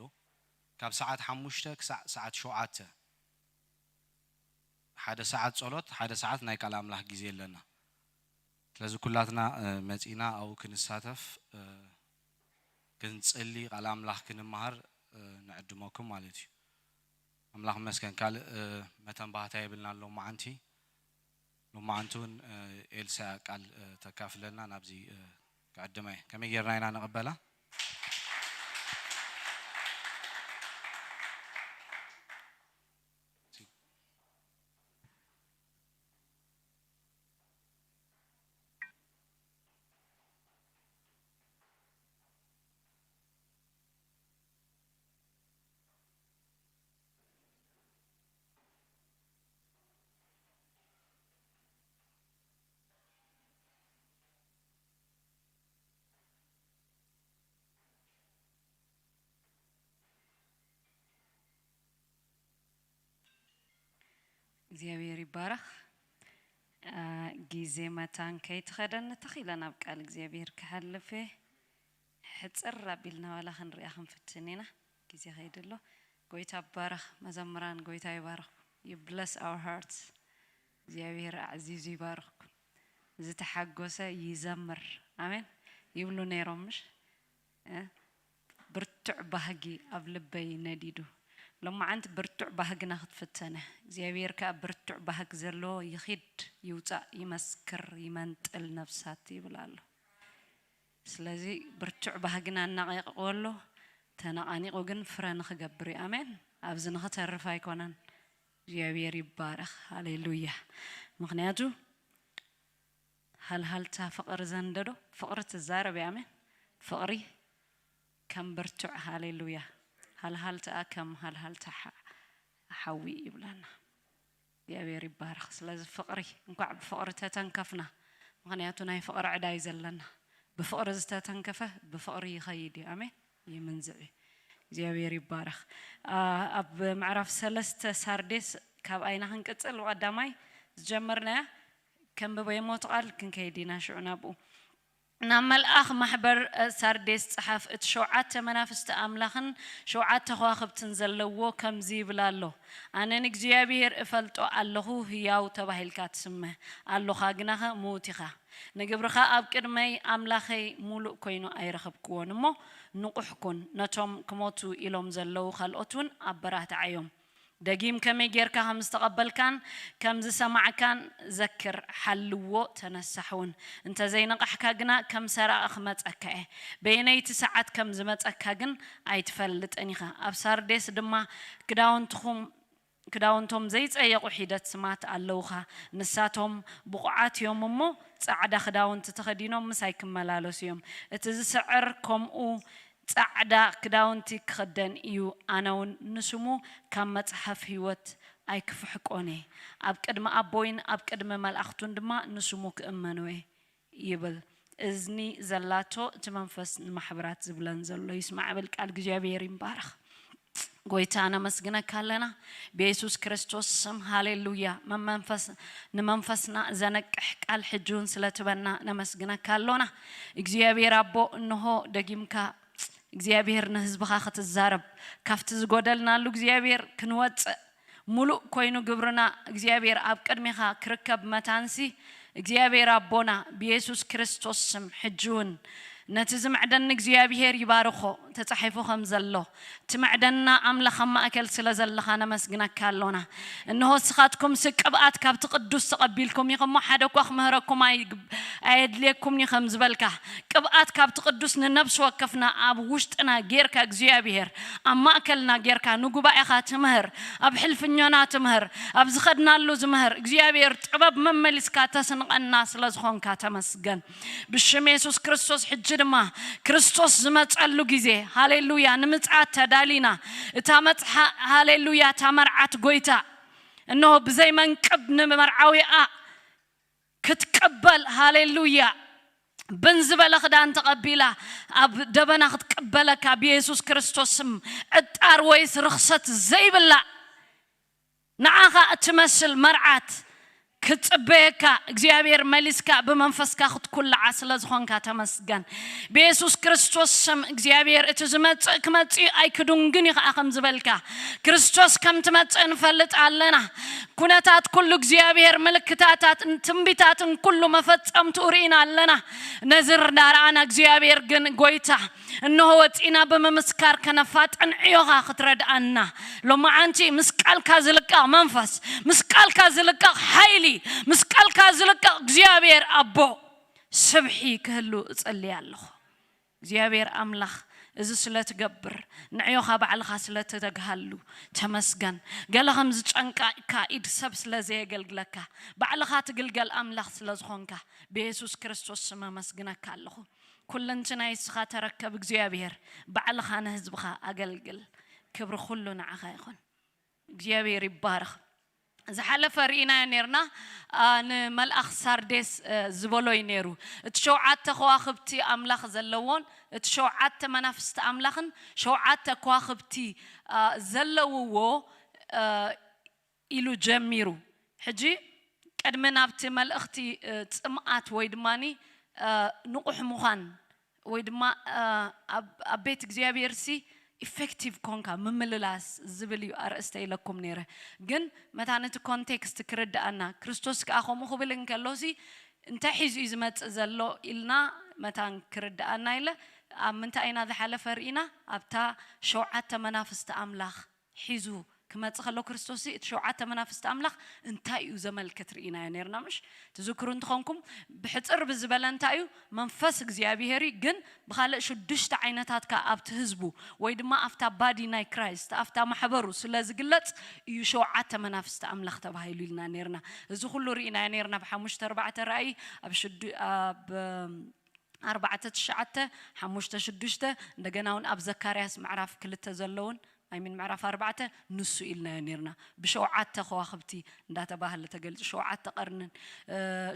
ካብ ሰዓት ሓሙሽተ ክሳዕ ሰዓት ሸውዓተ ሓደ ሰዓት ጸሎት፣ ሓደ ሰዓት ናይ ቃል ኣምላኽ ግዜ ኣለና። ስለዚ ኩላትና፣ እ፣ መጺና ኣብኡ ክንሳተፍ፣ እ፣ ክንጽሊ፣ ቃል ኣምላኽ ክንመሃር፣ እ፣ ንዕድመኩም ማለት እዩ። ኣምላኽ ይመስገን። ካልእ፣ እ፣ መተንባህታ የብልናን ሎማዓንቲ። ሎማዓንቲ እውን፣ እ፣ ኤልሳ ቃል፣ እ፣ ተካፍለና ናብዚ፣ እ፣ ክዕድመ እየ። ከመይ ጌርና ኢና ንቕበላ? እግዚኣብሔር ይባረኽ። አ፣ ግዜ መታን ከይትኸደኒ ተኺለ ናብ ቃል እግዚኣብሔር ክሓልፍ እየ። ሕጽር ኣቢልና ዋላ ክንሪኣ ክንፍትን ኢና። ግዜ ከይድሎ። ጎይታ ይባረኽ። መዘምራን፣ ጎይታ ይባረኽኩም። You bless our hearts። እግዚኣብሔር ኣዕዚዙ ይባርኽኩም። ዝተሓጎሰ ይዘምር። ኣሜን ይብሉ ነይሮም፣ ምሽ? እ? ብርቱዕ ባህጊ ኣብ ልበይ ነዲዱ፣ ሎማዓንቲ ብርቱዕ ባህግና ክትፍተነ እግዚኣብሔር ከዓ ብርቱዕ ባህግ ዘለዎ ይኺድ፣ ይውፃእ፣ ይመስክር፣ ይመንጥል ነፍሳት ይብል ኣሎ። ስለዚ ብርቱዕ ባህግና እናቐይቕዎ ኣሎ። ተነቓኒቑ ግን ፍረ ንኽገብር እዩ። ኣሜን። ኣብዚ ንኽተርፍ ኣይኮነን። እግዚኣብሔር ይባረኽ። ሃሌሉያ። ምኽንያቱ ሃልሃልታ ፍቕሪ ዘንደዶ ፍቕሪ ትዛረብ እያ። ኣሜን። ፍቕሪ ከም ብርቱዕ፣ ሃሌሉያ፣ ሃልሃልታ ከም ሃልሃልታ ሓ- ሓዊ ይብለና። እግዚኣብሔር ይባረኽ። ስለዚ ፍቕሪ እንኳዕ ብፍቕሪ ተተንከፍና። ምኽንያቱ ናይ ፍቕሪ ዕዳ እዩ ዘለና። ብፍቕሪ ዝተተንከፈ ብፍቕሪ ይኸይድ እዩ። ኣሜን። ይምንዝዕ እዩ። እግዚኣብሔር ይባረኽ። ኣብ ምዕራፍ ሰለስተ ሳርዴስ ካብ ኣይና ክንቅፅል ብቐዳማይ ዝጀመርናያ ከንብበ የሞ እቲ ቃል ክንከይድ ኢና ሽዑ ናብኡ። ናብ መልኣኽ ማሕበር ሳርዴስ ጸሓፍ፣ እቲ ሸውዓተ መናፍስቲ ኣምላኽን ሸውዓተ ከዋኽብትን ዘለዎ ከምዚ ይብል ኣሎ። ኣነ ንእግዚኣብሔር እፈልጦ ኣለኹ፣ ህያው ተባሂልካ ትስመ ኣለኻ፣ ግናኸ ምዉት ኢኻ። ንግብርኻ ኣብ ቅድመይ ኣምላኸይ ምሉእ ኮይኑ ኣይረኸብክዎን እሞ፣ ንቑሕ ኩን፣ ነቶም ክሞቱ ኢሎም ዘለዉ ካልኦት እውን ኣበራትዓዮም። ደጊም ከመይ ጌርካ ከም ዝተቐበልካን ከም ዝሰማዕካን ዘክር፣ ሓልዎ፣ ተነሳሕ እውን። እንተ ዘይነቓሕካ ግና ከም ሰራቒ ክመጸካ እየ። በየነይቲ ሰዓት ከም ዝመጸካ ግን ኣይትፈልጥን ኢኻ። ኣብ ሳርዴስ ድማ ክዳውንትኹም ክዳውንቶም ዘይጸየቑ ሒደት ስማት ኣለውኻ። ንሳቶም ብቑዓት እዮም እሞ ጻዕዳ ክዳውንቲ ተኸዲኖም ምሳይ ክመላለሱ እዮም። እቲ ዝስዕር ከምኡ ጻዕዳ ክዳውንቲ ክኽደን እዩ። ኣነ እውን ንስሙ ካብ መጽሓፍ ህይወት ኣይክፍሕቆን እየ። ኣብ ቅድሚ ኣቦይን ኣብ ቅድሚ መላእኽቱን ድማ ንስሙ ክእመኖ እየ ይብል። እዝኒ ዘላቶ እቲ መንፈስ ንማሕበራት ዝብለን ዘሎ ይስማዕ። ብል ቃል እግዚኣብሔር ይምባረኽ። ጎይታ ነመስግነካ ኣለና ብየሱስ ክርስቶስ ስም። ሃሌሉያ። መመንፈስ ንመንፈስና ዘነቅሕ ቃል ሕጂ እውን ስለትበና ነመስግነካ ኣሎና። እግዚኣብሔር ኣቦ፣ እንሆ ደጊምካ እግዚኣብሔር ንህዝብኻ ክትዛረብ፣ ካብቲ ዝጎደልናሉ እግዚኣብሔር ክንወፅእ፣ ሙሉእ ኮይኑ ግብርና እግዚኣብሔር ኣብ ቅድሜኻ ክርከብ መታንሲ እግዚኣብሔር ኣቦና ብየሱስ ክርስቶስ ስም ሕጂ እውን ነቲ ዝምዕደኒ እግዚኣብሔር ይባርኾ። ተጻሒፉ ከም ዘሎ ትምዕደና ኣምላኽ ኣብ ማእከል ስለ ዘለኻ ነመስግነካ ኣሎና። እንሆ ንስኻትኩምሲ ቅብኣት ካብቲ ቅዱስ ተቐቢልኩም ኢኹም እሞ ሓደ እኳ ክምህረኩም ኣይግ- ኣየድልየኩምን እዩ ከም ዝበልካ፣ ቅብኣት ካብቲ ቅዱስ ንነብሲ ወከፍና ኣብ ውሽጥና ጌርካ እግዚኣብሔር ኣብ ማእከልና ጌርካ ንጉባኤኻ ትምህር፣ ኣብ ሕልፍኛና ትምህር፣ ኣብ ዝኸድናሉ ዝምህር እግዚኣብሔር ጥበብ መመሊስካ ተስንቐና ስለ ዝኾንካ ተመስገን። ብሽም የሱስ ክርስቶስ ሕጂ ድማ ክርስቶስ ዝመጸሉ ግዜ፣ ሃሌሉያ፣ ንምጽኣት ተዳሊና። እታ መጽሓ፣ ሃሌሉያ፣ እታ መርዓት ጎይታ፣ እንሆ ብዘይ መንቅብ ንመርዓዊኣ ክትቅበል፣ ሃሌሉያ፣ ብን ዝበለ ክዳን ተቐቢላ ኣብ ደበና ክትቅበለካ ብየሱስ ክርስቶስ ስም ዕጣር ወይስ ርኽሰት ዘይብላ ንዓኻ እትመስል መርዓት ክትጽበየካ እግዚኣብሔር መሊስካ ብመንፈስካ ክትኩልዓ ስለ ዝኾንካ ተመስገን። ብየሱስ ክርስቶስ ስም እግዚኣብሔር እቲ ዝመጽእ ክመጽእ እዩ ኣይክዱንግን እዩ ከዓ ከም ዝበልካ ክርስቶስ ከም ትመጽእ ንፈልጥ ኣለና። ኩነታት ኩሉ እግዚኣብሔር ምልክታታትን ትንቢታትን ኩሉ መፈጸምትኡ ርኢና ኣለና። ነዚ እንዳረኣና እግዚኣብሔር ግን ጎይታ እንሆ ወፂና ብምምስካር ከነፋጥን ዕዮኻ ክትረድኣና ሎማዓንቲ ምስ ቃልካ ዝልቀቕ መንፈስ ምስ ቃልካ ዝልቀቕ ሓይሊ ምስ ቃልካ ዝልቀቕ እግዚኣብሔር ኣቦ ስብሒ ክህሉ እጸልይ ኣለኹ። እግዚኣብሔር ኣምላኽ እዚ ስለ ትገብር ንዕዮኻ ባዕልኻ ስለ ተተግሃሉ ተመስገን። ገለ ከም ዝጨንቃካ ኢድ ሰብ ስለ ዘየገልግለካ ባዕልኻ ትግልገል ኣምላኽ ስለ ዝኾንካ ብየሱስ ክርስቶስ ስም ኣመስግነካ ኣለኹ። ኩለንትናይ እስኻ ተረከብ እግዚኣብሔር፣ ባዕልኻ ንህዝብኻ ኣገልግል። ክብሪ ኩሉ ንዓኻ ይኹን። እግዚኣብሔር ይባረኽ። ዝሓለፈ ርኢናዮ ነርና ንመልኣኽ ሳርዴስ ዝበሎ እዩ ነይሩ። እቲ ሸውዓተ ከዋኽብቲ ኣምላኽ ዘለዎን እቲ ሸውዓተ መናፍስቲ ኣምላኽን ሸውዓተ ከዋኽብቲ ዘለውዎ ኢሉ ጀሚሩ። ሕጂ ቅድሚ ናብቲ መልእኽቲ ጽምኣት ወይ ድማ ንቑሕ ምዃን ወይ ድማ ኣብ ቤት እግዚኣብሔር ሲ ኢፌክቲቭ ኮንካ ምምልላስ ዝብል እዩ ኣርእስተ ኢለኩም ነይረ። ግን መታ ነቲ ኮንቴክስት ክርድኣና ክርስቶስ ከዓ ከምኡ ክብል እንከሎ ሲ እንታይ ሒዙ እዩ ዝመፅእ ዘሎ ኢልና መታን ክርድኣና ኢለ ኣብ ምንታይ ኢና ዝሓለፈ ርኢና ኣብታ ሸውዓተ መናፍስቲ ኣምላኽ ሒዙ ክመጽእ ከሎ ክርስቶስ እቲ ሸውዓተ መናፍስቲ ኣምላኽ እንታይ እዩ ዘመልክት ርኢናዮ ነርና ምሽ? ትዝክሩ እንተኾንኩም ብሕጽር ብዝበለ እንታይ እዩ መንፈስ እግዚኣብሔር እዩ፣ ግን ብኻልእ ሽዱሽተ ዓይነታት ከ ኣብቲ ህዝቡ ወይ ድማ ኣብታ ባዲ ናይ ክራይስት ኣብታ ማሕበሩ ስለ ዝግለጽ እዩ ሸውዓተ መናፍስቲ ኣምላኽ ተባሂሉ ኢልና ነርና። እዚ ኩሉ ርኢናዮ ነርና ብሓሙሽተ ኣርባዕተ ራእይ ኣብ ሽዱ ኣብ ኣርባዕተ ትሽዓተ ሓሙሽተ ሽዱሽተ እንደገና እውን ኣብ ዘካርያስ ምዕራፍ ክልተ ዘለውን ኣይሚን ምዕራፍ ኣርባዕተ ንሱ ኢልናዮ ነርና። ብሸውዓተ ከዋኽብቲ እንዳተባህለ ተገሊጹ፣ ሸውዓተ ቀርንን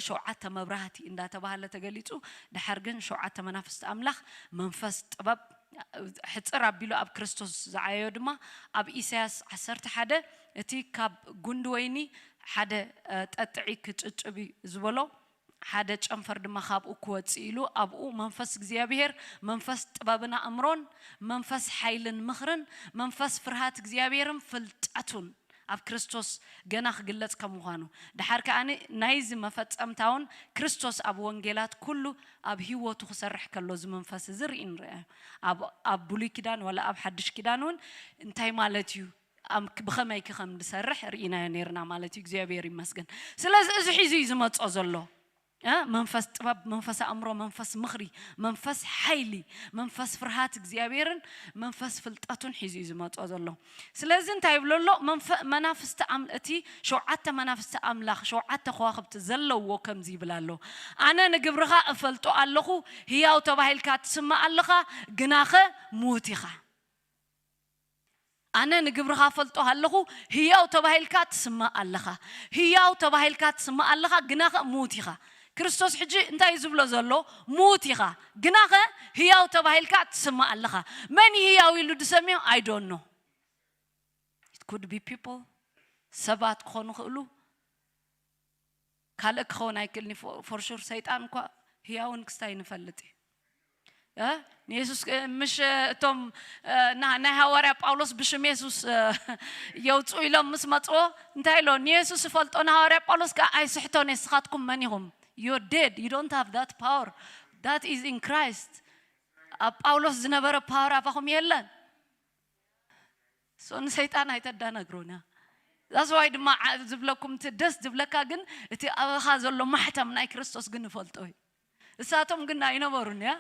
ሸውዓተ መብራህቲ እንዳተባህለ ተገሊጹ። ድሓር ግን ሸውዓተ መናፍስቲ ኣምላኽ መንፈስ ጥበብ ሕጽር ኣቢሉ ኣብ ክርስቶስ ዝዓየዮ ድማ ኣብ ኢሳያስ ዓሰርተ ሓደ እቲ ካብ ጉንዲ ወይኒ ሓደ ጠጥዒ ክጭጭብ ዝበሎ ሓደ ጨንፈር ድማ ካብኡ ክወጽእ ኢሉ ኣብኡ መንፈስ እግዚኣብሔር መንፈስ ጥበብን ኣእምሮን መንፈስ ሓይልን ምኽርን መንፈስ ፍርሃት እግዚኣብሔርን ፍልጠቱን ኣብ ክርስቶስ ገና ክግለጽ ከም ምዃኑ ድሓር ከኣ ናይዚ መፈጸምታውን ክርስቶስ ኣብ ወንጌላት ኩሉ ኣብ ህይወቱ ክሰርሕ ከሎ እዚ መንፈስ እዚ ርኢ ንርአ ኣብ ብሉይ ኪዳን ዋላ ኣብ ሓድሽ ኪዳን እውን እንታይ ማለት እዩ ብኸመይ ከም ዝሰርሕ ርኢናዮ ነርና ማለት እዩ እግዚኣብሔር ይመስገን ስለዚ እዚ ሒዙ እዩ ዝመጾ ዘሎ መንፈስ ጥበብ መንፈስ ኣእምሮ መንፈስ ምኽሪ መንፈስ ሓይሊ መንፈስ ፍርሃት እግዚኣብሔርን መንፈስ ፍልጠቱን ሒዙ እዩ ዝመጾ ዘሎ ስለዚ እንታይ ይብሎ ኣሎ መናፍስቲ እቲ ሸውዓተ መናፍስቲ ኣምላኽ ሸውዓተ ከዋክብቲ ዘለዎ ከምዚ ይብል ኣሎ ኣነ ንግብርኻ እፈልጦ ኣለኹ ህያው ተባሂልካ ትስማእ ኣለኻ ግናኸ ምዉት ኢኻ ኣነ ንግብርኻ ፈልጦ ኣለኹ ህያው ተባሂልካ ትስማእ ኣለኻ ህያው ተባሂልካ ትስማእ ኣለኻ ግናኸ ምዉት ኢኻ ክርስቶስ ሕጂ እንታይ እዩ ዝብሎ ዘሎ ምዉት ኢኻ ግናኸ ህያው ተባሂልካ ትስማእ ኣለኻ መን ህያው ኢሉ ድሰምዮ ኣይዶኖ it could be people ሰባት ክኾኑ ክእሉ ካልእ ክኸውን ኣይክእልን for sure ሰይጣን እኳ ህያውን ክስታይ ንፈልጥ እዩ ንየሱስ ምሽ እቶም ናይ ሃዋርያ ጳውሎስ ብሽም የሱስ የውፅኡ ኢሎም ምስ መፅዎ እንታይ ኢሎ ንየሱስ እፈልጦ ንሃዋርያ ጳውሎስ ከዓ ኣይስሕቶን ንስኻትኩም መን ኢኹም you're dead you don't have that power that is in Christ ኣብ ጳውሎስ ዝነበረ power ኣባኹም የለን so ንሰይጣን ኣይተዳነግሩን እያ that's why ድማ ዝብለኩም እቲ ደስ ዝብለካ ግን እቲ ኣበኻ ዘሎ ማሕተም ናይ ክርስቶስ ግን ንፈልጦ እዩ እሳቶም ግን ኣይነበሩን እያ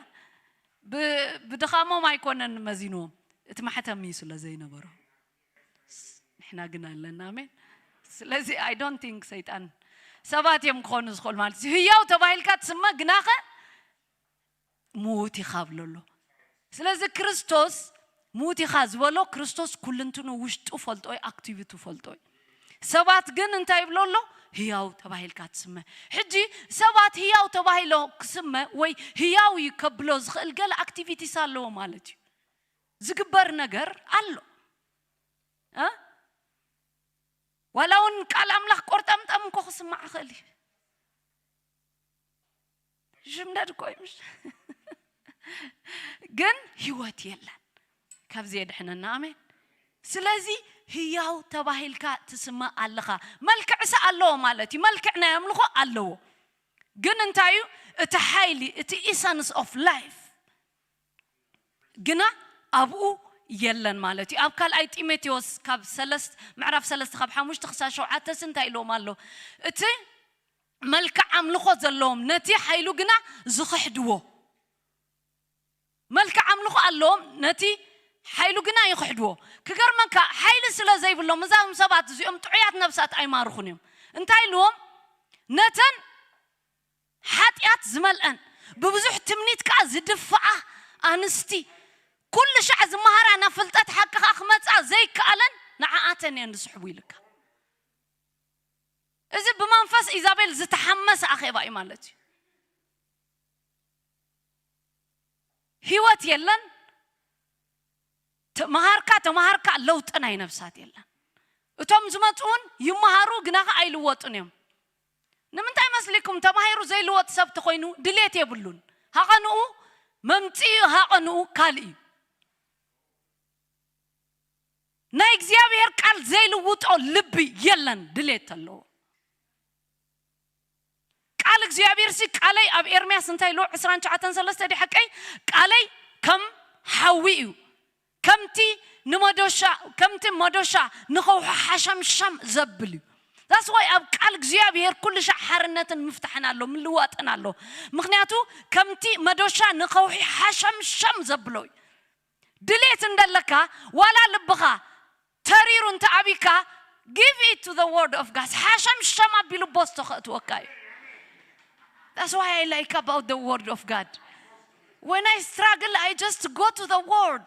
ብድኻሞም ኣይኮነን መዚንዎም እቲ ማሕተም እዩ ስለ ዘይነበሩ ንሕና ግን ኣለና ኣሜን ስለዚ I don't think ሰይጣን ሰባት እዮም ክኾኑ ዝኽእሉ ማለት እዩ ህያው ተባሂልካ ትስመ ግናኸ ምዉት ኢኻ ብሎ ኣሎ ስለዚ ክርስቶስ ምዉት ኢኻ ዝበሎ ክርስቶስ ኩልንትኑ ውሽጡ ፈልጦ እዩ ኣክቲቪቱ ፈልጦ እዩ ሰባት ግን እንታይ ይብሎ ኣሎ ህያው ተባሂልካ ትስመ ሕጂ ሰባት ህያው ተባሂሎ ክስመ ወይ ህያው እዩ ከብሎ ዝኽእል ገለ ኣክቲቪቲስ ኣለዎ ማለት እዩ ዝግበር ነገር ኣሎ ዋላ እውን ቃል ኣምላኽ ቆርጠምጠም እንኮ ክስማዕ ክእል እዩ ሽምደድ እኮ እዩ ግን ህይወት የለን ካብዚ የድሕነና ኣሜን ስለዚ ህያው ተባሂልካ ትስመ ኣለኻ መልክዕሲ ኣለዎ ማለት እዩ መልክዕ ናይ ኣምልኾ ኣለዎ ግን እንታይ እዩ እቲ ሓይሊ እቲ essence of life ግና ኣብኡ የለን ማለት እዩ ኣብ ካልኣይ ጢሞቴዎስ ካብ ሰለስት ምዕራፍ ሰለስተ ካብ ሓሙሽተ ክሳብ ሸውዓተስ እንታይ ኢልዎም ኣሎ እቲ መልክዕ ኣምልኾ ዘለዎም ነቲ ሓይሉ ግና ዝኽሕድዎ መልክዕ ኣምልኾ ኣለዎም ነቲ ሓይሉ ግና ይኽሕድዎ ክገርመካ ሓይሊ ስለ ዘይብሎም እዛም ሰባት እዚኦም ጥዑያት ነብሳት ኣይማርኹን እዮም እንታይ ኢልዎም ነተን ሓጢኣት ዝመልአን ብብዙሕ ትምኒት ከዓ ዝድፍዓ ኣንስቲ ኩሉ ሻዕ ዝመሃራ ናብ ፍልጠት ሓቂ ከዓ ክመፅኣ ዘይከኣለን ንዓኣተን እየን ዝስሕቡ ኢልካ እዚ ብመንፈስ ኢዛቤል ዝተሓመሰ ኣኼባ እዩ ማለት እዩ ህይወት የለን ተመሃርካ ተመሃርካ ለውጢ ናይ ነብሳት የለን እቶም ዝመፁ እውን ይመሃሩ ግናኸ ኣይልወጡን እዮም ንምንታይ መስሊኩም ተማሂሩ ዘይልወጥ ሰብ ተኮይኑ ድሌት የብሉን ሃቐንኡ መምፅኡ ሃቐንኡ ካልእ እዩ ናይ እግዚኣብሔር ቃል ዘይልውጦ ልቢ የለን ድሌት ኣለዎ ቃል እግዚኣብሔር ሲ ቃለይ ኣብ ኤርምያስ እንታይ ኢሉ ዕስራን ትሽዓተን ሰለስተ ዲ ሓቀይ ቃለይ ከም ሓዊ እዩ ከምቲ ንመዶሻ ከምቲ መዶሻ ንኸውሒ ሓሸምሸም ዘብል እዩ። ዛስ ዋይ ኣብ ቃል እግዚኣብሔር ኩሉ ሻዕ ሓርነትን ምፍታሕን ኣሎ፣ ምልዋጥን ኣሎ። ምክንያቱ ከምቲ መዶሻ ንኸውሒ ሓሸምሸም ዘብሎ እዩ። ድሌት እንደለካ ዋላ ልብኻ ተሪሩ እንተ ኣቢካ፣ give it to the word of God። ሓሸምሸም ኣቢሉ ቦስቶ ከእትወካ እዩ። That's why I like about the word of God. When I struggle, I just go to the word.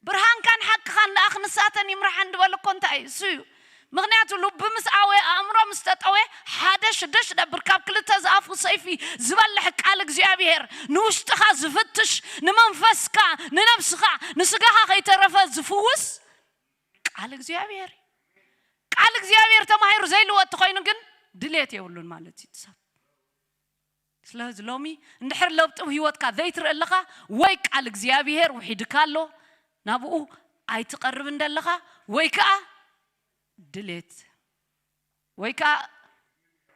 ብርሃንካን ሓቅኻን ለኣኽ ንሳተን ይምርሓን ዝበለ እኮ እንታይ እዩ? እሱ እዩ። ምክንያቱ ልቢ ምስ ኣወየ፣ ኣእምሮ ምስ ተጠወየ፣ ሓደ ሽደሽ ደብር ካብ ክልተ ዝኣፉ ሰይፊ ዝበልሕ ቃል እግዚኣብሔር ንውሽጥኻ ዝፍትሽ፣ ንመንፈስካ፣ ንነብስኻ፣ ንስጋኻ ከይተረፈ ዝፍውስ ቃል እግዚኣብሔር እዩ። ቃል እግዚኣብሔር ተማሂሩ ዘይልወጥ ተኾይኑ ግን ድሌት የብሉን ማለት እዩ እቲ ሰብ። ስለዚ ሎሚ እንድሕር ለውጢ ህይወትካ ዘይትርኢ ኣለኻ፣ ወይ ቃል እግዚኣብሔር ውሒድካ ኣሎ ናብኡ ኣይትቐርብ እንደለኻ፣ ወይ ከዓ ድሌት፣ ወይ ከዓ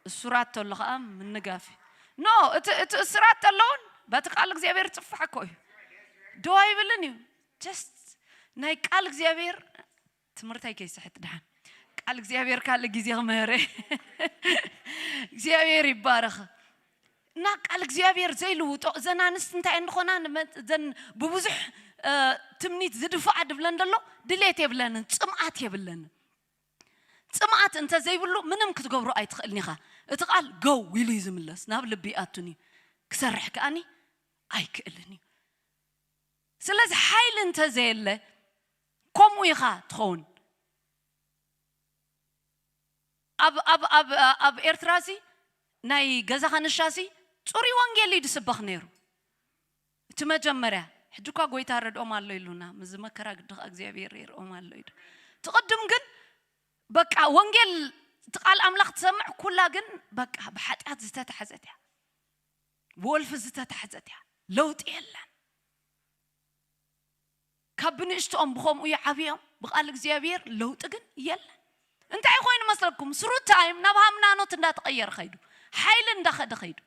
እሱራት ተሎ ከዓ ምንጋፍ። ኖ፣ እቲ እቲ እሱራት ተሎውን በቲ ቃል እግዚኣብሔር ጽፋሕ እኮ እዩ። ደው ኣይብልን እዩ። ጀስት ናይ ቃል እግዚኣብሔር ትምህርተይ ከይስሕት ድሓን ቃል እግዚኣብሔር ካልእ ግዜ ክምህረ እግዚኣብሔር ይባረኽ። እና ቃል እግዚኣብሔር ዘይልውጦ እዘን ኣንስት እንታይ እንኾና ንመ- እዘን ብብዙሕ እ፣ ትምኒት ዝድፋዓ ድብለን ደሎ ድሌት የብለንን፣ ጽምኣት የብለንን። ጽምኣት እንተ ዘይብሉ ምንም ክትገብሮ ኣይትኽእልን ኢኻ። እቲ ቃል ገው ኢሉ እዩ ዝምለስ፣ ናብ ልቢ ኣቱን እዩ ክሰርሕ ከኣኒ ኣይክእልን እዩ። ስለዚ ሓይሊ እንተ ዘየለ ከምኡ ኢኻ ትኸውን። ኣብ ኣብ ኣብ ኣብ ኤርትራ ሲ ናይ ገዛ ከንሻ ሲ ጽሩይ ወንጌል እዩ ዝስበኽ ነይሩ። እቲ መጀመርያ ሕጂ እኳ ጎይታ ረድኦም ኣሎ ኢሉና፣ ምስ መከራ ግዲ ኸዓ እግዚኣብሔር ይርኦም ኣሎ ኢሉ። ትቕድም ግን በቃ ወንጌል እቲ ቃል ኣምላኽ ትሰምዕ ኩላ ግን በቃ ብሓጢኣት ዝተታሕዘት እያ፣ ብወልፊ ዝተታሕዘት እያ። ለውጢ የለን። ካብ ብንእሽትኦም ብኸምኡ ይዓብዮም፣ ብቓል እግዚኣብሔር ለውጢ ግን የለን። እንታይ ኮይኑ መስለኩም? ስሩ ታይም ናብ ሃይማኖት እንዳተቐየረ ኸይዱ፣ ሓይሊ እንዳኸደ ኸይዱ።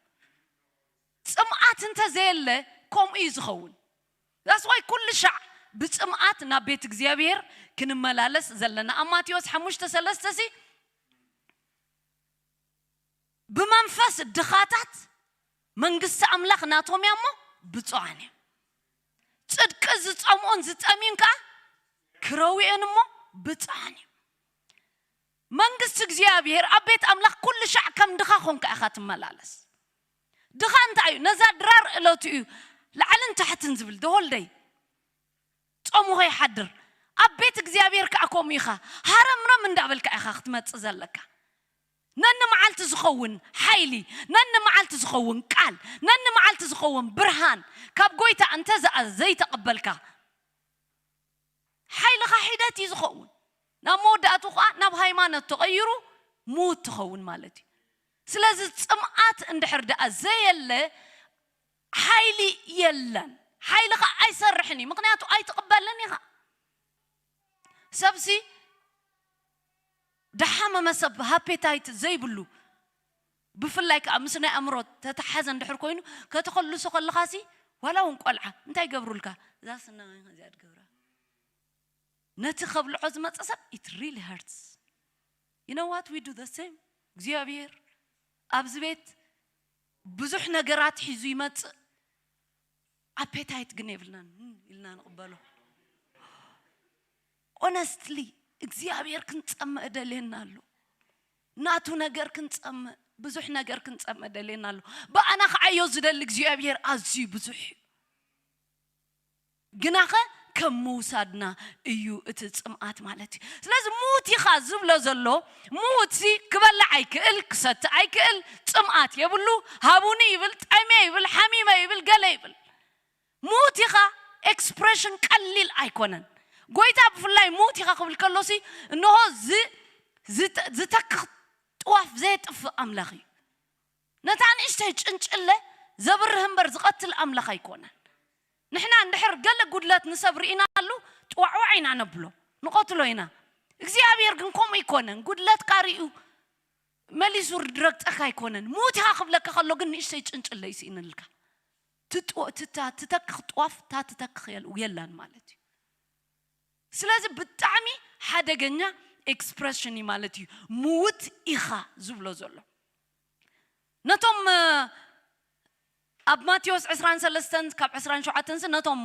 ጽምኣት እንተ ዘየለ ከምኡ እዩ ዝኸውን። ዛስ ዋይ ኩሉ ሻዕ ብጽምኣት ናብ ቤት እግዚኣብሔር ክንመላለስ ዘለና። ኣብ ማቴዎስ ሓሙሽተ ሰለስተ ሲ ብመንፈስ ድኻታት መንግስቲ ኣምላኽ ናቶም እያ እሞ ብፁዓን እዮም። ጽድቂ ዝጸምኦን ዝጠምዩን ከኣ ክረውየን እሞ ብፁዓን እዮም። መንግስቲ እግዚኣብሔር ኣብ ቤት ኣምላኽ ኩሉ ሻዕ ከም ድኻ ኮንካ ኢኻ ትመላለስ። ድኻ እንታይ እዩ? ነዛ ድራር እለቱ እዩ ላዕልን ታሕትን ዝብል ደሆልደይ ጾሙ ከይሓድር። ኣብ ቤት እግዚኣብሔር ከኣ ከምኡ ኢኻ ሃረምረም እንዳበልካ ኢኻ ክትመጽእ ዘለካ። ነኒ መዓልቲ ዝኸውን ሓይሊ፣ ነኒ መዓልቲ ዝኸውን ቃል፣ ነኒ መዓልቲ ዝኸውን ብርሃን ካብ ጎይታ እንተ ዘይተቐበልካ ሓይልኻ ሒደት እዩ ዝኸውን። ናብ መወዳእቱ ኸዓ ናብ ሃይማኖት ተቐይሩ ምዉት ትኸውን ማለት እዩ። ስለዚ ጽምኣት እንድሕር ደኣ ዘየለ ሓይሊ የለን። ሓይልኻ ኣይሰርሕን እዩ፣ ምኽንያቱ ኣይትቕበልን ኢኻ። ሰብሲ ደሓመመ ሰብ ሃፔታይት ዘይብሉ ብፍላይ ከዓ ምስ ናይ ኣእምሮ ተተሓዘ እንድሕር ኮይኑ ከተኸልሶ ከለኻሲ ዋላ እውን ቆልዓ እንታይ ይገብሩልካ? እዛ ስና እዚኣ ትገብራ ነቲ ከብልዖ ዝመፀ ሰብ it really hurts. You know what, we do the same. እግዚኣብሔር ኣብዚ ቤት ብዙሕ ነገራት ሒዙ ይመፅእ፣ ኣፔታይት ግን የብልናን። እም፣ ኢልና ንቕበሎ። ኦነስትሊ እግዚኣብሔር ክንፀምእ ደልየና ኣሎ። ናቱ ነገር ክንፀምእ፣ ብዙሕ ነገር ክንፀምእ ደልየና ኣሎ። ብኣና ክዓዮ ዝደሊ እግዚኣብሔር ኣዝዩ ብዙሕ እዩ። ግናኸ ከም ምውሳድና እዩ እቲ ፅምኣት ማለት እዩ። ስለዚ ምዉት ኢኻ ዝብሎ ዘሎ ምዉትሲ ክበልዕ ኣይክእል፣ ክሰቲ ኣይክእል፣ ፅምኣት የብሉ። ሃቡኒ ይብል፣ ጠምየ ይብል፣ ሓሚመ ይብል፣ ገለ ይብል። ምዉት ኢኻ ኤክስፕሬሽን ቀሊል ኣይኮነን። ጎይታ ብፍላይ ምዉት ኢኻ ክብል ከሎሲ እንሆ ዝ- ዝተ- ዝተክኽ ጥዋፍ ዘየጥፍእ ኣምላኽ እዩ። ነታ ንእሽተይ ጭንጭለ ዘብርህ እምበር ዝቐትል ኣምላኽ ኣይኮነን። ንሕና እንድሕር ገለ ጉድለት ንሰብ ርኢናሉ ጥዋዕዋዕ ኢና ነብሎ፣ ንቐትሎ ኢና። እግዚኣብሔር ግን ከምኡ ኣይኮነን። ጉድለትካ ርእዩ መሊሱ ዝረግፀካ ኣይኮነን። ምዉት ኢኻ ክብለካ ከሎ ግን ንእሽተይ ጭንጭለ እዩ ስኢንልካ። ትጥወ- ትታ- ትተክኽ ጥዋፍ እታ ትተክኽ የል- የላን ማለት እዩ። ስለዚ ብጣዕሚ ሓደገኛ expression እዩ ማለት እዩ። ምውት ኢኻ ዝብሎ ዘሎ ነቶም ኣብ ማቴዎስ ዕስራን ሰለስተን ካብ ዕስራን ሸውዓተን ነቶም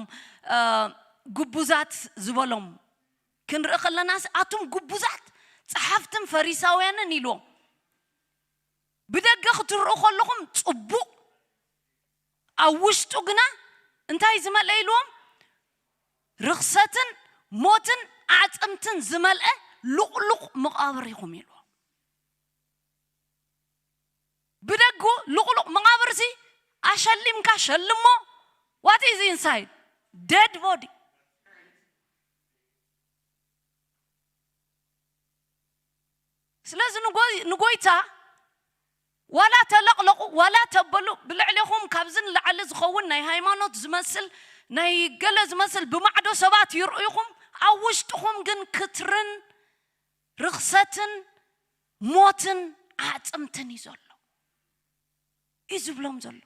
ግቡዛት ዝበሎም ክንርኢ ከለና፣ ኣቱም ግቡዛት ጸሓፍትን ፈሪሳውያንን ኢልዎም። ብደገ ክትርኡ ከለኹም ጽቡቕ፣ ኣብ ውሽጡ ግና እንታይ ዝመልአ ኢልዎም? ርኽሰትን ሞትን ኣዕጽምትን ዝመልአ ሉቕሉቕ መቓብር ኢኹም ኢልዎም። ብደጉ ሉቕሉቕ መቓብርሲ ኣሸሊምካ ሸልሞ፣ what is inside? Dead body። ስለዚ ንጎይ- ንጎይታ ዋላ ተለቕለቑ ዋላ ተበሉ፣ ብልዕሌኹም ካብዚ ንላዕሊ ዝኸውን ናይ ሃይማኖት ዝመስል ናይ ገለ ዝመስል ብማዕዶ ሰባት ይርእዩኹም። ኣብ ውሽጥኹም ግን ክትርን ርኽሰትን ሞትን ኣዕጽምትን እዩ ዘሎ እዩ ዝብሎም ዘሎ።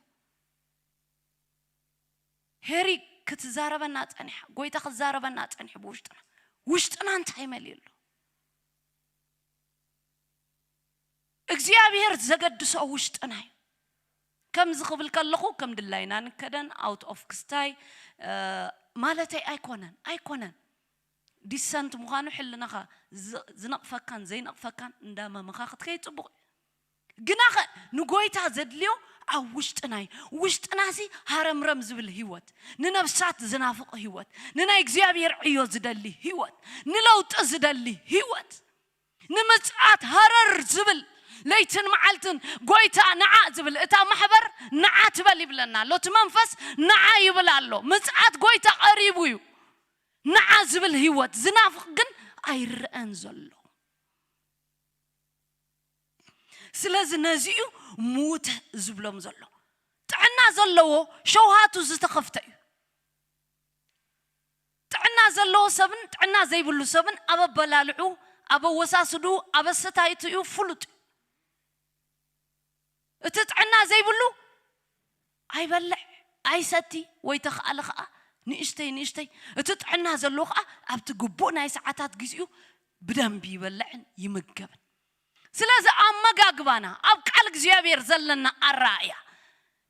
ሄሪ ክትዛረበና ጸኒሓ፣ ጎይታ ክትዛረበና ጸኒሑ ብውሽጥና። ውሽጥና እንታይ መሊኡ ኣሎ? እግዚኣብሔር ዘገድሶ ውሽጥና እዩ። ከምዚ ክብል ከለኹ ከም ድላይና ንከደን፣ out of ክስታይ ማለተይ ኣይኮነን ኣይኮነን። ዲሰንት ምዃኑ ሕልናኻ ዝነቕፈካን ዘይነቕፈካን እንዳመመኻ ክትከይድ ጽቡቕ እዩ። ግናኸ ንጎይታ ዘድልዮ ኣብ ውሽጥና እዩ። ውሽጥናሲ ሃረምረም ዝብል ህይወት፣ ንነብሳት ዝናፍቕ ህይወት፣ ንናይ እግዚኣብሔር ዕዮ ዝደሊ ህይወት፣ ንለውጢ ዝደሊ ህይወት፣ ንምጽኣት ሃረር ዝብል ለይትን መዓልትን ጎይታ ንዓ ዝብል፣ እታ ማሕበር ንዓ ትበል ይብለና ኣሎ። እቲ መንፈስ ንዓ ይብል ኣሎ። ምጽኣት ጎይታ ቀሪቡ እዩ። ንዓ ዝብል ህይወት ዝናፍቕ ግን ኣይረኣን ዘሎ። ስለዚ ነዚኡ ምውት ዝብሎም ዘሎ። ጥዕና ዘለዎ ሸውሃቱ ዝተኸፍተ እዩ። ጥዕና ዘለዎ ሰብን ጥዕና ዘይብሉ ሰብን ኣብ ኣበላልዑ፣ ኣብ ኣወሳስዱ፣ ኣብ ኣሰታይትኡ ፍሉጥ እዩ። እቲ ጥዕና ዘይብሉ ኣይበልዕ ኣይሰቲ፣ ወይ ተኽኣለ ኸዓ ንእሽተይ ንእሽተይ። እቲ ጥዕና ዘለዎ ኸዓ ኣብቲ ግቡእ ናይ ሰዓታት ግዚኡ ብደንቢ ይበልዕን ይምገብን። ስለዚ ኣመጋግባና ኣብ ቃል እግዚኣብሔር ዘለና ኣረኣእያ፣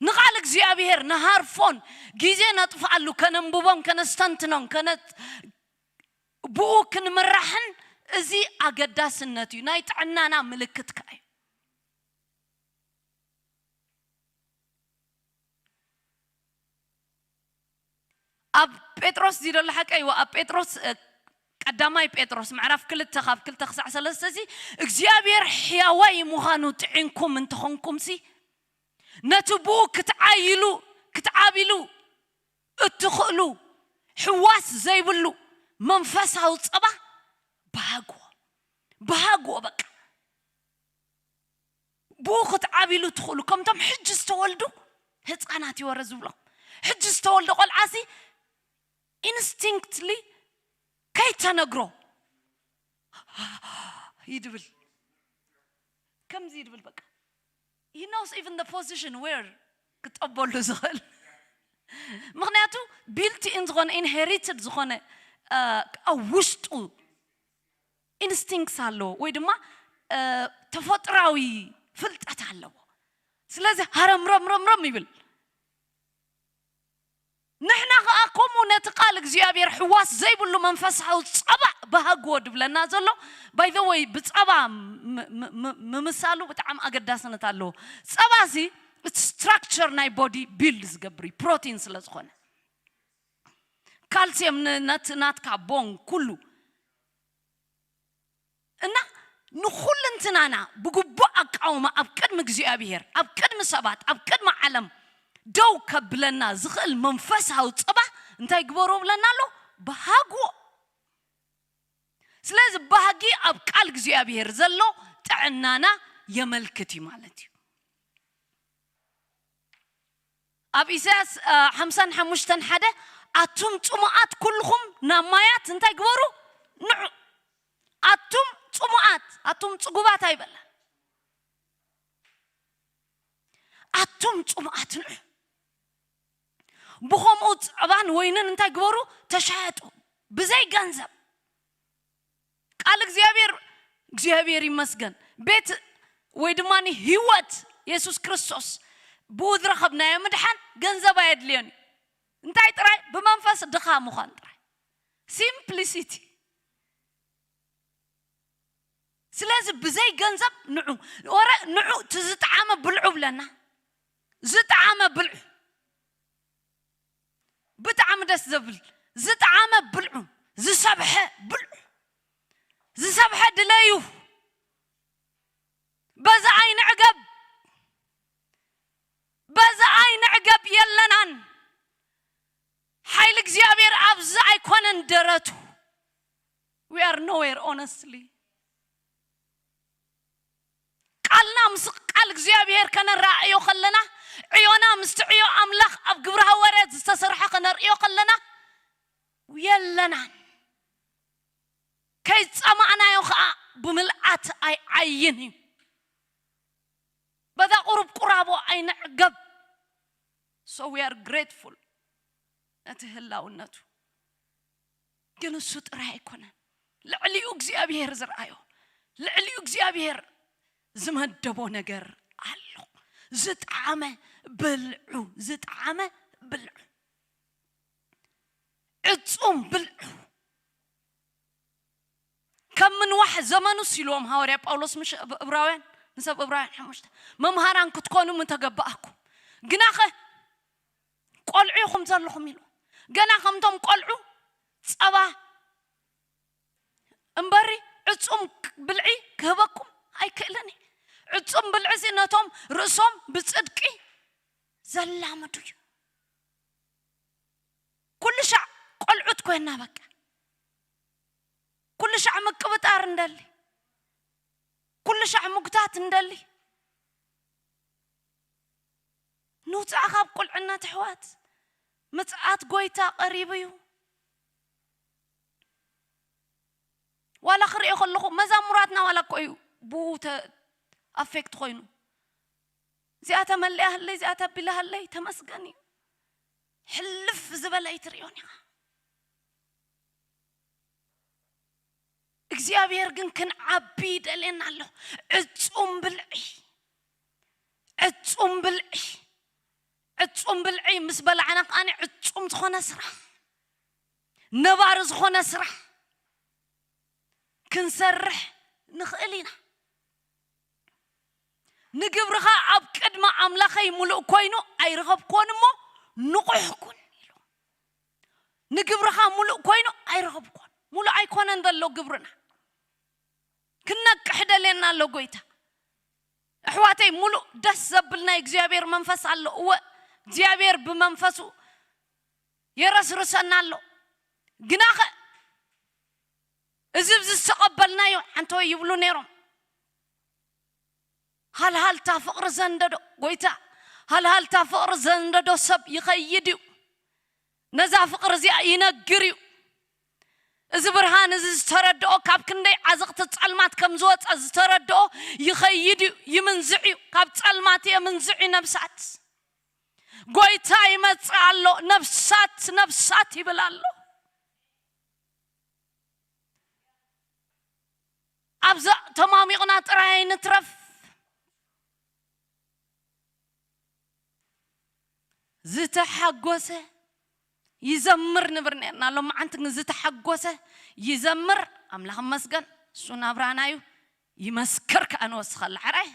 ንቃል እግዚኣብሔር ንሃርፎን ግዜ ነጥፍኣሉ፣ ከነንብቦን ከነስተንትኖን ከነ ብኡ ክንምራሕን፣ እዚ ኣገዳስነት እዩ። ናይ ጥዕናና ምልክት ከኣ እዩ። ኣብ ጴጥሮስ እዚ ዘሎ ሓቀ እዩ። ኣብ ጴጥሮስ ቀዳማይ ጴጥሮስ ምዕራፍ ክልተ ካብ ክልተ ክሳዕ ሰለስተ እዚ እግዚኣብሔር ሕያዋይ ምዃኑ ጥዒንኩም እንተኾንኩምሲ፣ ነቲ ብኡ ክትዓይሉ ክትዓብሉ እትኽእሉ ሕዋስ ዘይብሉ መንፈሳዊ ጸባ ብሃግዎ፣ ብሃግዎ በቃ። ብኡ ክትዓብሉ ትኽእሉ። ከምቶም ሕጂ ዝተወልዱ ህፃናት ይወረ ዝብሎም። ሕጂ ዝተወልደ ቆልዓሲ ኢንስቲንክትሊ ከይተነግሮ ይድብል፣ ከምዚ ይድብል በቃ። He knows even the position where ክጠበሉ ዝኽእል። ምክንያቱ ቢልት ኢን ዝኾነ ኢንሄሪትድ ዝኾነ ኣብ ውሽጡ ኢንስቲንክትስ ኣለዎ፣ ወይ ድማ ተፈጥራዊ ፍልጠት ኣለዎ። ስለዚ ሃረምረምረምረም ይብል። ንሕና ከኣ ከምኡ ነቲ ቃል እግዚኣብሔር ሕዋስ ዘይብሉ መንፈሳዊ ጸባ ብሃግዎ ድብለና ዘሎ። ባይ ዘ ወይ ብጸባ ምምሳሉ ብጣዕሚ ኣገዳስነት ኣለዎ። ጸባሲ እቲ ስትራክቸር ናይ ቦዲ ቢልድ ዝገብር እዩ፣ ፕሮቲን ስለ ዝኾነ ካልሲየም ናትካ ቦን ኩሉ እና ንኹልንትናና ብግቡእ ኣቃውማ ኣብ ቅድሚ እግዚኣብሔር፣ ኣብ ቅድሚ ሰባት፣ ኣብ ቅድሚ ዓለም ደው ከብለና ዝኽእል መንፈሳዊ ጸባ እንታይ ግበሩ ብለና ኣሎ? ብሃግዎ። ስለዚ ባህጊ ኣብ ቃል እግዚኣብሔር ዘሎ ጥዕናና የመልክት እዩ ማለት እዩ። ኣብ ኢሳያስ ሓምሳን ሓሙሽተን ሓደ ኣቱም ጽሙኣት ኩልኹም ናብ ማያት እንታይ ግበሩ? ንዑ። ኣቱም ጽሙኣት፣ ኣቱም ጽጉባት ኣይበላ። ኣቱም ጽሙኣት ንዑ። ብኸምኡ ጸባን ወይንን እንታይ ግበሩ? ተሻየጡ ብዘይ ገንዘብ። ቃል እግዚኣብሔር እግዚኣብሔር ይመስገን። ቤት ወይ ድማ ህይወት የሱስ ክርስቶስ ብኡ ዝረኸብናዮ ምድሓን ገንዘብ ኣየድልዮን እዩ። እንታይ ጥራይ? ብመንፈስ ድኻ ምዃን ጥራይ። ሲምፕሊሲቲ። ስለዚ ብዘይ ገንዘብ ንዑ፣ ወረ ንዑ፣ እቲ ዝጠዓመ ብልዑ ብለና። ዝጠዓመ ብልዑ። ብጣዕሚ ደስ ዘብል። ዝጠዓመ ብልዑ። ዝሰብሐ ብልዑ። ዝሰብሐ ድለዩ። በዛ ኣይንዕገብ። በዛ ኣይንዕገብ የለናን። ሓይሊ እግዚኣብሔር ኣብዚ ኣይኮነን ደረቱ። We are nowhere, honestly. ቃልና ምስ ቃል እግዚኣብሔር ከነራእዮ ከለና፣ ዕዮና ምስቲ ዕዮ ኣምላኽ ኣብ ግብረ ሃዋርያት ዝተሰርሐ ከነርእዮ ከለና፣ የለናን። ከይጸማእናዮ ኸኣ ብምልኣት ኣይዓይን እዩ። በዛ ቁሩብ ቁራቦ ኣይንዕገብ። So we are grateful ነቲ ህላውነቱ። ግን እሱ ጥራይ ኣይኮነን። ልዕሊኡ እግዚኣብሔር ዝረኣዮ፣ ልዕሊኡ እግዚኣብሔር ዝመደቦ ነገር ኣሎ። ዝጠዓመ ብልዑ፣ ዝጠዓመ ብልዑ፣ ዕጹም ብልዑ። ከም ምንዋሕ ዘመኑስ ኢልዎም ሃዋርያ ጳውሎስ፣ ምሽ እብራውያን፣ ንሰብ እብራውያን ሓሙሽተ፣ መምሃራን ክትኮኑ ምተገባኣኩም፣ ግናኸ ቆልዑ ኢኹም ዘለኹም ኢሉ። ገና ከምቶም ቆልዑ ጸባ እምበሪ ዕጹም ብልዒ ክህበኩም ኣይክእልን እዩ። ዕጹም ብልዒ እዚ ነቶም ርእሶም ብጽድቂ ዘላምዱ እዩ። ኩሉ ሻዕ ቆልዑት ኮይና በቃ። ኩሉ ሻዕ ምቅብጣር እንደሊ። ኩሉ ሻዕ ምጉታት እንደሊ። ንውፃእ ካብ ቁልዕነት ኣሕዋት፣ ምፅኣት ጎይታ ቀሪቡ እዩ። ዋላ ክሪኦ ከለኹ መዛሙራትና ዋላ እኮ እዩ ብኡ ኣፌክት ኮይኑ፣ እዚኣ ተመሊኣ ህለይ፣ እዚኣ ተቢላ ህለይ ተመስገን እዩ። ሕልፍ ዝበለ ኣይትሪኦን ኢኻ። እግዚኣብሔር ግን ክንዓቢ ይደልየና ኣሎ። ዕጹም ብልዒ፣ ዕጹም ብልዒ፣ ዕጹም ብልዒ ምስ በላዕና ከኣኒ ዕጹም ዝኾነ ስራሕ፣ ነባሪ ዝኾነ ስራሕ ክንሰርሕ ንኽእል ኢና። ንግብርኻ ኣብ ቅድሚ ኣምላኸይ ምሉእ ኮይኑ ኣይረኸብኩዎን እሞ ንቑሕ ኩን ኢሉ። ንግብርኻ ምሉእ ኮይኑ ኣይረኸብኩዎን። ምሉእ ኣይኮነን ዘሎ ግብርና። ክነቅሕ ደልየና ኣሎ ጎይታ። ኣሕዋተይ፣ ምሉእ ደስ ዘብል ናይ እግዚኣብሔር መንፈስ ኣሎ። እወ፣ እግዚኣብሔር ብመንፈሱ የረስርሰና ኣሎ። ግናኸ እዚ ብዚ ዝተቐበልናዮ ሓንተወይ ይብሉ ነይሮም። ሃልሃልታ ፍቕሪ ዘንደዶ፣ ጎይታ፣ ሃልሃልታ ፍቕሪ ዘንደዶ ሰብ ይኸይድ እዩ። ነዛ ፍቕሪ እዚኣ ይነግር እዩ። እዚ ብርሃን እዚ ዝተረድኦ፣ ካብ ክንደይ ዓዘቕቲ ጸልማት ከም ዝወጸ ዝተረድኦ ይኸይድ እዩ፣ ይምንዝዕ እዩ። ካብ ጸልማት የምንዝዕ እዩ ነብሳት። ጎይታ ይመጽእ ኣሎ። ነብሳት፣ ነብሳት ይብል ኣሎ። ኣብዛ ተማሚቕና ጥራይ ኣይንትረፍ። ዝተሓጎሰ ይዘምር ንብር ነርና። ሎማዓንቲ ግን ዝተሓጎሰ ይዘምር። ኣምላኽ ይመስገን። እሱ ናብራና እዩ። ይመስክር ከኣ ንወስኸላ። ሕራይ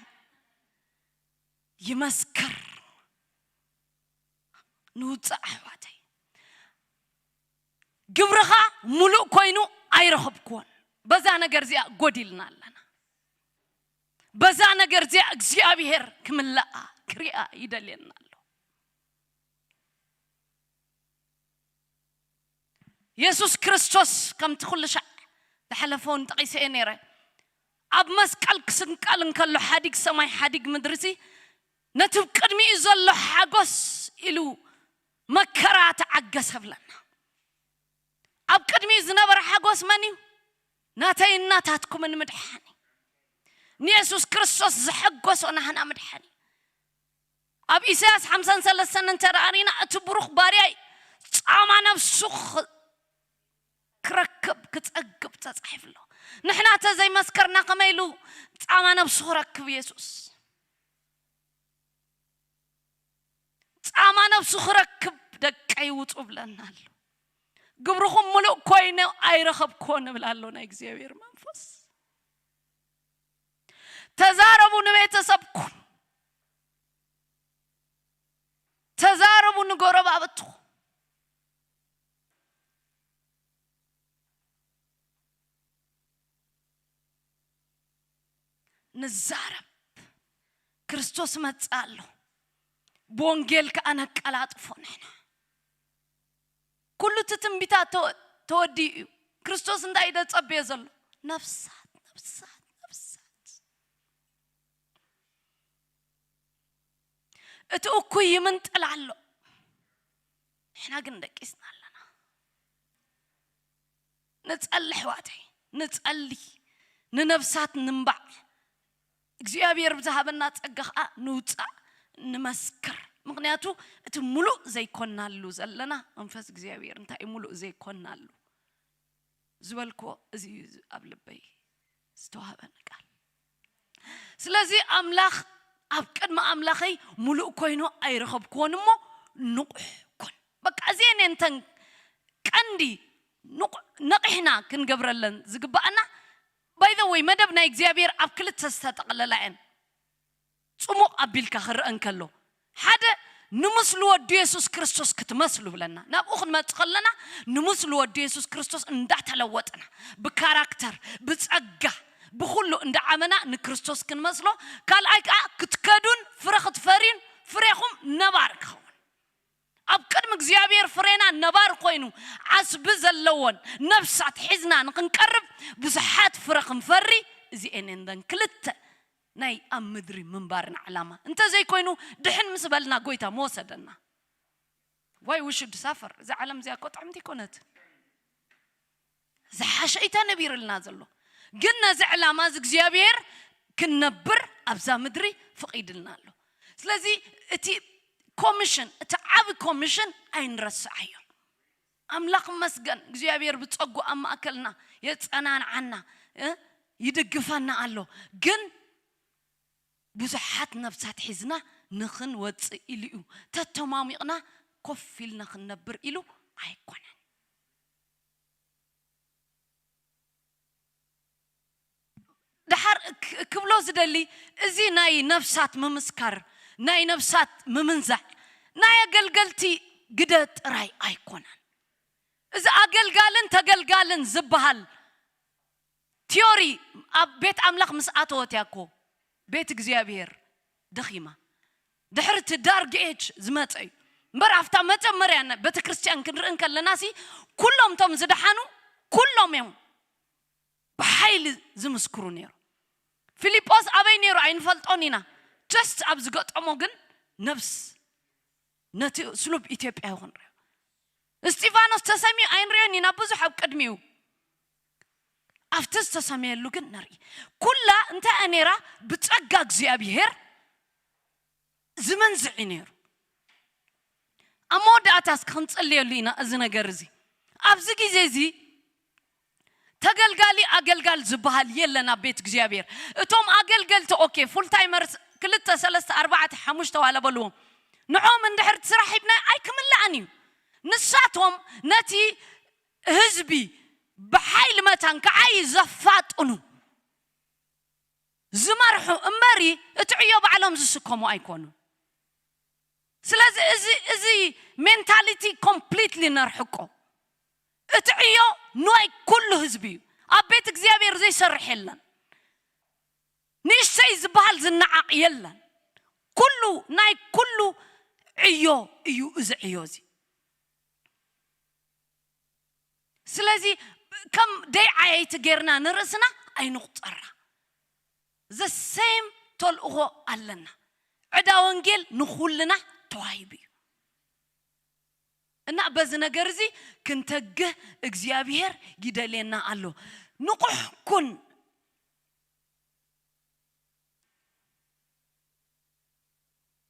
ይመስክር። ንውፅእ ኣሕዋተይ። ግብርኻ ሙሉእ ኮይኑ ኣይረኸብኩዎን። በዛ ነገር እዚኣ ጎዲልና ኣለና። በዛ ነገር እዚኣ እግዚኣብሔር ክምለኣ ክሪኣ ይደልየና ኣሎ። የሱስ ክርስቶስ ከምቲ ኩሉ ሻዕ ዝሓለፈውን ጠቒሰ እየ ነይረ። ኣብ መስቀል ክስንቀል እንከሎ ሓዲግ ሰማይ ሓዲግ ምድሪ ሲ ነቲ ቅድሚኡ ዘሎ ሓጎስ ኢሉ መከራ ተዓገሰ ብለና። ኣብ ቅድሚኡ ዝነበረ ሓጎስ መን እዩ? ናተይ እናታትኩምን ምድሓን እዩ። ንየሱስ ክርስቶስ ዘሐጎሶ ናህና ምድሓን እዩ። ኣብ ኢሳያስ ሓምሳን ሰለስተን እንተ ደኣ ርኢና፣ እቲ ብሩኽ ባርያይ ጻማ ነፍሱ ኽ-፣ ክረክብ ክጸግብ ተጻሒፉ ኣሎ። ንሕና ተዘይመስከርና ከመይ ኢሉ ጻማ ነብሱ ክረክብ? የሱስ ጻማ ነብሱ ክረክብ ደቀይ ውጹ ብለና ኣሎ። ግብርኹም ምሉእ ኮይኑ ኣይረኸብኩዎ ንብል ኣሎ ናይ እግዚኣብሔር መንፈስ። ተዛረቡ ንቤተሰብኩም፣ ተዛረቡ ንጎረባብትኹም። ንዛረብ። ክርስቶስ መጽእ ኣሎ። ብወንጌል ከኣ ነቀላጥፎ ንሕና። ኩሉ እቲ ትንቢታት ተወ-፣ ተወዲኡ እዩ። ክርስቶስ እንታይ እዩ ደጸብዮ ዘሎ? ነፍሳት፣ ነፍሳት፣ ነፍሳት። እቲ እኩይ ይምንጥል ኣሎ። ንሕና ግን ደቂስና ኣለና። ንጸሊ ኣሕዋተይ፣ ንጸሊ፣ ንነፍሳት ንምባዕ። እግዚኣብሔር ብዝሃበና ጸጋ ኸኣ ንውጻእ፣ ንመስክር። ምኽንያቱ እቲ ምሉእ ዘይኮናሉ ዘለና መንፈስ እግዚኣብሔር እንታይ እዩ ምሉእ ዘይኮናሉ ዝበልክዎ እዚ እዩ ኣብ ልበይ ዝተዋህበኒ ቃል። ስለዚ ኣምላኽ ኣብ ቅድሚ ኣምላኸይ ምሉእ ኮይኑ ኣይረኸብክዎን እሞ ንቑሕ ኩን። በቃ እዚኤን እየን እተን ቀንዲ ንቑ-፣ ነቒሕና ክንገብረለን ዝግባኣና። By the way መደብ ናይ እግዚኣብሔር ኣብ ክልተ ዝተጠቕለላ እየን። ጽሙቕ ኣቢልካ ክረአ እንከሎ ሓደ ንምስሊ ወዱ የሱስ ክርስቶስ ክትመስሉ ብለና ናብኡ ክንመጽእ ከለና ንምስሊ ወዱ የሱስ ክርስቶስ እንዳተለወጥና ብካራክተር ብጸጋ ብኹሉ እንዳዓመና ንክርስቶስ ክንመስሎ ካልኣይ ከዓ ክትከዱን ፍረ ክትፈርዩን ፍሬኹም ነባር ክኸውን ኣብ ቅድሚ እግዚኣብሔር ፍሬና ነባር ኮይኑ ዓስቢ ዘለዎን ነፍሳት ሒዝና ንክንቀርብ ብዙሓት ፍረ ክንፈሪ እዚኤን እንደን ክልተ ናይ ኣብ ምድሪ ምንባርና ዕላማ እንተዘይኮይኑ ድሕን ምስ በልና ጎይታ መወሰደና ዋይ ውሹ ድሳፈር እዛ ዓለም እዚኣ እኮ ጥዕምቲ ይኮነት ዝሓሸ እዩ ተነቢርልና ዘሎ ግን ነዚ ዕላማ እዚ እግዚኣብሔር ክንነብር ኣብዛ ምድሪ ፍቒድልና ኣሎ ስለዚ እቲ ኮሚሽን እቲ ዓብ ኮሚሽን ኣይንረስዓዮ ኣምላኽ መስገን እግዚኣብሔር ብጸጉ ኣብ ማእከልና የጸናንዓና ይድግፈና ኣሎ ግን ብዙሓት ነብሳት ሒዝና ንኽንወጽእ ኢሉ እዩ ተተማሚቕና ኮፍ ኢልና ክንነብር ኢሉ ኣይኮነን ድሓር ክብሎ ዝደሊ እዚ ናይ ነፍሳት ምምስካር ናይ ነፍሳት ምምንዛዕ ናይ ኣገልገልቲ ግደ ጥራይ ኣይኮነን እዚ ኣገልጋልን ተገልጋልን ዝበሃል ቲዮሪ ኣብ ቤት ኣምላኽ ምስ ኣተወት እያ እኮ ቤት እግዚኣብሔር ደኺማ ድሕሪ እቲ ዳርግ ኤጅ ዝመፀ እዩ እምበር ኣብታ መጀመርያ ቤተ ክርስቲያን ክንርኢ እንከለና ሲ ኩሎም እቶም ዝደሓኑ ኩሎም እዮም ብሓይሊ ዝምስክሩ ነይሩ ፊልጶስ ኣበይ ነይሩ ኣይንፈልጦን ኢና ጀስት ኣብ ዝገጠሞ ግን ነብስ ነቲ ስሉብ ኢትዮጵያ ይኹን እስጢፋኖስ ተሰሚዩ ኣይንሪኦን ኢና ብዙሕ ኣብ ቅድሚኡ ኣብቲ ዝተሰመየሉ ግን ንርኢ ኩላ እንታይ እያ ነይራ ብፀጋ እግዚኣብሄር ዝመንዝዕ እዩ ነይሩ ኣብ መወዳእታ እስኪ ክንፅልየሉ ኢና እዚ ነገር እዚ ኣብዚ ግዜ እዚ ተገልጋሊ ኣገልጋል ዝበሃል የለን ኣብ ቤት እግዚኣብሔር እቶም ኣገልገልቲ ኦኬ ፉል ታይመርስ ክልተ ሰለስተ ኣርባዕተ ሓሙሽተ ዋላ በልዎም ንዖም እንድሕር ስራሕ ሂብና ኣይክምልኣን እዩ ንሳቶም ነቲ ህዝቢ ብሓይሊ መታን ክዓይ ዘፋጥኑ ዝመርሑ እምበሪ እቲ ዕዮ ባዕሎም ዝስከሙ ኣይኮኑን ስለዚ እዚ እዚ ሜንታሊቲ ኮምፕሊትሊ ነርሕቆ እቲ ዕዮ ንዋይ ኩሉ ህዝቢ እዩ ኣብ ቤት እግዚኣብሔር ዘይሰርሕ የለን ንእሽተይ ዝበሃል ዝነዓቕ የለን ኩሉ ናይ ኩሉ ዕዮ እዩ እዚ ዕዮ እዚ ስለዚ ከም ደይ ዓየይቲ ጌርና ንርእስና ኣይንቑጸራ ዘሴም ተልእኾ ኣለና ዕዳ ወንጌል ንኹልና ተዋሂቡ እዩ እና በዚ ነገር እዚ ክንተግህ እግዚኣብሔር ይደልየና ኣሎ ንቑሕ ኩን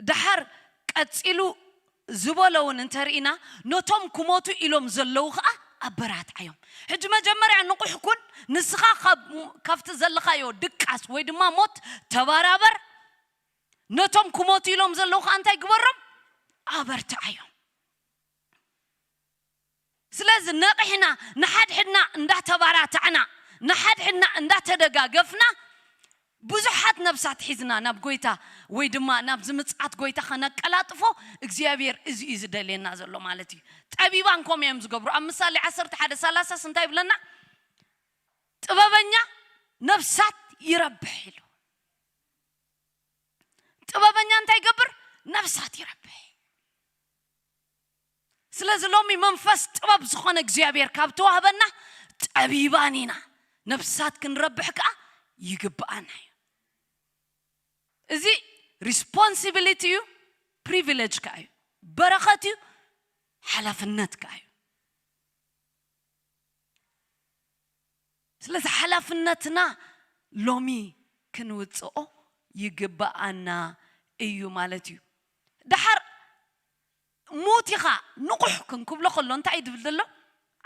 ደሓር ቀጺሉ ዝበሎ እውን እንተርኢና ነቶም ክሞቱ ኢሎም ዘለዉ ኸዓ ኣበራትዓዮም። ሕጂ መጀመርያ ንቑሕ ኩን፣ ንስኻ ካብ ካብቲ ዘለኻዮ ድቃስ ወይ ድማ ሞት ተባራበር። ነቶም ክሞቱ ኢሎም ዘለዉ ከኣ እንታይ ግበሮም? ኣበርትዓዮም። ስለዚ ነቒሕና ንሓድሕድና እንዳተባራታዕና ንሓድሕድና እንዳተደጋገፍና ብዙሓት ነብሳት ሒዝና ናብ ጎይታ ወይ ድማ ናብ ዝምጽኣት ጎይታ ከነቀላጥፎ እግዚኣብሔር እዚ እዩ ዝደልየና ዘሎ ማለት እዩ። ጠቢባን ከምኡ እዮም ዝገብሩ። ኣብ ምሳሌ ዓሰርተ ሓደ ሰላሳ እንታይ ይብለና? ጥበበኛ ነብሳት ይረብሕ ኢሉ። ጥበበኛ እንታይ ይገብር? ነብሳት ይረብሕ። ስለዚ ሎሚ መንፈስ ጥበብ ዝኾነ እግዚኣብሔር ካብ ተዋህበና ጠቢባን ኢና። ነብሳት ክንረብሕ ከኣ ይግብኣና እዩ። እዚ ሪስፖንሲቢሊቲ እዩ፣ ፕሪቪሌጅ ከኣ እዩ፣ በረኸት እዩ፣ ሓላፍነት ከኣ እዩ። ስለዚ ሓላፍነትና ሎሚ ክንውፅኦ ይግብኣና እዩ ማለት እዩ። ደሓር ሙት ኢኻ ንቑሕ ክንክብሎ ከሎ እንታይ እዩ ድብል ዘሎ?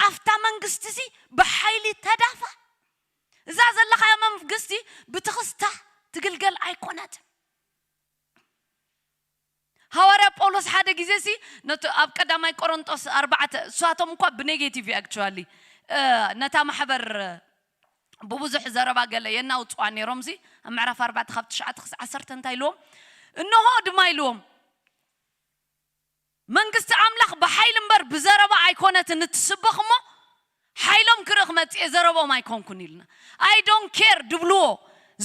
ኣብታ መንግስቲ እዚ ብሓይሊ ተዳፋ። እዛ ዘለኻያ መንግስቲ ብትኽስታ ትግልገል ኣይኮነትን። ሃዋርያ ጳውሎስ ሓደ ግዜ ሲ ነቲ ኣብ ቀዳማይ ቆሮንጦስ ኣርባዕተ እሳቶም እኳ ብኔጌቲቭ እዩ ኣክቹዋሊ ነታ ማሕበር ብብዙሕ ዘረባ ገለ የናውፅዋ ነይሮም ሲ ኣብ ምዕራፍ ኣርባዕተ ካብ ትሽዓተ ክስ ዓሰርተ እንታይ ኢልዎም? እንሆ ድማ ኢልዎም መንግስቲ ኣምላኽ ብሓይሊ እምበር ብዘረባ ኣይኮነትን እትስበኽ እሞ ሓይሎም ክርኢ ክመፅእ እየ ዘረቦም ኣይኮንኩን ኢልና። I don't care ድብልዎ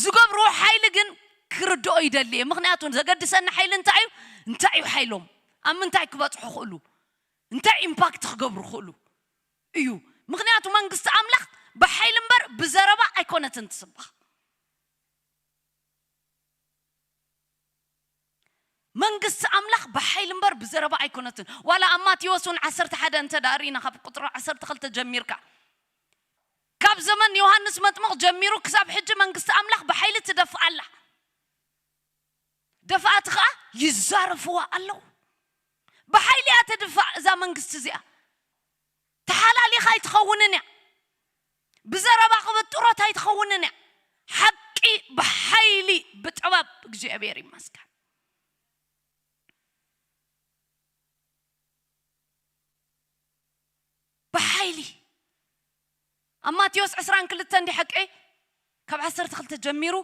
ዝገብርዎ ሓይሊ ግን ክርድኦ ይደሊ እየ። ምክንያቱ ዘገድሰኒ ሓይሊ እንታይ እዩ? እንታይ እዩ ሓይሎም? ኣብ ምንታይ ክበፅሑ ክእሉ? እንታይ ኢምፓክት ክገብሩ ክእሉ እዩ? ምክንያቱ መንግስቲ ኣምላኽ ብሓይሊ እምበር ብዘረባ ኣይኮነትን ትስበኽ። መንግስቲ ኣምላኽ ብሓይሊ እምበር ብዘረባ ኣይኮነትን። ዋላ ኣብ ማቴዎስ እውን ዓሰርተ ሓደ እንተ ደኣ ርኢና ካብ ቁጥሪ ዓሰርተ ክልተ ጀሚርካ ካብ ዘመን ዮሃንስ መጥምቕ ጀሚሩ ክሳብ ሕጂ መንግስቲ ኣምላኽ ብሓይሊ ትደፍእ ኣላ። ደፋእቲ ኸኣ ይዛረፍዋ ኣለዉ። ብሓይሊ እያ ትድፋእ እዛ መንግስቲ እዚኣ። ተሓላሊኻ ኣይትኸውንን እያ። ብዘረባ ክብጥሮት ኣይትኸውንን እያ። ሓቂ ብሓይሊ ብጥበብ እግዚኣብሔር ይመስገን። ብሓይሊ ኣብ ማቴዎስ ዕስራን ክልተን እንዲ ሓቀይ ካብ ዓሰርተ ክልተ ጀሚሩ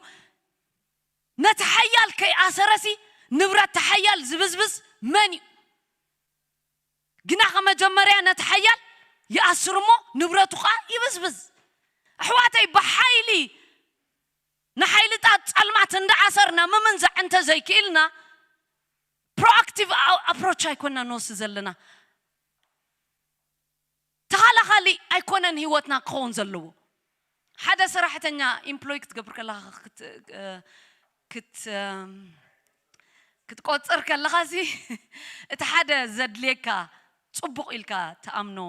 ነቲ ሓያል ከይኣሰረሲ ንብረት ተሓያል ዝብዝብዝ መን እዩ? ግና ከመጀመርያ ነቲ ሓያል ይኣስር እሞ ንብረቱ ኸዓ ይብዝብዝ። ኣሕዋተይ ብሓይሊ ንሓይልታት ጸልማት እንዳኣሰርና ምምንዛዕ እንተዘይክኢልና ፕሮኣክቲቭ ኣፕሮች ኣይኮና ንወስድ ዘለና። ተኻላኻሊ ኣይኮነን ህይወትና ክኸውን ዘለዎ። ሓደ ሰራሕተኛ ኢምፕሎይ ክትገብር ከለኻ ክትቆፅር ከለኻ ሲ እቲ ሓደ ዘድልየካ ፅቡቕ ኢልካ ተኣምኖ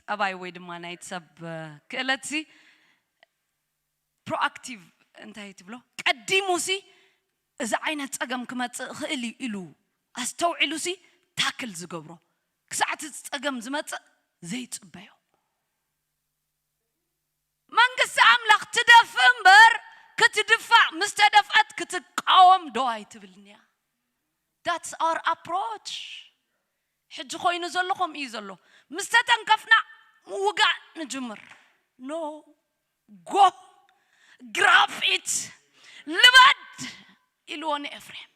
ጠባይ ወይ ድማ ናይቲ ሰብ ክእለት ሲ ፕሮኣክቲቭ እንታይ ትብሎ ቀዲሙ ሲ እዚ ዓይነት ፀገም ክመፅእ ይኽእል እዩ ኢሉ ኣስተውዒሉ ሲ ታክል ዝገብሮ ክሳዕ እቲ ፀገም ዝመፅእ ዘይፅበዮ መንግስቲ ኣምላኽ ትደፍእ እምበር ክትድፋእ ምስ ተደፍአት ክትቃወም ዶ ኣይትብልንያ። That's our approach። ሕጂ ኮይኑ ዘሎ ከምኡ እዩ ዘሎ። ምስ ተተንከፍና ምውጋእ ንጅምር። No, go, grab it, ልመድ ኢልዎ ንኤፍሬም።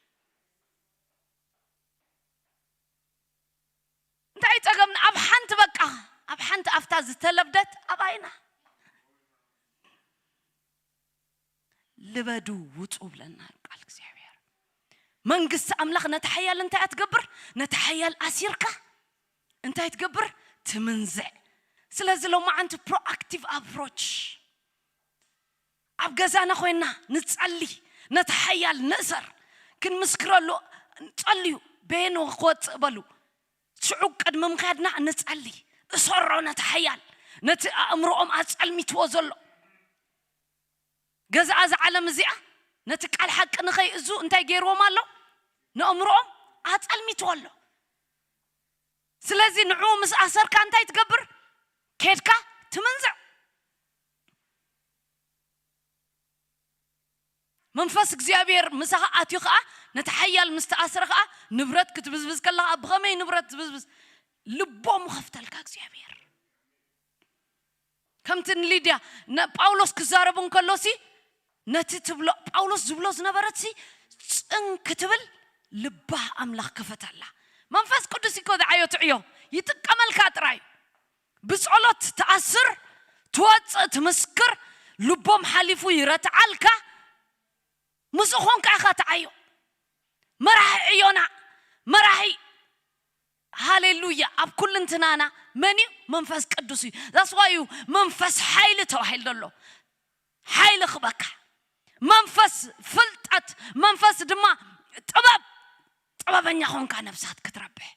እንታይ ጸገምና? ኣብ ሓንቲ በቃ ኣብ ሓንቲ ኣፍታ ዝተለብደት ኣባይና ልበዱ ውፁ ብለና ቃል እግዚኣብሔር። መንግስቲ ኣምላኽ ነቲ ሓያል እንታይ እያ ትገብር? ነቲ ሓያል ኣሲርካ እንታይ ትገብር? ትምንዝዕ። ስለዚ ሎማዓንቲ ፕሮኣክቲቭ ኣፕሮች ኣብ ገዛና ኮይና ንጸሊ፣ ነቲ ሓያል ንእሰር፣ ክንምስክረሉ ጸልዩ በየን ክወፅእ በሉ። ሽዑ ቅድሚ ምኽያድና ንጸሊ፣ እሰሮ ነቲ ሓያል፣ ነቲ ኣእምሮኦም ኣጸልሚትዎ ዘሎ ገዛ እዛ ዓለም እዚኣ ነቲ ቃል ሓቂ ንኸይእዙ እንታይ ገይርዎም ኣሎ? ንእምሮኦም ኣጸልሚትዎ ኣሎ። ስለዚ ንዕኡ ምስ ኣሰርካ እንታይ ትገብር? ከድካ ትምንዝዕ። መንፈስ እግዚኣብሔር ምሳኻ ኣትዩ ኸዓ፣ ነቲ ሓያል ምስ ተኣስረ ኸዓ፣ ንብረት ክትብዝብዝ ከለኻ፣ ብኸመይ ንብረት ትብዝብዝ? ልቦም ኸፍተልካ እግዚኣብሔር። ከምቲ ንሊድያ፣ ነ-፣ ጳውሎስ ክዛረቡ እንከሎ ሲ፣ ነቲ ትብሎ፣ ጳውሎስ ዝብሎ ዝነበረት ሲ፣ ጽን ክትብል ልባ ኣምላኽ ከፈተላ። መንፈስ ቅዱስ እኮ ዝዓዮ ትዕዮ፣ ይጥቀመልካ ጥራይ። ብጸሎት ትኣስር፣ ትወጽእ፣ ትምስክር፣ ልቦም ሓሊፉ ይረትዓልካ። ምስኡ ኾንካ ኢኻ ትዓዮ። መራሒ ዕዮና፣ መራሒ፣ ሃሌሉያ፣ ኣብ ኩልንትናና መን እዩ? መንፈስ ቅዱስ እዩ። ዛስዋ እዩ መንፈስ ሓይሊ ተባሂሉ ዘሎ። ሓይሊ ክበካ። መንፈስ ፍልጠት፣ መንፈስ ድማ ጥበብ፣ ጥበበኛ ኾንካ ነብሳት ክትረብሕ።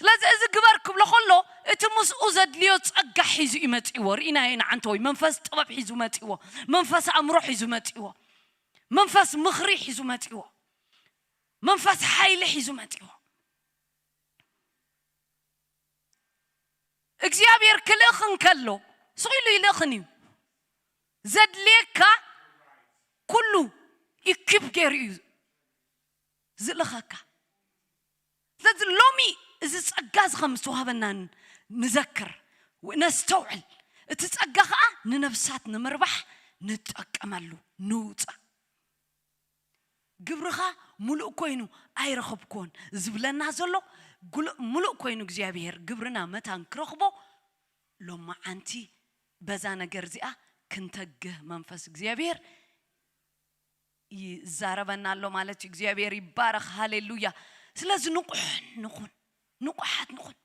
ስለዚ እዚ ግበር ክብሎ ከሎ፣ እቲ ምስኡ ዘድልዮ ጸጋ ሒዙ እዩ መጺእዎ። ርኢናዮ ኢና፣ ዓንተወይ። መንፈስ ጥበብ ሒዙ መጺእዎ። መንፈስ ኣእምሮ ሒዙ መጺእዎ። መንፈስ ምኽሪ ሒዙ መጺእዎ። መንፈስ ሓይሊ ሒዙ መጺእዎ። እግዚኣብሔር ክልእኽ እንከሎ፣ ስቕ ኢሉ ይልእኽን እዩ። ዘድልየካ ኩሉ ኢኪፕ ገይሩ እዩ ዝልኸካ። ስለዚ ሎሚ እዚ ጸጋ እዚ ከም ዝተዋህበና ንዘክር፣ ነስተውዕል። እቲ ጸጋ ኸኣ ንነፍሳት ንምርባሕ ንጠቀመሉ፣ ንውጻእ። ግብርኻ ምሉእ ኮይኑ ኣይረኸብኩዎን ዝብለና ዘሎ፣ ጉል-፣ ምሉእ ኮይኑ እግዚኣብሔር ግብርና መታን ክረኽቦ፣ ሎማዓንቲ በዛ ነገር እዚኣ ክንተግህ መንፈስ እግዚኣብሔር ይዛረበና ኣሎ ማለት እዩ። እግዚኣብሔር ይባረኽ። ሃሌሉያ። ስለዚ ንቑሕ ንኹን፣ ንቑሓት ንኹን።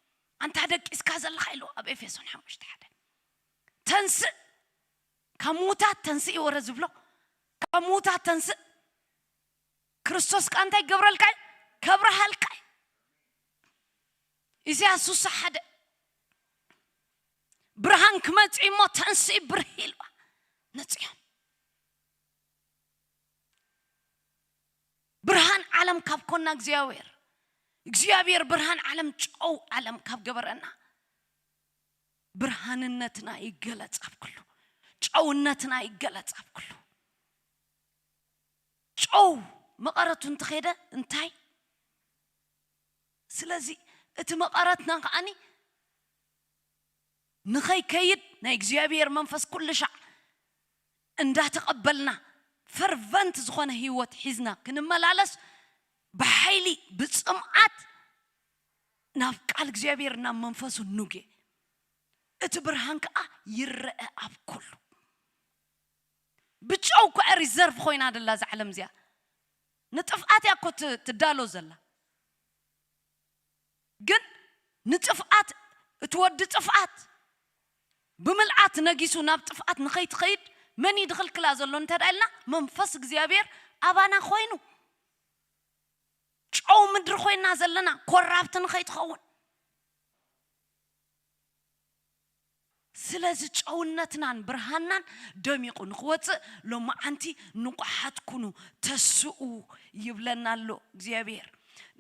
ኣንታ ደቂስካ ዘለኻ ኢሉ ኣብ ኤፌሶን ሓሙሽተ ሓደ። ተንስእ፣ ካብ ምዉታት ተንስእ እዩ ወረ ዝብሎ። ካብ ምዉታት ተንስእ። ክርስቶስ ከኣ እንታይ ይገብረልካ እዩ? ከብርሃልካ እዩ። ኢሳያስ ስሳ ሓደ። ብርሃን ክመጽእ እሞ ተንስእ ብርህ ኢልዋ። ነጽዮም። ብርሃን ዓለም ካብ ኮና እግዚኣብሔር፣ እግዚኣብሔር ብርሃን ዓለም ጨው ዓለም ካብ ገበረና፣ ብርሃንነትና ይገለጽ ኣብ ኩሉ፣ ጨውነትና ይገለጽ ኣብ ኩሉ። ጨው መቐረቱ እንተኸደ እንታይ? ስለዚ እቲ መቐረትና ከኣኒ ንኸይከይድ ናይ እግዚኣብሔር መንፈስ ኩሉ ሻዕ እንዳተቐበልና ፈርቨንት ዝኾነ ህይወት ሒዝና ክንመላለስ ብሓይሊ ብጽምኣት ናብ ቃል እግዚኣብሔር ናብ መንፈሱ ኑጌ። እቲ ብርሃን ከኣ ይረአ ኣብ ኩሉ። ብጨው እኮ እያ ሪዘርቭ ኮይና ደላ እዛ ዓለም እዚኣ። ንጥፍኣት እያ እኮ ት-፣ ትዳሎ ዘላ። ግን ንጥፍኣት፣ እቲ ወዲ ጥፍኣት ብምልኣት ነጊሱ ናብ ጥፍኣት ንኸይትኸይድ መን እዩ ድኽልክላ ዘሎ እንተ ደኣ ኢልና፣ መንፈስ እግዚኣብሔር ኣባና ኮይኑ። ጨው ምድሪ ኮይና ዘለና ኮራፕት ንኸይትኸውን። ስለዚ ጨውነትናን ብርሃንናን ደሚቑ ንኽወፅእ ሎማዓንቲ ንቑሓት ኩኑ፣ ተስኡ ይብለና ኣሎ እግዚኣብሔር።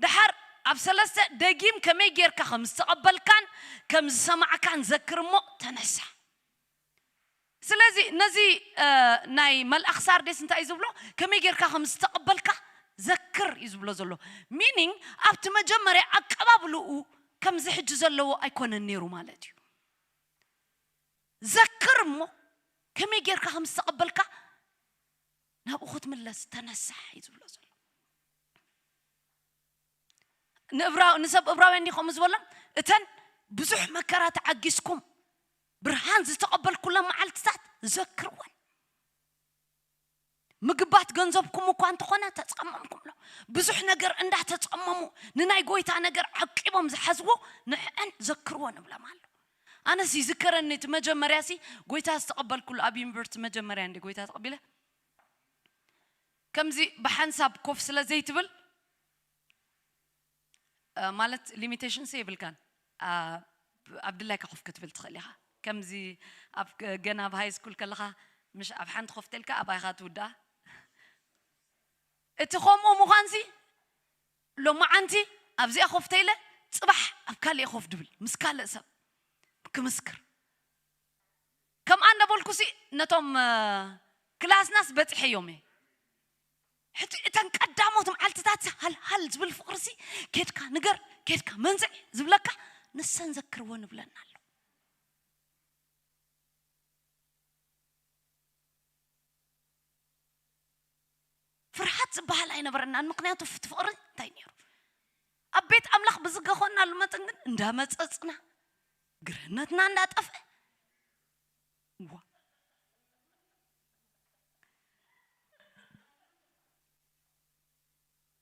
ደሓር ኣብ ሰለስተ ደጊም ከመይ ጌርካ ከም ዝተቐበልካን ከም ዝሰማዕካን ዘክር እሞ ተነሳ። ስለዚ ነዚ፣ እ፣ ናይ መልኣኽ ሳርዴስ እንታይ እዩ ዝብሎ? ከመይ ጌርካ ከም ዝተቐበልካ ዘክር እዩ ዝብሎ ዘሎ። ሚኒንግ ኣብቲ መጀመርያ ኣቀባብልኡ ከምዚ ሕጂ ዘለዎ ኣይኮነን ነይሩ ማለት እዩ። ዘክር እሞ ከመይ ጌርካ ከም ዝተቐበልካ ናብኡ ክትምለስ ተነሳሕ እዩ ዝብሎ ዘሎ። ንእብራ-፣ ንሰብ እብራውያን እንዲኹም ዝበሎም፣ እተን ብዙሕ መከራ ተዓጊስኩም ብርሃን ዝተቐበልኩለን መዓልትታት ዘክርወን። ምግባት ገንዘብኩም እኳ እንተኾነ ተጸመምኩምሎ። ብዙሕ ነገር እንዳተጸመሙ ንናይ ጎይታ ነገር ዓቂቦም ዝሓዝዎ ንዕዐን ዘክርዎ ንብሎም ኣሎ። ኣነስ ይዝከረኒ እቲ መጀመርያ ሲ ጎይታ ዝተቐበልኩሉ ኣብ ዩኒቨርሲቲ መጀመርያ እንዲ ጎይታ ተቐቢለ ከምዚ ብሓንሳብ ኮፍ ስለ ዘይትብል፣ እ፣ ማለት ሊሚቴሽንስ የብልካን። ኣ-፣ ኣብ ድላይካ ኮፍ ክትብል ትኽእል ኢኻ። ከምዚ ኣብ ገ-፣ ገና ኣብ ሃይ ስኩል ከለኻ ምሽ ኣብ ሓንቲ ኮፍ ተልካ ኣባይኻ ትውድኣ። እቲ ከምኡ ምዃንሲ ሎማዓንቲ ኣብዚኣ ኮፍ ተይለ ጽባሕ ኣብ ካልእ ኮፍ ድብል ምስ ካልእ ሰብ። ክምስክር። ከምኣ እንዳበልኩሲ ነቶም ክላስናስ በፂሐዮም እየ። ሕጂ እተን ቀዳሞት መዓልትታት ሃልሃል ዝብል ፍቕርሲ፣ ኬድካ ንገር፣ ኬድካ መንዝዕ ዝብለካ፣ ንሰን ዘክርዎ ንብለና ኣሎ። ፍርሃት ዝበሃል ኣይነበረናን። ምክንያቱ ፍቲ ፍቕሪ እንታይ ነይሩ? ኣብ ቤት ኣምላኽ ብዝገኾናሉ መጠን ግን እንዳመጸጽና፣ ግርህነትና እንዳጠፍአ። ዋ፣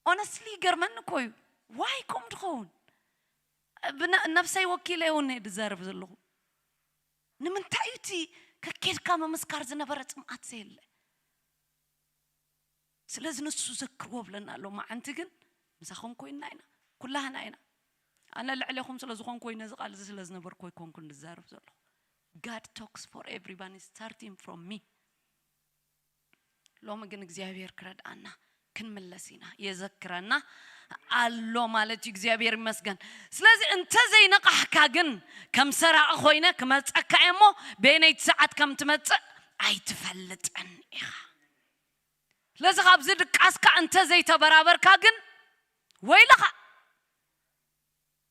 ኦነስትሊ ይገርመኒ እኮ እዩ። ዋይ ከም ድኸውን? ብነ- ነብሰይ ወኪለ እውን እየ ዝዛረብ ዘለኹ። ንምንታይ እዩ እቲ ከኬድካ ምምስካር ዝነበረ ጽምኣት ዘየለ? ስለዚ ንሱ ዘክርዎ ብለና ኣሎ። መዓንቲ ግን ምሳኹም ኮይንና ኢና፣ ኩላህና ኢና። ኣነ ልዕሌኹም ስለ ዝኾንኩ ወይ ነዚ ቃል እዚ ስለ ዝነበርኩ ኣይኮንኩን ዝዛረብ ዘለኹ። God talks for everybody, starting from me. ሎሚ ግን እግዚኣብሔር ክረድኣና ክንምለስ ኢና። የዘክረና ኣሎ ማለት እዩ። እግዚኣብሔር ይመስገን። ስለዚ እንተዘይነቓሕካ ግን ከም ሰራቒ ኮይነ ክመፀካ እየ እሞ በየነይቲ ሰዓት ከም ትመፅእ ኣይትፈልጥን ኢኻ። ስለዚ ካብዚ ድቃስካ እንተዘይተበራበርካ ግን ወይልኻ።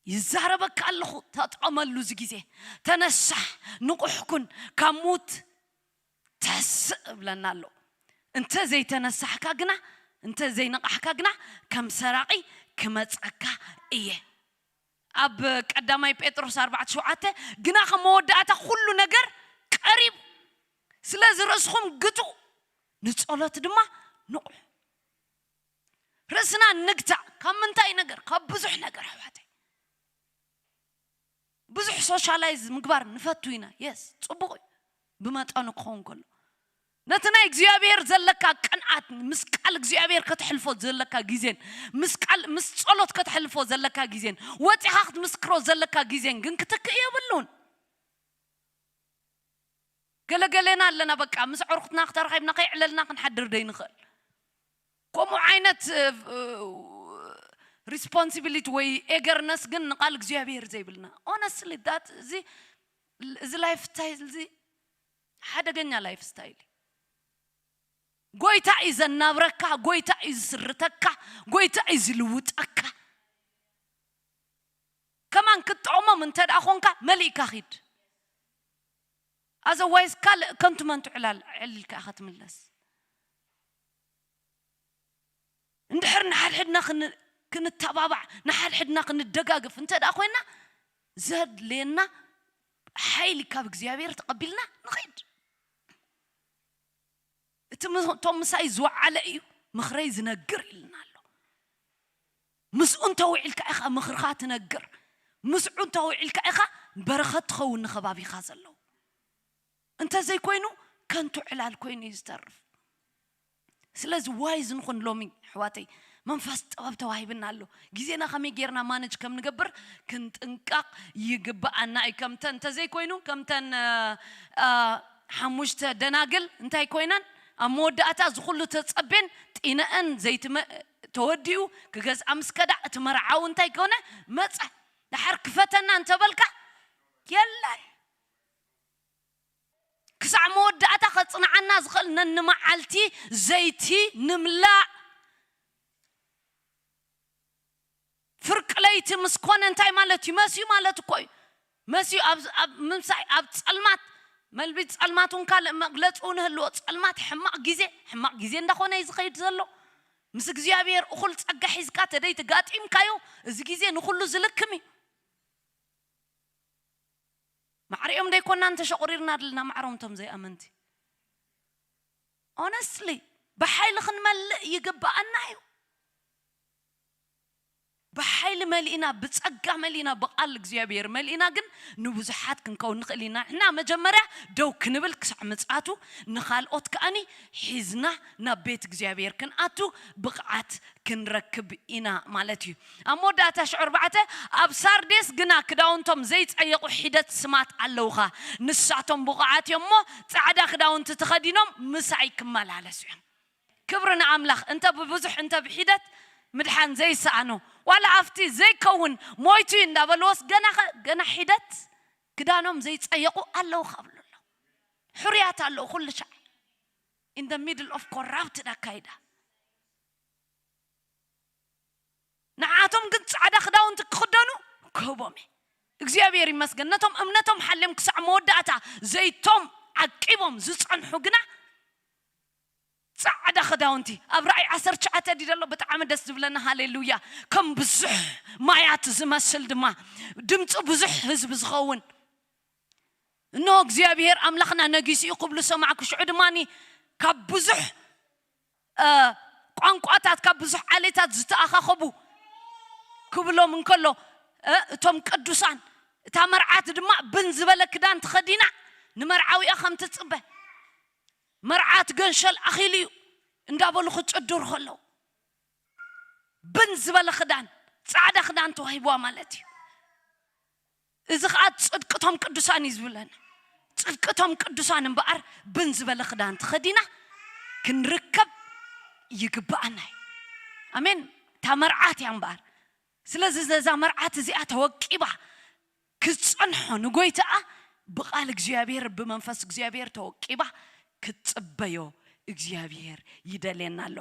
ይዛረበካ ኣለኹ፣ ተጠቐመሉ እዚ ግዜ። ተነሳሕ፣ ንቑሕ ኩን፣ ካብ ሙት ተስእ እብለና ኣሎ። እንተ ዘይተነሳሕካ ግና፣ እንተ ዘይነቓሕካ ግና ከም ሰራቒ ክመጸካ እየ። ኣብ ቀዳማይ ጴጥሮስ ኣርባዕተ ሸውዓተ ግና ከም መወዳእታ ኩሉ ነገር ቀሪቡ። ስለዚ ርእስኹም ግትኡ፣ ንጸሎት ድማ ንቑሑ። ርእስና ንግታእ። ካብ ምንታይ ነገር? ካብ ብዙሕ ነገር ኣሕዋተይ። ብዙሕ ሶሻላይዝ ምግባር ንፈቱ ኢና። የስ፣ ጽቡቕ እዩ። ብመጠኑ ክኸውን ከሎ። ነቲ ናይ እግዚኣብሔር ዘለካ ቅንኣት፣ ምስ ቃል እግዚኣብሔር ከተሕልፎ ዘለካ ግዜን፣ ምስ ቃል፣ ምስ ጸሎት ከተሕልፎ ዘለካ ግዜን፣ ወጺኻ ክትምስክሮ ዘለካ ግዜን ግን ክትክእ የብሉን። ገለገሌና ኣለና፣ በቃ፣ ምስ ኣዕሩኽትና ክተራኺብና ከይዕለልና ክንሓድር ደይንኽእል። ከምኡ ዓይነት፣ እ፣ እ፣ ሪስፖንሲቢሊቲ ወይ ኤገርነስ ግን ንቃል እግዚኣብሔር ዘይብልና። ኦነስትሊ፣ ዳት፣ እዚ፣ እዚ ላይፍ ስታይል እዚ ሓደገኛ ላይፍ ስታይል እዩ። ጎይታ እዩ ዘናብረካ፣ ጎይታ እዩ ዝስርተካ፣ ጎይታ እዩ ዝልውጠካ። ከማን ክትጠቕሞም እንተ ደኣ ኾንካ መሊእካ ኺድ። ኣዘዋይስ ካልእ ከንቱ መንቱ ዕላል ዕልልካ ኢኻ ትምለስ። እንድሕር ንሓድሕድና ክን-፣ ክንተባባዕ፣ ንሓድሕድና ክንደጋግፍ እንተ ደኣ ኮይና፣ ዘድልየና ሓይሊ ካብ እግዚኣብሔር ተቐቢልና ንኸይድ። እቲ ም-፣ እቶም ምሳይ ዝወዓለ እዩ ምኽረይ ዝነግር ኢልና ኣሎ። ምስኡ እንተውዒልካ ኢኻ ምኽርኻ ትነግር። ምስኡ እንተውዒልካ ኢኻ በረኸት ትኸውን ንኸባቢኻ ዘለዉ። እንተዘይኮይኑ ከንቱ ዕላል ኮይኑ እዩ ዝተርፍ። ስለዚ ዋይዝ ንኹን ሎሚ ኣሕዋተይ፣ መንፈስ ጥበብ ተዋሂብና ኣሎ። ግዜና ከመይ ጌርና ማነጅ ከም ንገብር ክንጥንቀቕ ይግብኣና እዩ። ከምተን እንተዘይኮይኑ ከምተን፣ እ፣ እ፣ ሓሙሽተ ደናግል እንታይ ኮይነን? ኣብ መወዳእታ እዚ ኩሉ ተጸቤን ጢነአን ዘይትመ-፣ ተወዲኡ ክገዝኣ ምስ ከዳ እቲ መርዓዊ እንታይ ኮነ? መጸ። ደሓር ክፈተና እንተበልካ የለን። ክሳዕ መወዳእታ ከጽንዓና ዝኽእል ነንመዓልቲ ዘይቲ ንምላእ። ፍርቂ ለይቲ ምስ ኮነ እንታይ ማለት እዩ? መስዩ ማለት እኮ እዩ። መስዩ ኣብ፣ ኣብ ምምሳይ፣ ኣብ ጸልማት፣ መልቢ ጸልማት እውን ካልእ መግለጺ እውን ይህልዎ። ጸልማት ሕማቕ ግዜ፣ ሕማቕ ግዜ እንዳኾነ እዩ ዝኸይድ ዘሎ። ምስ እግዚኣብሔር እኹል ጸጋ ሒዝካ ተደይ ተጋጢምካዮ፣ እዚ ግዜ ንኹሉ ዝልክም እዩ። ማዕሪኦም ደይኮና እንተሸቑሪርና ድልና ማዕሮም እቶም ዘይኣመንቲ። ኦነስትሊ፣ ብሓይሊ ክንመልእ ይግብኣና እዩ። ብሓይሊ መሊእና፣ ብጸጋ መሊእና፣ ብቓል እግዚኣብሔር መሊእና ግን ንብዙሓት ክንከውን ንኽእል ኢና። ንሕና መጀመርያ ደው ክንብል ክሳዕ ምጽኣቱ፣ ንኻልኦት ከኣኒ ሒዝና ናብ ቤት እግዚኣብሔር ክንኣቱ ብቕዓት ክንረክብ ኢና ማለት እዩ። ኣብ መወዳእታ ሽዑ ኣርባዕተ፣ ኣብ ሳርዴስ ግና ክዳውንቶም ዘይጸየቑ ሒደት ስማት ኣለውኻ። ንሳቶም ብቑዓት እዮም እሞ ጻዕዳ ክዳውንቲ ተኸዲኖም ምሳይ ክመላለሱ እዮም። ክብሪ ንኣምላኽ። እንተ ብብዙሕ እንተ ብሒደት ምድሓን ዘይሰኣኖ፣ ዋላ ኣብቲ ዘይከውን ሞይቱ እዩ እንዳበልዎስ ገና ኸ-፣ ገና ሒደት ክዳኖም ዘይጸየቑ ኣለዉ ካብሉ ኣሎ። ሕሩያት ኣለዉ ኩሉ ሻዕ። In the middle of corrupted ኣካይዳ። ንዓቶም ግን ጻዕዳ ክዳውንቲ ክኽደኑ ክህቦም እየ። እግዚኣብሔር ይመስገን። ነቶም እምነቶም ሓልዮም ክሳዕ መወዳእታ ዘይቶም ዓቂቦም ዝጸንሑ ግና ጻዕዳ ክዳውንቲ ኣብ ራእይ ዓሰርተ ትሽዓተ ድዩ ዘሎ? ብጣዕሚ ደስ ዝብለና። ሃሌሉያ። ከም ብዙሕ ማያት ዝመስል ድማ ድምፂ ብዙሕ ህዝቢ ዝኸውን። እነሆ እግዚኣብሔር ኣምላኽና ነጊሱ እዩ ክብሉ ሰማዕኩ። ሽዑ ድማ ካብ ብዙሕ እ፣ ቋንቋታት ካብ ብዙሕ ዓሌታት ዝተኣኻኸቡ ክብሎም እንከሎ፣ እ፣ እቶም ቅዱሳን፣ እታ መርዓት ድማ ብን ዝበለ ክዳን ተኸዲና ንመርዓዊኣ ከም ትጽበ፣ መርዓት ገንሸል ኣኺሉ እዩ እንዳበሉ ክጭድሩ ከለዉ፣ ብን ዝበለ ክዳን፣ ጻዕዳ ክዳን ተዋሂብዋ ማለት እዩ። እዚ ኸኣ ጽድቅቶም ቅዱሳን እዩ ዝብለና። ጽድቅቶም ቅዱሳን እምበኣር ብን ዝበለ ክዳን ተኸዲና ክንርከብ ይግብኣና እዩ። ኣሜን። እታ መርዓት እያ እምበኣር። ስለዚ እዛ መርዓት እዚኣ ተወቂባ ክትጸንሖ ንጎይታኣ ብቓል እግዚኣብሔር ብመንፈስ እግዚኣብሔር ተወቂባ ክትጽበዮ እግዚኣብሔር ይደልየና ኣሎ።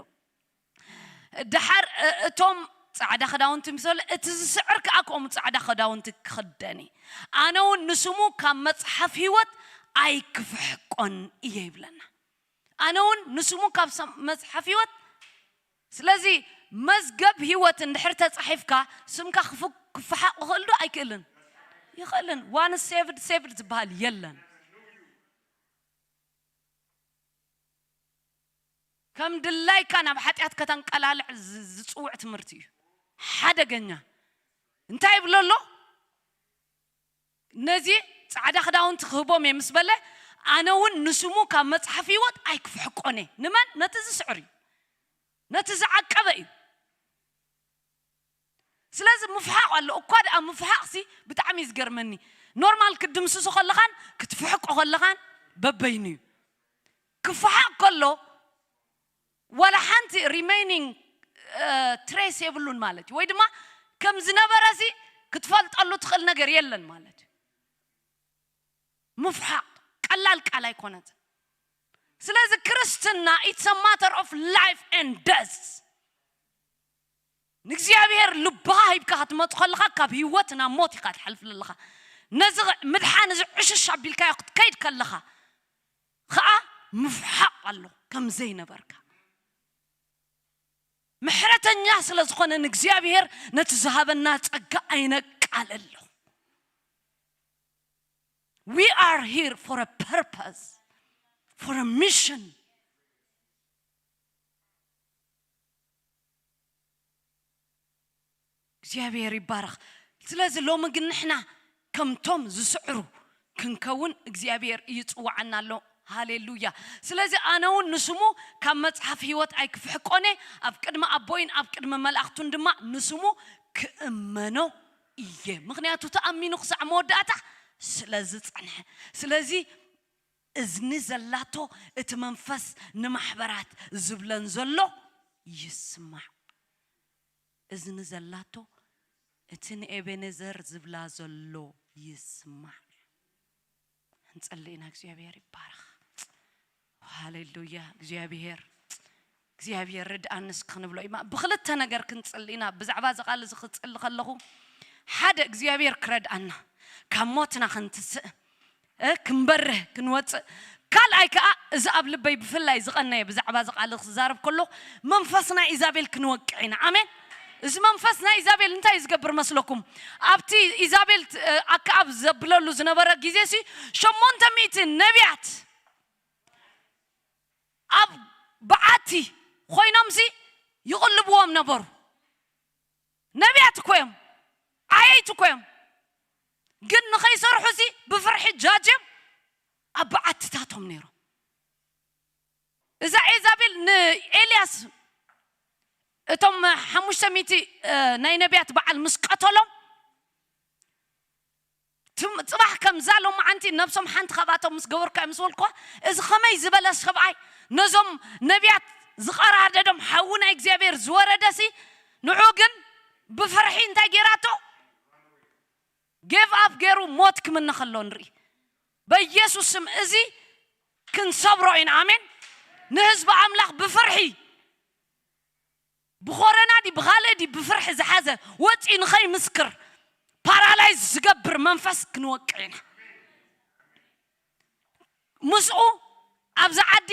ደሓር እ- እቶም ጻዕዳ ክዳውንቲ ምስ በለ እቲ ዝስዕር ከኣ ከምኡ ጻዕዳ ክዳውንቲ ክኽደን እዩ። ኣነ እውን ንስሙ ካብ መጽሓፍ ህይወት ኣይክፍሕቆን እየ ይብለና። ኣነ እውን ንስሙ ካብ ሰም- መጽሓፍ ህይወት። ስለዚ መዝገብ ህይወት እንድሕር ተጻሒፍካ ስምካ ክፍ- ክፈሓቕ ይኽእል ዶ ኣይክእልን? ይኽእልን። ዋን ሴቭድ ሴቭድ ዝበሃል የለን። ከም ድላይካ ናብ ሓጢኣት ከተንቀላልዕ ዝ- ዝጽውዕ ትምህርቲ እዩ። ሓደገኛ። እንታይ ይብሎ ኣሎ? ነዚ ጻዕዳ ክዳውንቲ ክህቦም እየ ምስ በለ፣ ኣነ እውን ንስሙ ካብ መጽሓፍ ህይወት ኣይክፍሕቆን እየ። ንመን? ነቲ ዝስዕር እዩ፣ ነቲ ዝዓቀበ እዩ። ስለዚ ምፍሓቕ ኣሎ እኳ ደኣ። ምፍሓቕሲ ብጣዕሚ እዩ ዝገርመኒ። ኖርማል ክትድምስሶ ከለኻን ክትፍሕቆ ከለኻን በበይኑ እዩ። ክፍሓቕ ከሎ ዋላ ሓንቲ ሪሜይኒንግ ትሬስ የብሉን ማለት እዩ። ወይ ድማ ከም ዝነበረሲ ክትፈልጠሉ ትኽእል ነገር የለን ማለት እዩ። ምፍሓቕ ቀላል ቃል ኣይኮነትን። ስለዚ ክርስትና it's a matter of life and death። ንእግዚኣብሔር ልብኻ ሂብካ ክትመጽእ ከለኻ ካብ ህይወት ናብ ሞት ኢኻ ትሓልፍ ዘለኻ። ነዚ ምድሓን እዚ ዕሽሽ ኣቢልካዮ ክትከይድ ከለኻ ኸኣ ምፍሓቕ ኣሎ ከም ዘይነበርካ። ምሕረተኛ ስለ ዝኾነ ንእግዚኣብሔር ነቲ ዝሃበና ጸጋ ኣይነቃለሎ። We are here for a purpose, for a mission. እግዚኣብሔር ይባረኽ። ስለዚ ሎሚ ግን ንሕና ከምቶም ዝስዕሩ ክንከውን እግዚኣብሔር ይጽውዓና ኣሎ። ሃሌሉያ። ስለዚ ኣነ እውን ንስሙ ካብ መጽሓፍ ህይወት ኣይክፍሕቆኔ፣ ኣብ ቅድሚ ኣቦይን ኣብ ቅድሚ መላእኽቱን ድማ ንስሙ ክእመኖ እየ። ምኽንያቱ ተኣሚኑ ክሳዕ መወዳእታ ስለ ዝጸንሐ። ስለዚ እዝኒ ዘላቶ እቲ መንፈስ ንማሕበራት ዝብለን ዘሎ ይስማዕ። እዝኒ ዘላቶ እቲ ንኤቤኔዘር ዝብላ ዘሎ ይስማዕ። እንጸሊ ኢና። እግዚኣብሔር ይባረኽ። ሃሌሉያ። እግዚኣብሔር እግዚኣብሔር ርድኣኒ እስኪ ክንብሎ ኢና። ብክልተ ነገር ክንጽሊ ኢና። ብዛዕባ እዚ ቃል እዚ ክጽሊ ከለኹ ሓደ እግዚኣብሔር ክረድኣና ካብ ሞትና ክንትስእ እ፣ ክንበርህ ክንወፅእ። ካልኣይ ከዓ እዚ ኣብ ልበይ ብፍላይ ዝቐነየ ብዛዕባ እዚ ቃል ክዛረብ ከሎ መንፈስ ናይ ኢዛቤል ክንወቅዕ ኢና። ኣሜን። እዚ መንፈስ ናይ ኢዛቤል እንታይ እዩ ዝገብር መስለኩም? ኣብቲ ኢዛቤል ት- እ፣ ኣከኣብ ዘብለሉ ዝነበረ ግዜ ሲ ሸሞንተ ሚእቲ ነቢያት ኣብ በዓቲ ኮይኖምሲ ይቕልብዎም ነበሩ። ነቢያት እኮ እዮም፣ ዓየይቲ እኮ እዮም። ግን ንኸይሰርሑሲ ብፍርሒ ጃጅም ኣብ በዓትታቶም ነይሮም። እዛ ኤዛቤል ንኤልያስ እቶም ሓሙሽተ ሚእቲ እ፣ ናይ ነቢያት በዓል ምስ ቀተሎም ትም- ጽባሕ ከምዛ ሎማዓንቲ ነብሶም ሓንቲ ካብኣቶም ምስ ገበርካዮ ምስ በልኳ፣ እዚ ከመይ ዝበለ ሰብኣይ ነዞም ነቢያት ዝቐራደዶም ሓዊ ናይ እግዚኣብሔር ዝወረደሲ ንዑ ግን ብፍርሒ እንታይ ገይራቶ? ጌቭ ኣፕ ገይሩ ሞት ክምነ ከሎ ንርኢ። በኢየሱስ ስም እዚ ክንሰብሮ ኢና። ኣሜን። ንህዝቢ ኣምላኽ ብፍርሒ ብኮረና ዲ ብኻልእ ዲ ብፍርሒ ዝሓዘ ወፂ ንኸይምስክር ፓራላይዝ ዝገብር መንፈስ ክንወቅዕ ኢና። ምስኡ ኣብዚ ዓዲ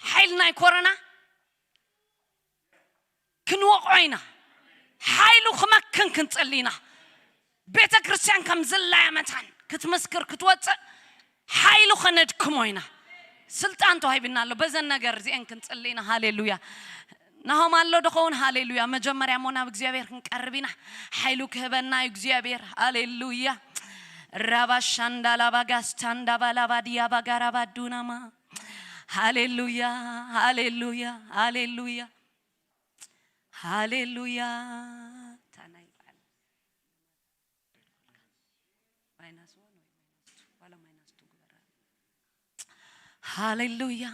ሓይል ናይ ኮረና ክንወቕዖ ኢና። ሓይሉ ክመክን ክንጽሊ ኢና። ቤተ ክርስቲያን ከም ዝላያ መታን ክትምስክር ክትወፅእ ሓይሉ ከነድክሞ ኢና። ስልጣን ተዋሂብና ኣሎ። በዘን ነገር እዚአን ክንጽሊ ኢና። ሃሌሉያ። ናሆም ኣሎ ዶ ኸውን? ሃሌሉያ። መጀመርያ እሞ ናብ እግዚኣብሔር ክንቀርብ ኢና። ሓይሉ ክህበና እዩ እግዚኣብሔር። ሃሌሉያ። ራባሻንዳ ላባጋስታንዳ ባላባዲያ ባጋራባዱናማ። ሃሌሉያ፣ ሃሌሉያ፣ ሃሌሉያ፣ ሃሌሉያ። ታናይ በዓል ማይናስ ዋን ወይ ማይናስ ቱ፣ ዋላ ማይናስ ቱ ግበራ። ሃሌሉያ።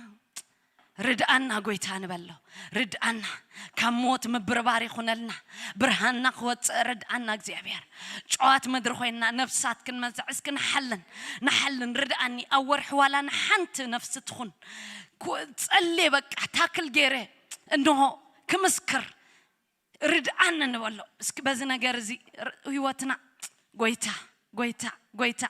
ርድኣና ጎይታ ንበሎ። ርድኣና፣ ካብ ሞት ምብርባር ይኹነልና። ብርሃንና ክወፅእ ርድኣና እግዚኣብሔር። ጨዋት ምድሪ ኮይንና ነፍሳት ክንመዝዕስ ክንሓልን ንሓልን። ርድኣኒ ኣብ ወርሒ ዋላ ንሓንቲ ነፍሲ ትኹን። ኩ- ጸልየ በቃ ታክል ገይረ እንሆ ክምስክር ርድኣኒ ንበሎ። እስኪ በዚ ነገር እዚ ር- ህይወትና ጎይታ፣ ጎይታ፣ ጎይታ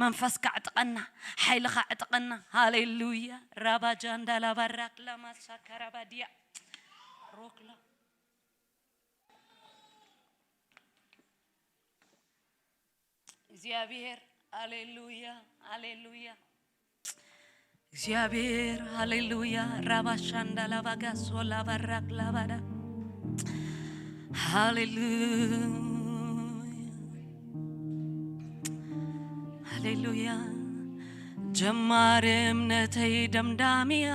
መንፈስካ ዕጥቐና፣ ሓይልኻ ዕጥቐና። ሃሌሉያ። ራባጃንዳ ላባራክ ላማሳ ካራባዲያ ሮክላ። እግዚኣብሔር። ሃሌሉያ፣ ሃሌሉያ። እግዚኣብሔር። ሃሌሉያ። ራባሻንዳ ላባጋሶ ላባራክ ላባዳ። ሃሌሉያ፣ ሃሌሉያ። ጀማሪ እምነተይ ደምዳምያ፣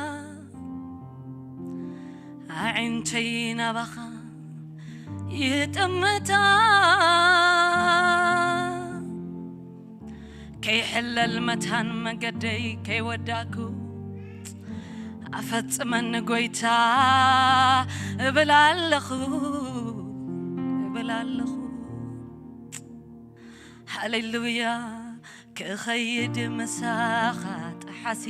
ኣዒንተይ ናባኻ ይጥምታ። ከይሕለል መታን መገደይ ከይወዳኩ፣ ኣፈጽመኒ ጎይታ እብል ኣለኹ፣ እብል ኣለኹ። ሃሌሉያ። ክኸይድ ምሳኻ ጠሓሲ፣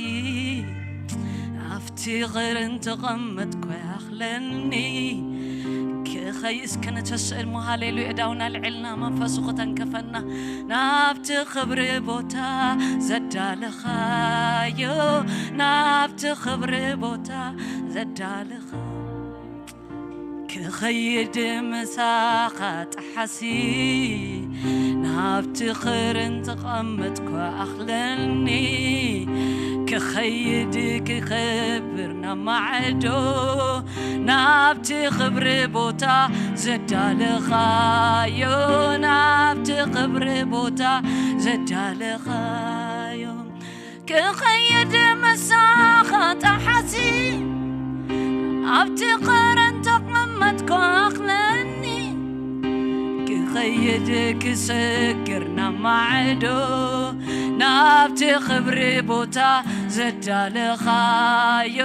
ኣብቲ ቕርን ተቐመጥኩ ያኽለኒ። ክኸይ እስከ ንተስእል እሞ ሃሌሉያ። እዳውና ልዕልና መንፈሱ ክተንከፈና ናብቲ ኽብሪ ቦታ ዘዳለኻዮ፣ ናብቲ ኽብሪ ቦታ ዘዳለኻ ክኸይድ ምሳኻ ጠሓሲ፣ ናብቲ ኽርን ተቐመጥኩ ኣኽለኒ። ክኸይድ ክኸብር ናብ ማዕዶ፣ ናብቲ ኽብሪ ቦታ ዘዳለኻዮ፣ ናብቲ ኽብሪ ቦታ ዘዳለኻዮ። ክኸይድ ምሳኻ ጠሓሲ፣ ኣብቲ ኸረን ተቐመጥኩ ኣኽለኒ። ክኸይድ ክሰግር ናብ ማዕዶ፣ ናብቲ ኽብሪ ቦታ ዘዳለኻዮ፣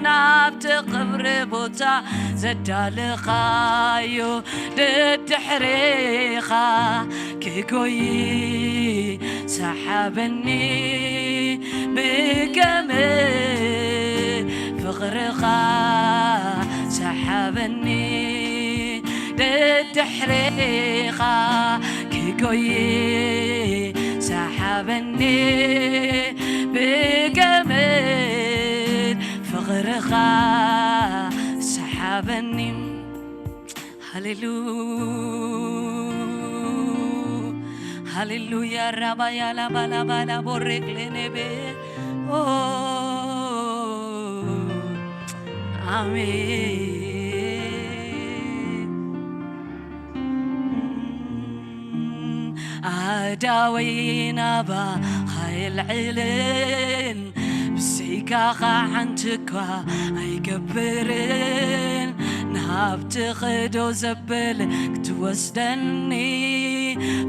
ናብቲ ኽብሪ ቦታ ዘዳለኻዮ። ደድሕሬኻ ክጎይ ሰሓበኒ፣ ብገመድ ፍቕርኻ ሰሓበኒ። ደድሕሬኻ ክጎይ ሰሓበኒ፣ ብገመድ ፍቕርኻ ሰሓበኒ። ሃሌሉ-፣ ሃሌሉያ። ራባያ ላባላባላ ቦሬቅ ሌኔቤ። ኦ፣ ኣሜን። ኣዳወይ ናባኻ የልዕልን፣ ብዘይካኻ ሓንቲ እኳ ኣይገብርን። ናብቲ ኽዶ ዘብል ክትወስደኒ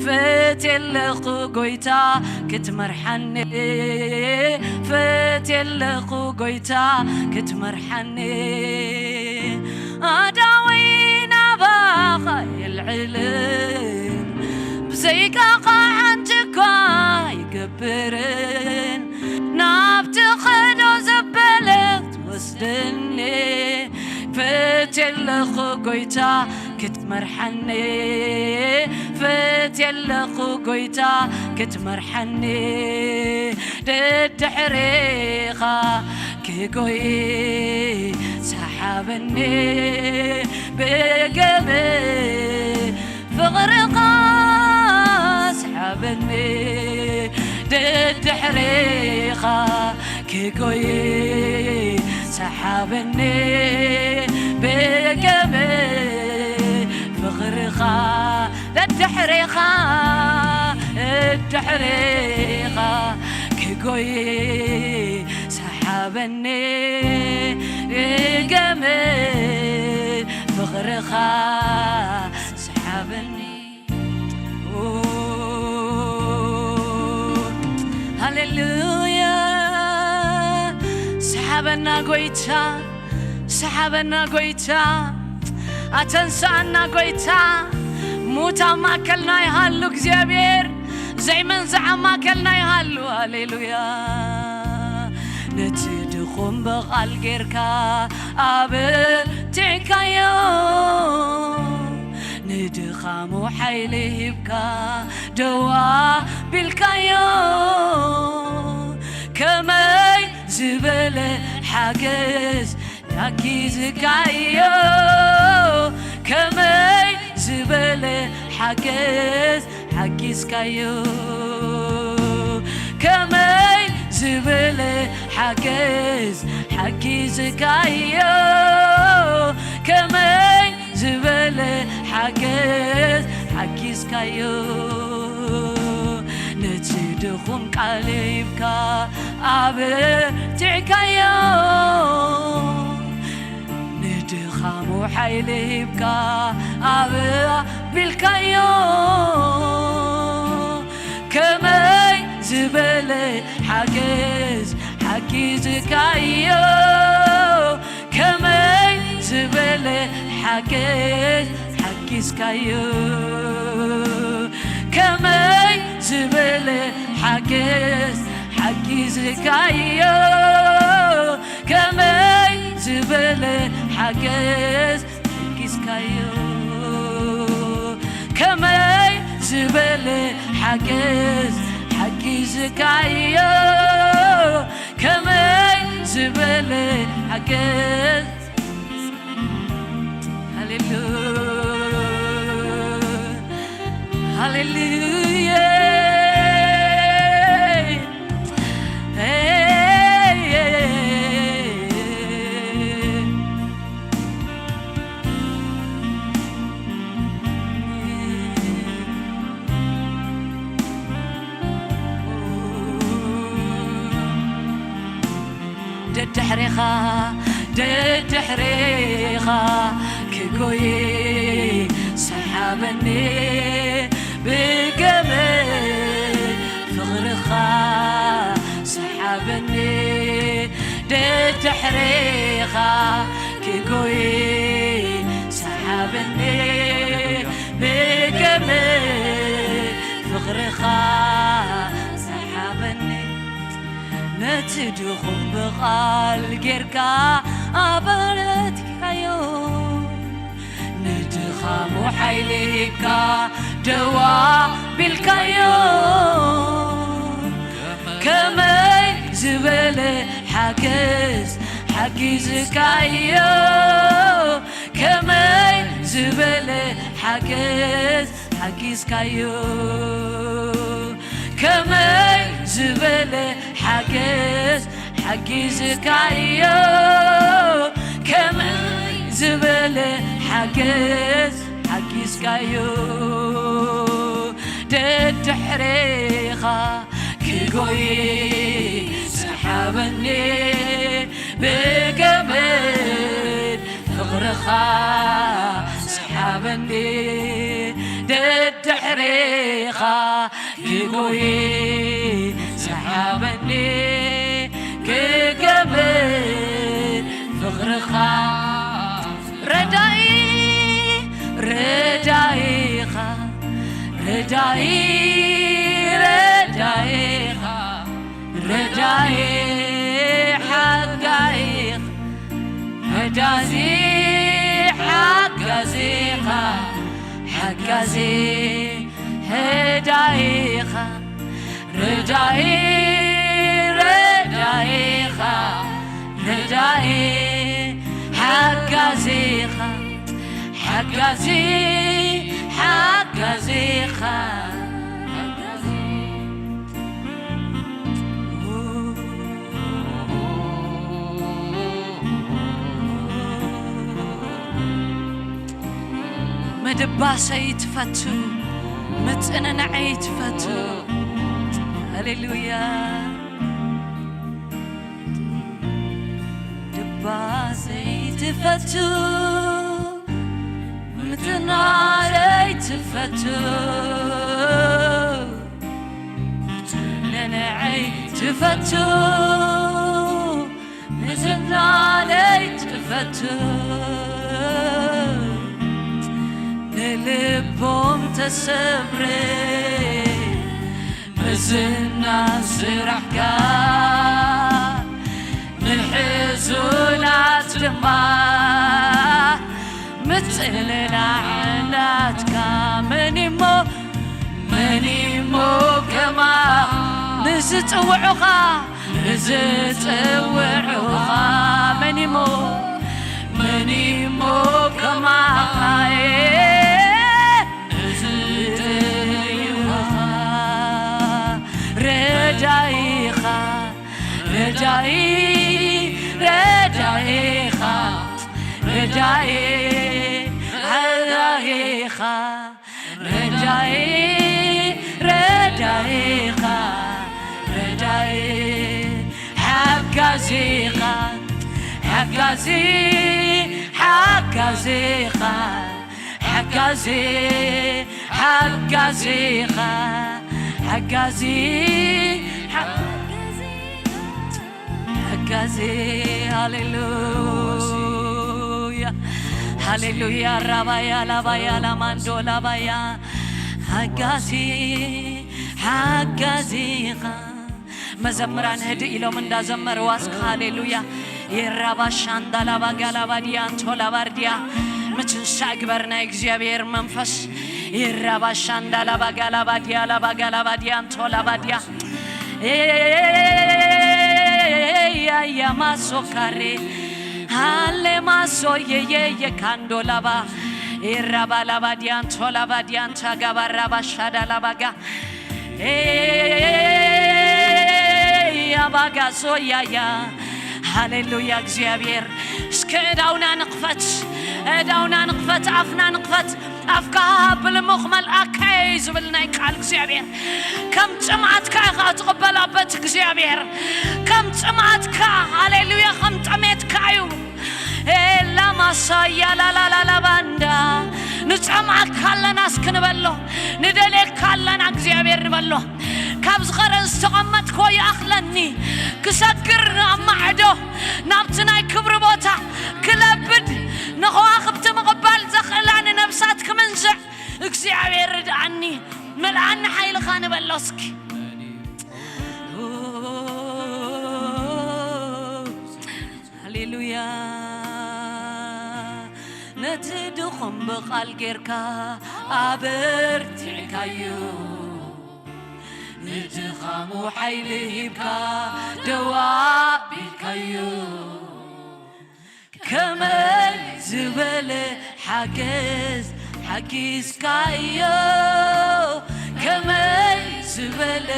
ፈትየ ኣለኹ ጎይታ ክትመርሓኒ፣ ፈትየ ኣለኹ ጎይታ ክትመርሓኒ። ኣዳወይ ናባኻ የልዕልን፣ ዘይቃቓ ሓንቲ እኳ ኣይገብርን፣ ናብቲ ኸዶ ዘበለት ወስደኒ። ፈትየለኹ ጎይታ ክትመርሓኒ፣ ፈትየለኹ ጎይታ ክትመርሓኒ፣ ደድሕሬኻ ክጎይ ሰሓበኒ ብገመድ ፍቕርኻ ሰሓበኒ፣ ደድሕሬኻ ክጎይ ሰሓበኒ ብገመድ ፍቕርኻ፣ ደድሕሬኻ፣ ደድሕሬኻ ክጎይ ሰሓበኒ ብገመድ ፍቕርኻ ሰሓበኒ። ሃሌሉያ። ሰሓበና ጎይታ፣ ሰሓበና ጎይታ፣ ኣተንስኣና ጎይታ። ሙት ኣብ ማእከልና ይሃሉ እግዚኣብሔር፣ ዘይመንዝዕ ኣብ ማእከልና ይሃሉ። ሃሌሉያ። ነቲ ድኹም ብቓል ጌርካ ኣብርቲዕካዮ፣ ንድኻሙ ሓይሊ ሂብካ ደው ኣቢልካዮ። ከመይ ዝበለ ሓገዝ ሓጊዝካዮ፣ ከመይ ዝበለ ሓገዝ ሓጊዝካዮ፣ ከመይ ዝበለ ሓገዝ ሓጊዝካዮ፣ ከመይ ዝበለ ሓገዝ ሓጊዝካዮ። ነቲ ድኹም ቃል ሂብካ ኣብርቲዕካዮ፣ ንድኻሙ ሓይሊ ሂብካ ኣብርቲዕካዮ። ከመይ ዝበለ ሓገዝ ሓጊዝካዮ፣ ከመይ ዝበለ ሓገዝ ሓጊዝካዮ፣ ከመይ ዝበለ ሓገዝ ሓጊዝካዮ፣ ከመይ ዝበለ ሓገዝ ሓጊዝካዮ፣ ከመይ ዝበለ ሓገዝ ሓጊዝካዮ፣ ከመይ ዝበለ ሓገዝ። ሃሌሉያ፣ ሃሌሉያ። ደድሕሬኻ፣ ደድሕሬኻ ክጎይ ሰሓበኒ ብገመድ ፍቕርኻ ሰሓበኒ። ደድሕሬኻ ክጎይ ሰሓበኒ ብገመድ ፍቕርኻ ሰሓበኒ። ነቲ ድኹም ብቓል ጌርካ ኣበረትካዮ፣ ንድኻሙ ሓይሊ ሂብካ ደው ኣቢልካዮ። ከመይ ዝበለ ሓገዝ ሓጊዝካዮ፣ ከመይ ዝበለ ሓገዝ ሓጊዝካዮ፣ ከመይ ዝበለ ሓገዝ ሓጊዝካዮ፣ ከመይ ዝበለ ሓገዝ ሓጊዝካዮ። ደድሕሬኻ ክጎይ ሰሓበኒ ብገመድ ፍቕርኻ ሰሓበኒ። ደድሕሬኻ ክጎይ ሰሓበኒ ክገመድ ፍቕርኻ። ረዳኢ፣ ረዳኢኻ፣ ረዳኢ ረዳኢኻ፣ ረዳኢ ሓጋይኻ፣ ሕጋዚ ሓጋዚኻ፣ ሓጋዚ ሕዳኢኻ፣ ረዳኢ ረዳኢኻ፣ ረዳኢ ሓጋዚኻ፣ ሓጋዚ ሓጋዚኻ፣ ሓጋዚ ምድባሰይ ትፈቱ፣ ምጽንናዐይ ትፈቱ። ሃሌሉያ። ድባሰይ ትፈቱ፣ ምጽንናዐይ ትፈቱ፣ ምጽንናዐይ ትፈቱ። ምዝናነይ ትፈቱ ንልቦም ተሰብረ ምዝናን ስራሕካ ንሕዙናት ድማ ምጽንናዕ ናትካ መን እሞ መን እሞ ከማ ንዝጽውዑኻ ንዝጽውዑኻ መን እሞ መን እሞ ከማኻ ንዝጽውዑኻ ረዳኢኻ ረዳኢ ረዳኢኻ ረዳኢ ረዳኢኻ ረዳኢ ረዳኢኻ ረዳኢ ሓጋዚኻ ሓጋዚ ሓጋዚኻ ሓጋዚ ሓጋዚኻ ሓጋዚ ሓጋዚ ሓጋዚ ሃሌሉያ ሃሌሉያ ራባያ ላባያ ላማንዶ ላባያ ሓጋዚ ሓጋዚኻ መዘምራን ህድእ ኢሎም እንዳዘመርዋ እስከ ሃሌሉያ የራባ ሻንዳ ላባ ጋላባ ዲያ እንቶ ላባር ዲያ ምትንሳእ ግበር ናይ እግዚኣብሔር መንፈስ የራባ ሻንዳ ላባ ጋላባ ዲያ ላባ ጋላባ ዲያ እንቶ ላባ ዲያ ያያ ማሶ ካሬ ሃሌ ማሶ የየየ ካንዶ ላባ ኤራባ ላባ ዲያንቶ ላባ ዲያንታ ጋባ ራባ ሻዳ ላባጋ ያባጋ ሶያያ ሃሌሉያ እግዚኣብሔር እስከ እዳውና ንኽፈት እዳውና ንኽፈት ኣፍና ንኽፈት ኣፍካ ብልሙኽ መልኣከይ ዝብል ናይ ቃል እግዚኣብሔር ከም ጽምኣትካ ኢኻ ትቕበል ኣበት እግዚኣብሔር ከም ጽምኣትካ ሃሌሉያ ከም ጠሜትካ እዩ ኤላማሳያ ላላላላባንዳ ንጸምኣካ ኣለና እስክንበሎ ንደልየካ ኣለና እግዚኣብሔር ንበሎ ካብ ዝኸረን ዝተቐመጥኮ ይኣኽለኒ ክሰግር ኣብ ማዕዶ ናብቲ ናይ ክብሪ ቦታ ክለብድ ንኸዋኽብቲ ምቕባል ዘኽእላ ንነብሳት ክምንዝዕ እግዚኣብሔር ርድኣኒ መልኣኒ ሓይልኻ ንበሎ እስኪ ሃሌሉያ ነቲ ድኹም ብቓል ጌርካ ኣበርቲዕካዩ ንድኻሙ ሓይሊ ሂብካ ደው ኣቢልካዩ ከመይ ዝበለ ሓገዝ ሓጊዝካዮ ከመይ ዝበለ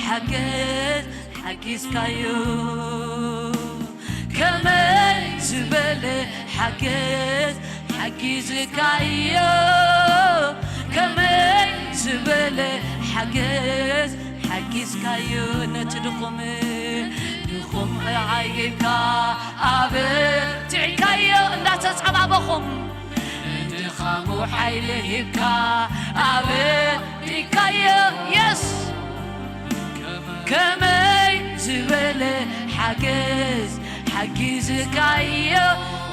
ሓገዝ ሓጊዝካዮ ከመይ ዝበለ ሓገዝ ሓጊዝካዮ ከመይ ዝበለ ሓገዝ ሓጊዝካዮ ነቲ ድኹም ድኹም ዓይብካ ኣበርቲዕካዮ እንዳተጸባበኹም ንድኻሙ ሓይሊ ሂብካ ኣበርቲዕካዮ የስ ከመይ ዝበለ ሓገዝ ሓጊዝካዮ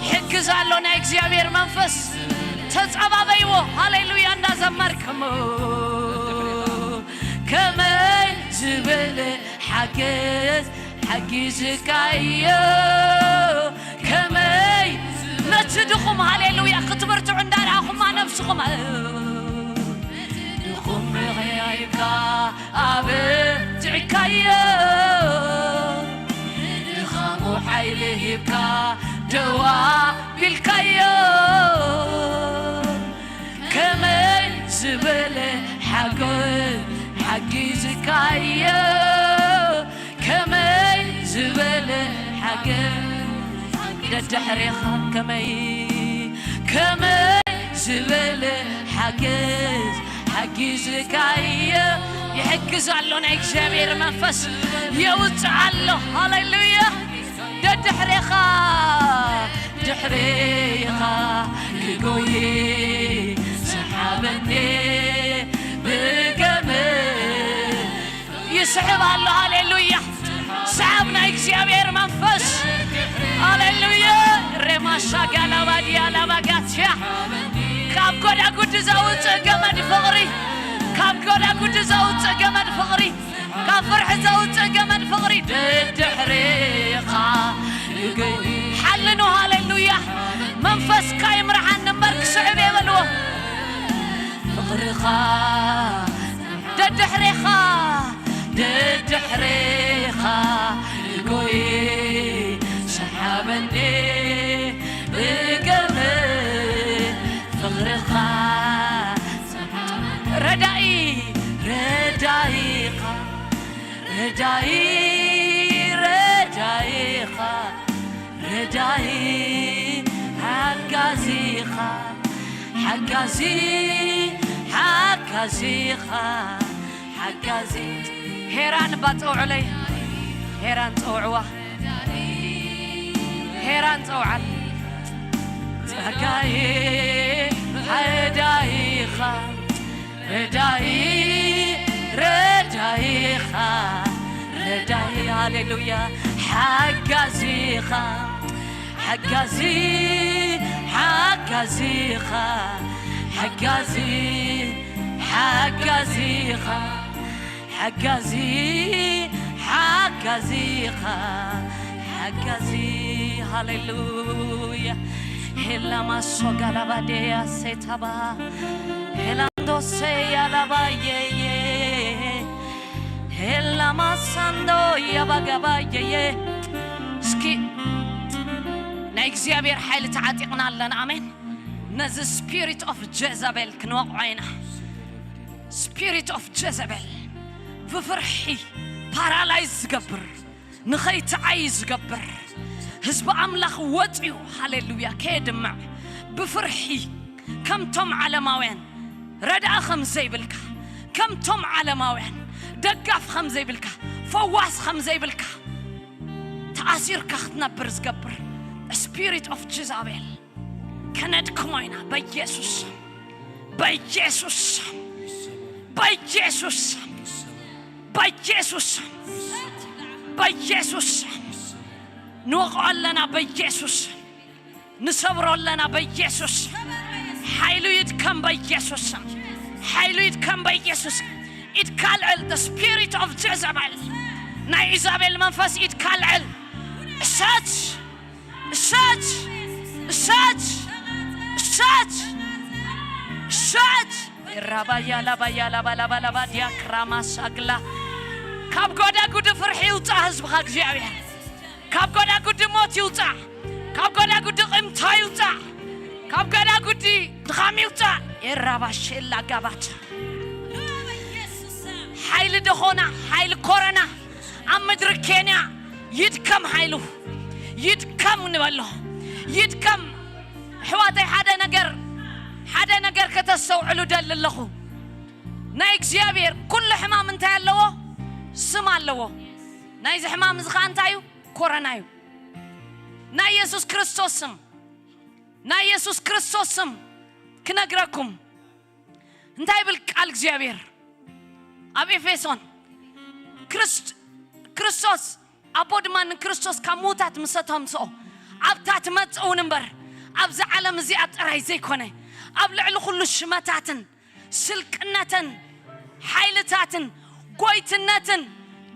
ይሕግዝ ኣሎ ናይ እግዚኣብሔር መንፈስ ተጸባበይዎ ሃሌሉያ እንዳዘመርክሞ ከመይ ዝበለ ሓገዝ ሓጊዝካዮ? ከመይ ነቲ ድኹም፣ ሃሌሉያ፣ ክትብርትዑ እንዳረኣኹማ ነብስኹም ድኹም ምኽያይካ ኣብርትዕካዮ፣ ድኻሙ ሓይሊ ሂብካ ደዋ ቢልካዮ። ከመይ ዝበለ ሓገዝ ሓጊዝካዮ፣ ከመይ ዝበለ ሓገዝ ደድሕሬኻ፣ ከመይ ከመይ ዝበለ ሓገዝ ሓጊዝካዮ። ይሕግዝ ኣሎ፣ ናይ እግዚኣብሔር መንፈስ የውፅእ ኣሎ። ሃሌሉያ። ደድሕሬኻ፣ ድሕሬኻ ክጎይ ሰሓበኒ ብገመድ። ይስሕብ ኣሎ። ሃሌሉያ። ሰሓብ ናይ እግዚኣብሔር መንፈስ። ሃሌሉያ። ሬማሻ ጋላባዲያ ላባጋትያ። ካብ ጎዳጉዲ ዘውፅእ ገመድ ፍቕሪ፣ ካብ ጎዳጉዲ ዘውፅእ ገመድ ፍቕሪ፣ ካብ ፍርሒ ዘውፅእ ገመድ ፍቕሪ ደድሕሬኻ ይጎይ። ሓልኑ። ሃሌሉያ። መንፈስካ ይምርሓኒ እምበር ክስዕብ የበልዎ። ፍቕርኻ ደድሕሬኻ፣ ደድሕሬኻ ይጎይ ሰሓበኒ ብገመድ ፍቕርኻ። ረዳኢ፣ ረዳኢኻ፣ ረዳኢ፣ ረዳኢኻ፣ ረዳኢ፣ ሓጋዚኻ፣ ሓጋዚ፣ ሓጋዚኻ፣ ሓጋዚ። ሄራን እባ ጸውዕለይ፣ ሄራን ጸውዕዋ፣ ሄራን ጸውዓል። ጸጋዬ ረዳኢኻ፣ ረዳኢ፣ ረዳኢኻ፣ ረዳኢ፣ ሃሌሉያ፣ ሓጋዚኻ፣ ሓጋዚ፣ ሓጋዚኻ፣ ሓጋዚ፣ ሓጋዚኻ፣ ሓጋዚ፣ ሓጋዚኻ፣ ሓጋዚ፣ ሃሌሉያ። ሄላማሶ ጋላባዴያ ሴታባ፣ ሄላንዶሴ ያላባየየ፣ ሄላማሳንዶ ያባጋባየየ። እስኪ ናይ እግዚኣብሔር ሓይሊ ተዓጢቕና ኣለና። ኣሜን። ነዚ ስፒሪት ኦፍ ጀዛቤል ክንወቕዖ ኢና። ስፒሪት ኦፍ ጀዘቤል ብፍርሒ ፓራላይዝ ዝገብር፣ ንኸይትዓይ ዝገብር፣ ህዝቢ ኣምላኽ ወፂኡ፣ ሃሌሉያ፣ ከየድምዕ ብፍርሒ፣ ከምቶም ዓለማውያን ረድኣ ከም ዘይብልካ፣ ከምቶም ዓለማውያን ደጋፍ ከም ዘይብልካ፣ ፈዋስ ከም ዘይብልካ፣ ተኣሲርካ ክትነብር ዝገብር ስፒሪት ኦፍ ጀዛቤል ከነድክሞ ኢና። በኢየሱስ ስም፣ በኢየሱስ ስም፣ በኢየሱስ ስም፣ በኢየሱስ ስም፣ በኢየሱስ ስም ንወቕዖ ኣለና። በኢየሱስ ስም ንሰብሮ ኣለና። በኢየሱስ ስም ሓይሉ ይድከም። በኢየሱስ ስም ሓይሉ ይድከም። በኢየሱስ ስም ኢድካ ኣልዕል። The spirit of Jezebel፣ ናይ ኢዛቤል መንፈስ ኢድካ ኣልዕል። እሳት እሳት እሳት እሳት እሳት። ራባያ ላባያ ላባ ላባ ላባ ዲያክራማ ሳግላ። ካብ ጎዳጉዲ ፍርሒ ይውፃእ ህዝብኻ እግዚኣብሔር። ካብ ጎዳጉዲ ሞት ይውፃእ። ካብ ጎዳጉዲ ቂምታ ይውፃእ። ካብ ጎዳጉዲ ድኻም ይውፃእ። ኤራባ ሼላ ጋባቻ ሓይሊ ደኾና፣ ሓይሊ ኮረና ኣብ ምድሪ ኬንያ ይድከም ሓይሉ፣ ይድከም ንበሎ፣ ይድከም። ኣሕዋተይ፣ ሓደ ነገር፣ ሓደ ነገር ከተስተውዕሉ ደሊ ኣለኹ። ናይ እግዚኣብሔር ኩሉ ሕማም እንታይ ኣለዎ? ስም ኣለዎ። ናይዚ ሕማም እዚ ኸዓ እንታይ እዩ? ኮረና እዩ። ናይ የሱስ ክርስቶስ ስም፣ ናይ የሱስ ክርስቶስ ስም ክነግረኩም እንታይ ይብል ቃል እግዚኣብሔር ኣብ ኤፌሶን? ክርስት-፣ ክርስቶስ ኣቦ ድማ ንክርስቶስ ካብ ምዉታት ምስ ኣተንስኦ፣ ኣብታ ትመጽእ እውን እምበር፣ ኣብዚ ዓለም እዚኣ ጥራይ ዘይኮነ፣ ኣብ ልዕሊ ኩሉ ሽመታትን ስልቅነተን ሓይልታትን ጎይትነትን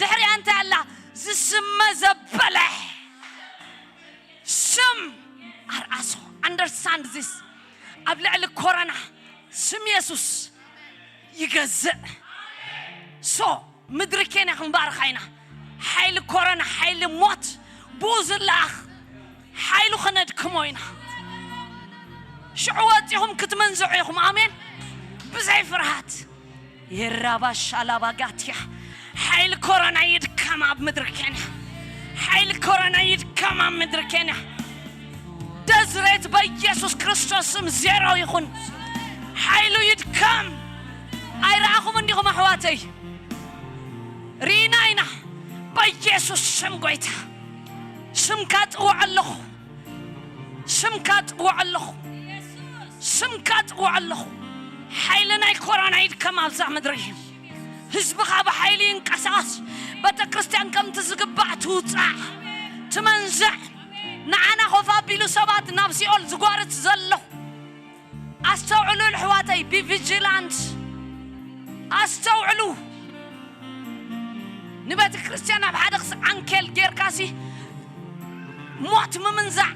ድሕሪኣ እንታይ ኣላ? ዝስመ ዘበለ ስም ኣርኣሶ። Understand this። ኣብ ልዕሊ ኮረና ስም የሱስ ይገዝእ። ሶ ምድሪ ኬንያ ክንባርኻ ኢና። ሓይሊ ኮረና፣ ሓይሊ ሞት ብኡ ዝለኣኽ ሓይሉ ከነድክሞ ኢና። ሽዑ ወፂኹም ክትመንዝዑ ኢኹም። ኣሜን። ብዘይ ፍርሃት። የራባሻ ላባጋትያ። ሓይሊ ኮረና ይድከም ኣብ ምድሪ ኬንያ። ሓይሊ ኮረና ይድከም ኣብ ምድሪ ኬንያ። ደዝሬት በኢየሱስ ክርስቶስ ስም ዜሮ ይኹን። ሓይሉ ይድከም። ኣይረኣኹም እንዲኹም ኣሕዋተይ? ርኢና ኢና። በኢየሱስ ስም ጎይታ ስምካ ጽውዕ ኣለኹ። ስምካ ጽውዕ ኣለኹ። ስምካ ጽውዕ ኣለኹ። ሓይሊ ናይ ኮሮና ይድከም ኣብዛ ምድሪ። ህዝብኻ ብሓይሊ ይንቀሳቐስ። ቤተ ክርስቲያን ከምቲ ዝግባእ ትውጻዕ፣ ትመንዝዕ። ንዓና ኮፍ ኣቢሉ ሰባት ናብ ሲኦል ዝጓርት ዘሎ ኣስተውዕሉ ኣሕዋተይ፣ be vigilant። ኣስተውዕሉ። ንቤተ ክርስቲያን ኣብ ሓደ ክስ ዓንኬል ጌርካሲ ሞት ምምንዛዕ፣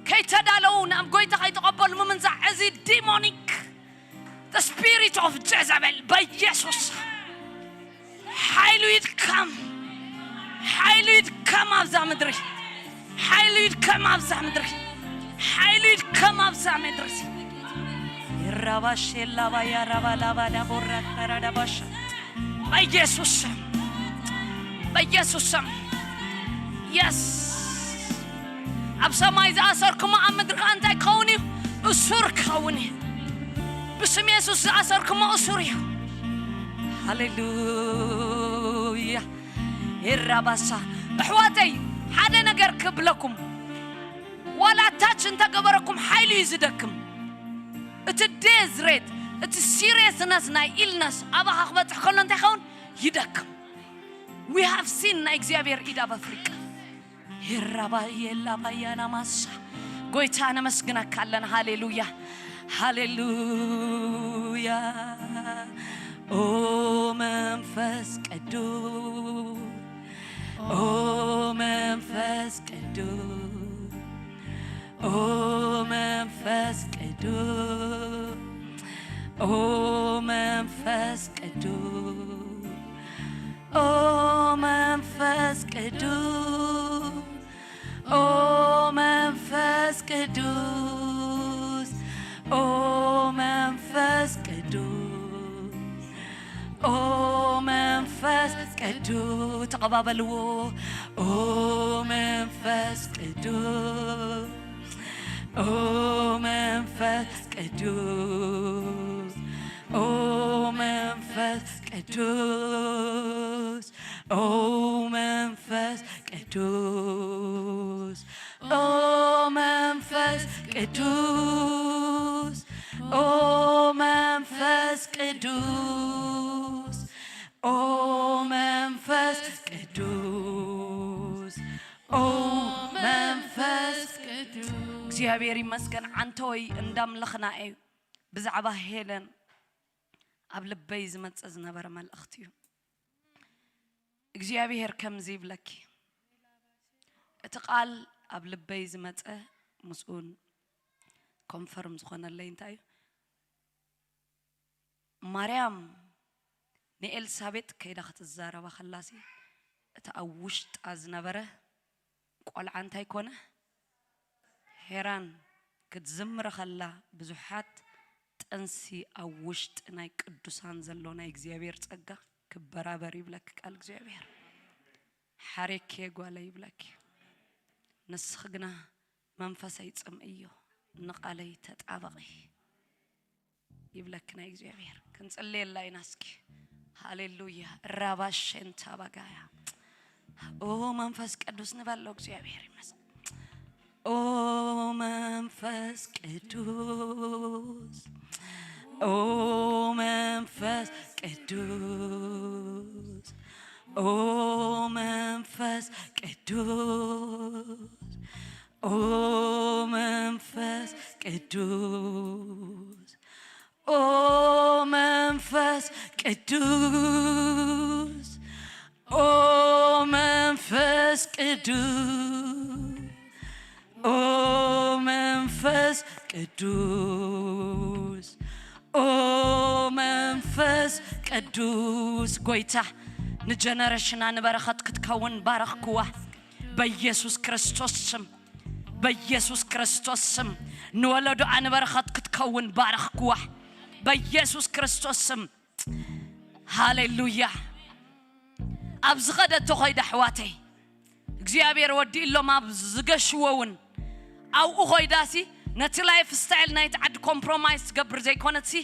ከይተዳለዉ ናብ ጎይታ ከይተቐበሉ ምምንዛዕ፣ እዚ ዲሞኒክ፣ the spirit of Jezebel በኢየሱስ ሓይሉ ይድከም። ሓይሉ ይድከም ኣብዛ ምድሪ። ሓይሉ ይድከም ኣብዛ ምድሪ። ሓይሉ ይድከም ኣብዛ ምድሪ። ይራባሽ የላባ ያራባ ላባ ዳቦራ ተራዳባሽ በኢየሱስ ስም። በኢየሱስ ስም። የስ ኣብ ሰማይ ዝኣሰርኩሞ ኣብ ምድሪ ከኣ እንታይ ክኸውን እዩ? እሱር ክኸውን እዩ። ብስም የሱስ ዝኣሰርኩሞ እሱር እዩ። ሃሌሉያ። ኤራባሳ። ኣሕዋተይ፣ ሓደ ነገር ክብለኩም። ዋላ ታች እንተገበረኩም ሓይሉ እዩ ዝደክም። እቲ ዴዝ ሬት፣ እቲ ሲሪየስነስ ናይ ኢልነስ ኣባኻ ክበፅሕ ከሎ እንታይ ይኸውን? ይደክም። We have seen ናይ እግዚኣብሔር ኢድ ኣብ ኣፍሪቃ። ሄራባዬ ላባያና ማሳ። ጎይታ ነመስግነካ ኣለና። ሃሌሉያ፣ ሃሌሉያ። ኦ መንፈስ ቅዱስ፣ ኦ መንፈስ ቅዱስ፣ ኦ መንፈስ ቅዱስ፣ ኦ መንፈስ ቅዱስ፣ ኦ መንፈስ ቅዱስ፣ ኦ መንፈስ ቅዱስ፣ ኦ መንፈስ ቅዱስ፣ ኦ መንፈስ ቅዱስ፣ ተቐባበልዎ። ኦ መንፈስ ቅዱስ፣ ኦ መንፈስ ቅዱስ፣ ኦ መንፈስ ቅዱስ፣ ኦ መንፈስ ቅዱስ፣ ኦ መንፈስ ቅዱስ፣ ኦ መንፈስ ቅዱስ፣ ኦ መንፈስ ቅዱስ፣ ኦ መንፈስ ቅዱስ። እግዚኣብሔር ይመስገን። ዓንተወይ እንዳምለኽና እዩ። ብዛዕባ ሄለን ኣብ ልበይ ዝመጸ ዝነበረ መልእኽቲ እዩ። እግዚኣብሔር ከምዚ ይብለኪ፣ እቲ ቃል ኣብ ልበይ ዝመጸ ምስኡን ኮንፈርም ዝኾነለይ እንታይ እዩ? ማርያም ንኤልሳቤጥ ከይዳ ክትዛረባ ከላሲ፣ እቲ ኣብ ውሽጣ ዝነበረ ቆልዓ እንታይ ኮነ? ሄራን ክትዝምረ ከላ፣ ብዙሓት ጥንሲ ኣብ ውሽጢ ናይ ቅዱሳን ዘሎ ናይ እግዚኣብሔር ጸጋ ክበራበር ይብለኪ ቃል እግዚኣብሔር። ሓሬኬ ጓለ ይብለኪ። ንስኺ ግና መንፈሰይ ጽምእዮ፣ ንቓለይ ተጣበቒ ይብለኪ ናይ እግዚኣብሔር። ክንጽልየላ ኢና እስኪ። ሃሌሉያ። ራባሸንታ ባጋያ። ኦ መንፈስ ቅዱስ ንበሎ። እግዚኣብሔር ይመስገን። ኦ መንፈስ ቅዱስ፣ ኦ መንፈስ ቅዱስ፣ ኦ መንፈስ ቅዱስ፣ ኦ መንፈስ ቅዱስ፣ ኦ መንፈስ ቅዱስ ኦ መንፈስ ቅዱስ ኦ መንፈስ ቅዱስ ኦ መንፈስ ቅዱስ ጎይታ ንጀነሬሽና ንበረኸት ክትከውን ባረኽክዋ በኢየሱስ ክርስቶስ ስም። በኢየሱስ ክርስቶስ ስም ንወለዶኣ ንበረኸት ክትከውን ባረኽክዋ በኢየሱስ ክርስቶስ ስም። ሃሌሉያ። ኣብ ዝኸደቶ ኸይዳ ኣሕዋተይ እግዚኣብሔር ወዲእሎም ኣብ ዝገሽዎ እውን ኣብኡ ኾይዳሲ ነቲ ላይፍ ስታይል ናይቲ ዓዲ ኮምፕሮማይዝ ትገብር ዘይኮነትሲ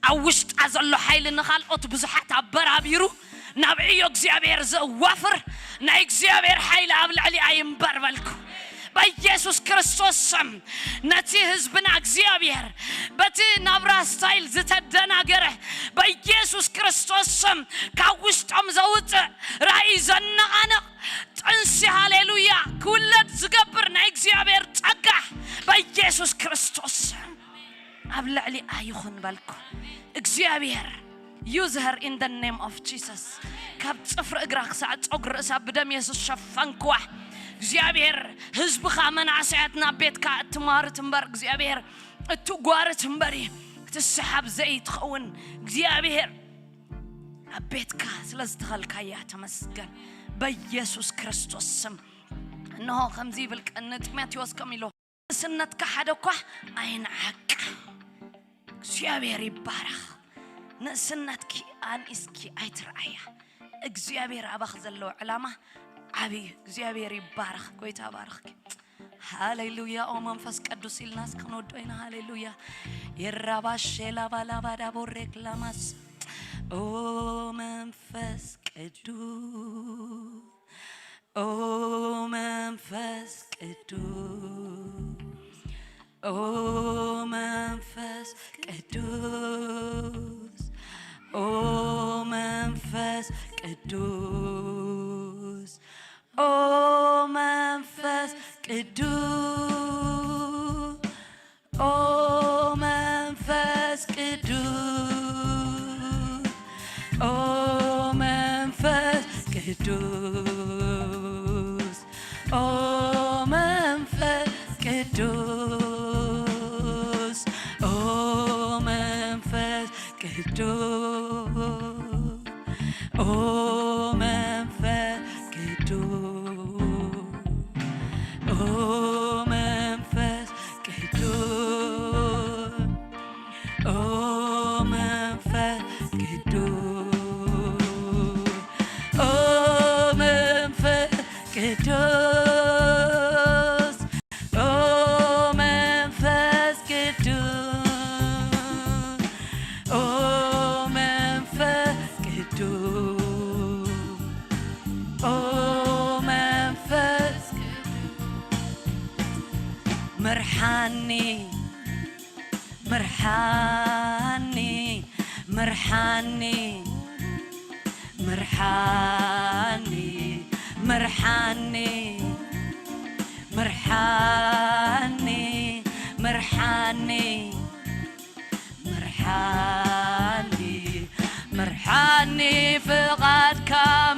ኣብ ውሽጣ ዘሎ ሓይሊ ንኻልኦት ብዙሓት ኣበራቢሩ ናብ ዕዮ እግዚኣብሔር ዘዋፍር ናይ እግዚኣብሔር ሓይሊ ኣብ ልዕሊኣ ይንበር በልኩ በኢየሱስ ክርስቶስ ስም። ነቲ ህዝብና እግዚኣብሔር በቲ ናብራ ስታይል ዝተደናገረ በኢየሱስ ክርስቶስ ስም ካብ ውሽጦም ዘውፅእ ራእይ ዘነቓነቕ ጥንሲ ሃሌሉያ ክውለድ ዝገብር ናይ እግዚኣብሔር ጸጋ በኢየሱስ ክርስቶስ ስም ኣብ ልዕሊኣ ይኹን በልኩ። እግዚኣብሔር use her in the name of Jesus። ካብ ጽፍሪ እግራ ክሳዕ ጸጉሪ ርእሳ ብደም የሱስ ሸፈንክዋ። እግዚኣብሔር ህዝብኻ መናእሰያት ናብ ቤትካ እትማርት እምበር እግዚኣብሔር እትጓርት እምበር ትስሓብ ዘይትኸውን እግዚኣብሔር ኣብ ቤትካ ስለ ዝተኸልካያ ተመስገን በኢየሱስ ክርስቶስ ስም። እንሆ ከምዚ ይብል ቀ- ንጢሞቴዎስ ከም ኢሎ ንእስነትካ ሓደ እኳ ኣይንዓቅ። እግዚኣብሔር ይባረኽ። ንእስነትኪ ኣንኢስኪ ኣይትርኣያ። እግዚኣብሔር ኣባኽ ዘለዎ ዕላማ ዓብዪ እዩ። እግዚኣብሔር ይባረኽ። ጎይታ ባረኽኪ። ሃሌሉያ። ኦ መንፈስ ቅዱስ ኢልና እስከ ክንወዶ ኢና። ሃሌሉያ። የራባሼ ላባላባዳ ቦሬክ ላማስ ኦ መንፈስ ቅዱስ ኦ መንፈስ ቅዱስ ኦ መንፈስ ቅዱስ ኦ መንፈስ ቅዱስ ኦ መንፈስ ቅዱስ ኦ መንፈስ ቅዱስ ኦ መንፈስ ቅዱስ ኦ መንፈስ ቅዱስ ኦ መንፈስ ቅዱስ ኦ መንፈስ ቅዱስ ኦ መንፈስ ቅዱስ ኦ መንፈስ ቅዱስ ኦ መንፈስ ቅዱስ ኦ መንፈስ ቅዱስ ኦ መንፈስ ቅዱስ ኦ መንፈስ ቅዱስ ምርሓኒ ምርሓኒ ምርሓኒ ምርሓኒ ምርሓኒ ምርሓኒ ምርሓኒ ምርሓኒ ምርሓኒ ፍቓድካ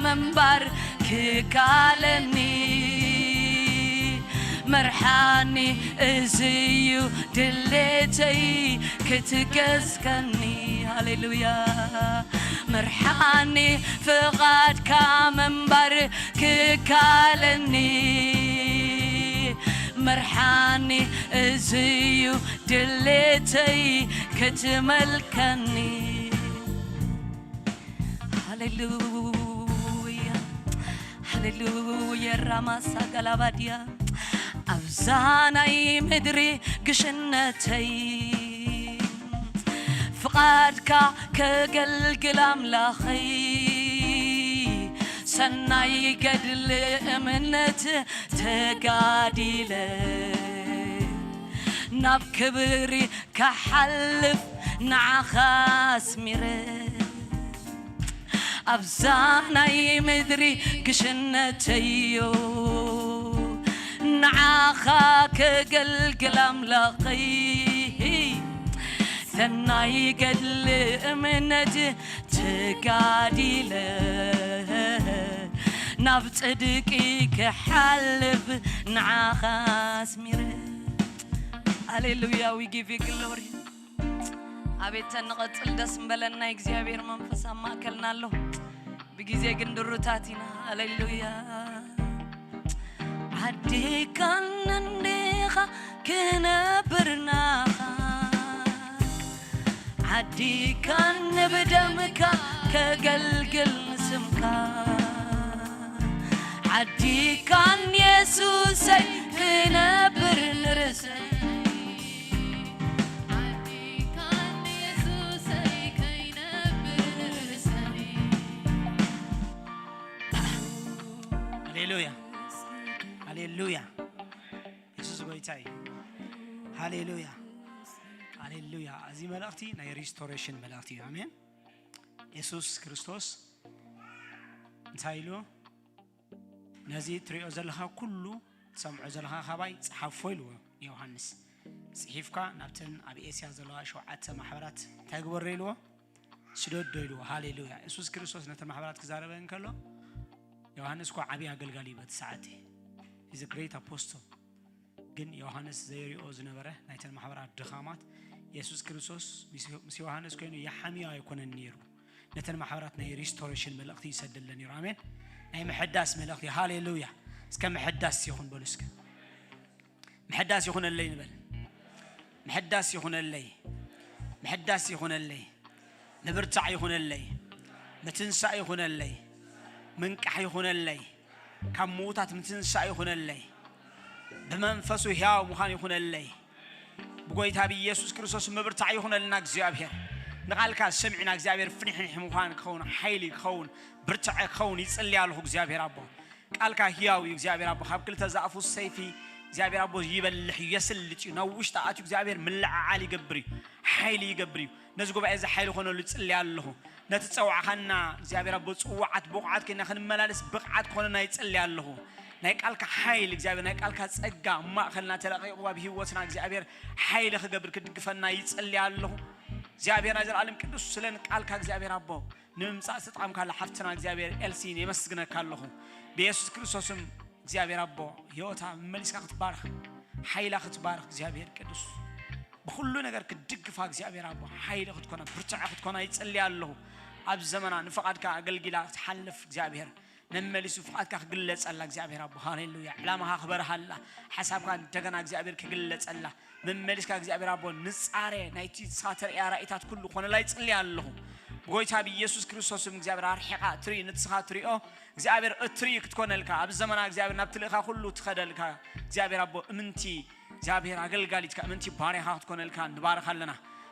ምንባር ክካለኒ ምርሓኒ እዝዩ ድሌተይ ክትገዝከኒ ሃሌሉያ ምርሓኒ ፍቓድካ ምንባር ክካለኒ ምርሓኒ እዝዩ ድሌተይ ክትመልከኒ ሃሌሉያ ሃሌሉያ ራማሳ ጋላባድያ ኣብዛ ናይ ምድሪ ግሽነተይ ፍቓድካ ከገልግል ኣምላኸይ ሰናይ ገድሊ እምነት ተጋዲለ ናብ ክብሪ ክሓልፍ ንዓኻ ኣስሚረ ኣብዛ ናይ ምድሪ ግሽነተዮ ንዓኻ ከገልግል ኣምላኸይ ደናይ ገድሊ እምነት ተጋዲለ ናብ ጽድቂ ክሓልፍ ንዓኻ ኣስሚረ። ሃሌሉያ፣ we give you glory። ኣቤት ተንቐጽል ደስ ምበለና። እግዚኣብሔር መንፈስ ኣብ ማእከልና ኣሎ። ብግዜ ግን ድሩታት ኢና። ሃሌሉያ። ዓዲካን እንዲኻ ክነብር ናኻ፣ ዓዲካን ብደምካ ከገልግል ስምካ፣ ዓዲካን የሱሰይ ክነብር ንርሰይ፣ ዓዲካን የሱሰይ ከይነብር ንርሰይ። ሃሌሉያ፣ ሃሌሉያ። የሱስ ጎይታ እዩ። ሃሌሉያ፣ ሃሌሉያ። እዚ መልእኽቲ ናይ ሪስቶሬሽን መልእኽቲ እዩ። ኣሜን። የሱስ ክርስቶስ እንታይ ኢሉ? ነዚ ትሪኦ ዘለኻ ኩሉ፣ ትሰምዖ ዘለኻ ካባይ ጽሓፎ ኢልዎ ዮሃንስ። ጽሒፍካ ናብተን ኣብ ኤስያ ዘለዋ ሸውዓተ ማሕበራት እንታይ ግበሮ ኢልዎ? ስደዶ ኢልዎ። ሃሌሉያ። የሱስ ክርስቶስ ነተን ማሕበራት ክዛረበ እንከሎ፣ ዮሃንስ እኮ ዓብዪ ኣገልጋሊ እዩ በቲ ሰዓት። He's a great apostle። ግን ዮሃንስ ዘይሪኦ ዝነበረ ናይተን ማሕበራት ድኻማት፣ የሱስ ክርስቶስ ምስ፣ ምስ ዮሃንስ ኮይኑ ይሓምዮ ኣይኮነን ነይሩ። ነተን ማሕበራት ናይ ሪስቶሬሽን መልእኽቲ ይሰደለን ነይሩ። ኣሜን። ናይ ምሕዳስ መልእኽቲ። ሃሌሉያ። እስከ ምሕዳስ ይኹን በሉ እስከ። ምሕዳስ ይኹነለይ ንበል። ምሕዳስ ይኹነለይ። ምሕዳስ ይኹነለይ። ምብርታዕ ይኹነለይ። ምትንሳእ ይኹነለይ። ምንቃሕ ይኹነለይ። ካብ ምዉታት ምትንሳእ ይኹነለይ። ብመንፈሱ ሕያው ምዃን ይኹነለይ። ብጎይታ ብኢየሱስ ክርስቶስ ምብርታዕ ይኹነልና እግዚኣብሔር። ንቓልካ ሰሚዕና እግዚኣብሔር ፍንሕንሕ ምዃን ክኸውን፣ ሓይሊ ክኸውን፣ ብርትዐ ክኸውን ይጽሊ ኣለኹ እግዚኣብሔር ኣቦ። ቃልካ ህያው እዩ እግዚኣብሔር ኣቦ። ካብ ክልተ ዝኣፉ ሰይፊ እግዚኣብሔር ኣቦ ይበልሕ እዩ፣ የስልጥ እዩ። ናብ ውሽጢ ኣትዩ እግዚኣብሔር ምልዕዓል ይገብር እዩ፣ ሓይሊ ይገብር እዩ። ነዚ ጉባኤ እዚ ሓይሊ ኮነሉ ይጽሊ ኣለኹ። ነቲ ጸዋዕኻና እግዚኣብሔር ኣቦ ጽዋዓት ብቑዓት ኮይና ክንመላለስ ብቕዓት ኮነና ይጽሊ ኣለኹ። ናይ ቃልካ ሓይሊ እግዚኣብሔር፣ ናይ ቃልካ ጸጋ ኣብ ማእኸልና ተለቒቑ ኣብ ህይወትና እግዚኣብሔር ሓይሊ ክገብር ክድግፈና ይጽሊ ኣለኹ። እግዚኣብሔር ናይ ዘለኣለም ቅዱስ ስለን ቃልካ እግዚኣብሔር ኣቦ ንምምጻእ ዝተጠቐምካላ ሓፍትና እግዚኣብሔር ኤልሲን የመስግነካ ኣለኹ። ብየሱስ ክርስቶስም እግዚኣብሔር ኣቦ ህይወታ መመሊስካ ክትባርኽ፣ ሓይላ ክትባርኽ እግዚኣብሔር ቅዱስ ብኹሉ ነገር ክትድግፋ እግዚኣብሔር ኣቦ ሓይሊ ክትኮና ብርትዐ ክትኮና ይጸሊ ኣለኹ። ኣብ ዘመና ንፍቓድካ ኣገልጊላ ክትሓልፍ እግዚኣብሔር መመሊሱ ፍቓድካ ክግለጸላ እግዚኣብሔር ኣቦ ሃሌሉያ። ዕላማኻ ክበርሃላ ሓሳብካ እንደገና እግዚኣብሔር ክግለጸላ መመሊስካ እግዚኣብሔር ኣቦ ንጻሬ ናይቲ ሳተርእያ ራእይታት ኩሉ ኮነላ ይጽሊ ኣለኹ። ብጎይታ ብኢየሱስ ክርስቶስም እግዚኣብሔር ኣርሒቓ ትርኢ ንስኻ ትሪኦ እግዚኣብሔር እትርኢ ክትኮነልካ ኣብ ዘመና እግዚኣብሔር ናብ ትልእኻ ኩሉ ትኸደልካ እግዚኣብሔር ኣቦ እምንቲ እግዚኣብሔር ኣገልጋሊትካ እምንቲ ባርያኻ ክትኮነልካ ንባርኻ ኣለና።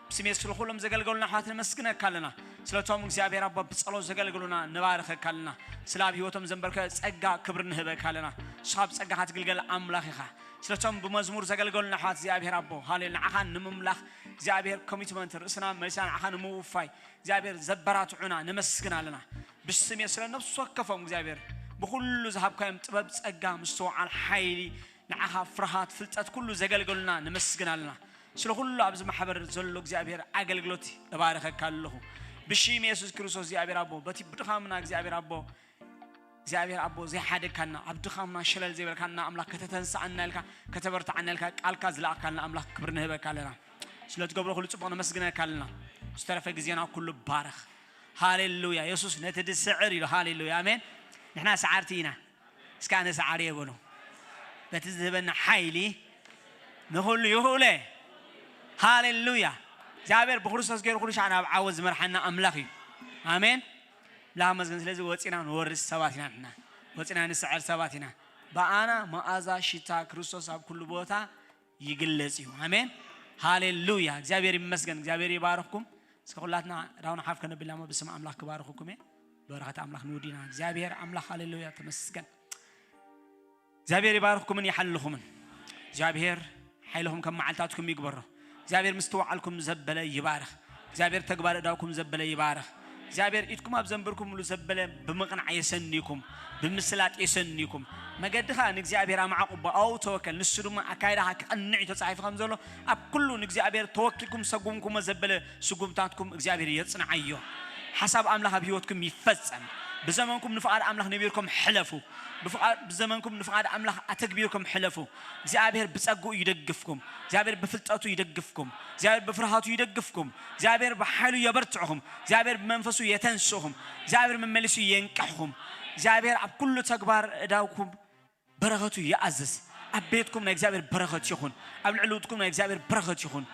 ብስሜት ስለ ኩሎም ዘገልገሉና ኣሕዋት ነመስግነካ ኣለና። ስለቶም እግዚኣብሔር ኣቦ ብጸሎት ዘገልግሉና ንባርኸካ ኣለና። ስለ ኣብ ህይወቶም ዘንበርከ ጸጋ ክብሪ ንህበካ ኣለና። ንስኻ ብጸጋኻ ትግልገል ኣምላኽ ኢኻ። ስለቶም ብመዝሙር ዘገልገሉና ኣሕዋት እግዚኣብሔር ኣቦ ሃሌሉ ንዓኻ ንምምላኽ እግዚኣብሔር ኮሚትመንት ርእስና መሊስና ንዓኻ ንምውፋይ እግዚኣብሔር ዘበራትዑና ነመስግን ኣለና። ብስሜት ስለ ነፍሲ ወከፎም እግዚኣብሔር ብኹሉ ዝሃብካዮም ጥበብ ጸጋ ምስትውዓል ሓይሊ ንዓኻ ፍርሃት ፍልጠት ኩሉ ዘገልገሉና ነመስግን ኣለና። ስለ ኩሉ ኣብዚ ማሕበር ዘሎ እግዚኣብሔር ኣገልግሎት እባርኸካ ኣለኹ ብሽም የሱስ ክርስቶስ እግዚኣብሔር ኣቦ በቲ ብድኻምና እግዚኣብሔር ኣቦ እግዚኣብሔር ኣቦ ዘይሓደግካና ኣብ ድኻምና ሸለል ዘይበልካና ኣምላኽ ከተተንስኣና ኢልካ ከተበርትዓና ኢልካ ቃልካ ዝለኣኽካልና ኣምላኽ ክብሪ ንህበካ ኣለና። ስለ ትገብሮ ኩሉ ጽቡቕ ነመስግነካ ኣለና። ዝተረፈ ግዜና ኩሉ ባረኽ። ሃሌሉያ። የሱስ ነቲ ድስዕር ኢሉ። ሃሌሉያ ኣሜን። ንሕና ሰዓርቲ ኢና። እስከ ኣነ ሰዓሪ እየ በሉ። በቲ ዝህበና ሓይሊ ንኹሉ ይኽእሎ እየ። ሃሌሉያ። እግዚኣብሔር ብክርስቶስ ገይሩ ኩሉ ሻዕ ናብ ዓወት ዝመርሓና ኣምላኽ እዩ። ኣሜን። ላመዝግን ስለዚ ወፂና ንወርስ ሰባት ኢና ንሕና ወፂና ንስዕር ሰባት ኢና። ብኣና መኣዛ ሽታ ክርስቶስ ኣብ ኩሉ ቦታ ይግለጽ እዩ። ኣሜን ሃሌሉያ። እግዚኣብሔር ይመስገን። እግዚኣብሔር ይባርኽኩም። እስከ ኩላትና ዳውን ሓፍ ከነብላሞ ብስም ኣምላኽ ክባርኽኩም እየ። በረኸት ኣምላኽ ንውዲና። እግዚኣብሔር ኣምላኽ ሃሌሉያ ተመስገን። እግዚኣብሔር ይባርኽኩምን ይሓልኹምን። እግዚኣብሔር ሓይልኹም ከም መዓልታትኩም ይግበሮ። እግዚኣብሔር ምስትውዓልኩም ዘበለ ይባርኽ። እግዚኣብሔር ተግባር እዳውኩም ዘበለ ይባርኽ። እግዚኣብሔር ኢድኩም ኣብ ዘንበርኩምሉ ዘበለ ብምቕናዕ የሰንይኩም፣ ብምስላጥ የሰንይኩም። መገድኻ ንእግዚኣብሔር ኣማዕቁቦ፣ ኣብኡ ተወከል፣ ንሱ ድማ ኣካይዳኻ ክቐንዕ እዩ ተጻሒፉ ከም ዘሎ። ኣብ ኩሉ ንእግዚኣብሔር ተወኪልኩም ሰጉምኩሞ ዘበለ ስጉምታትኩም እግዚኣብሔር የጽንዓዮ። ሓሳብ ኣምላኽ ኣብ ህይወትኩም ይፈጸም። ብዘመንኩም ንፍቓድ ኣምላኽ ነቢርኩም ሕለፉ። ብፍቓድ ብዘመንኩም ንፍቓድ ኣምላኽ ኣተግቢርኩም ሕለፉ። እግዚኣብሔር ብጸግኡ ይደግፍኩም። እግዚኣብሔር ብፍልጠቱ ይደግፍኩም። እግዚኣብሔር ብፍርሃቱ ይደግፍኩም። እግዚኣብሔር ብሓይሉ የበርትዕኹም። እግዚኣብሔር ብመንፈሱ የተንስእኹም። እግዚኣብሔር መመሊሱ የንቅሕኹም። እግዚኣብሔር ኣብ ኩሉ ተግባር እዳውኩም በረኸቱ ይኣዝዝ። ኣብ ቤትኩም ናይ እግዚኣብሔር በረኸት ይኹን። ኣብ ልዕሊ ውድኩም ናይ እግዚኣብሔር በረኸት ይኹን።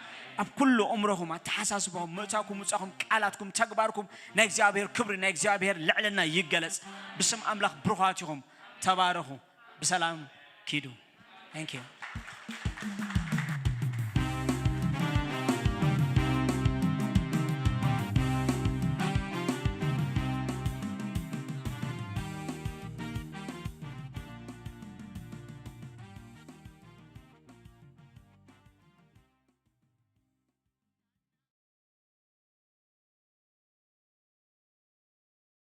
ኣብ ኩሉ እምሮኹም፣ ኣተሓሳስባኹም፣ ምእታኩም፣ ምጻኹም፣ ቃላትኩም፣ ተግባርኩም ናይ እግዚኣብሔር ክብሪ፣ ናይ እግዚኣብሔር ልዕልና ይገለጽ። ብስም ኣምላኽ ብሩኻት ኢኹም። ተባረኹ። ብሰላም ኪዱ። Thank you።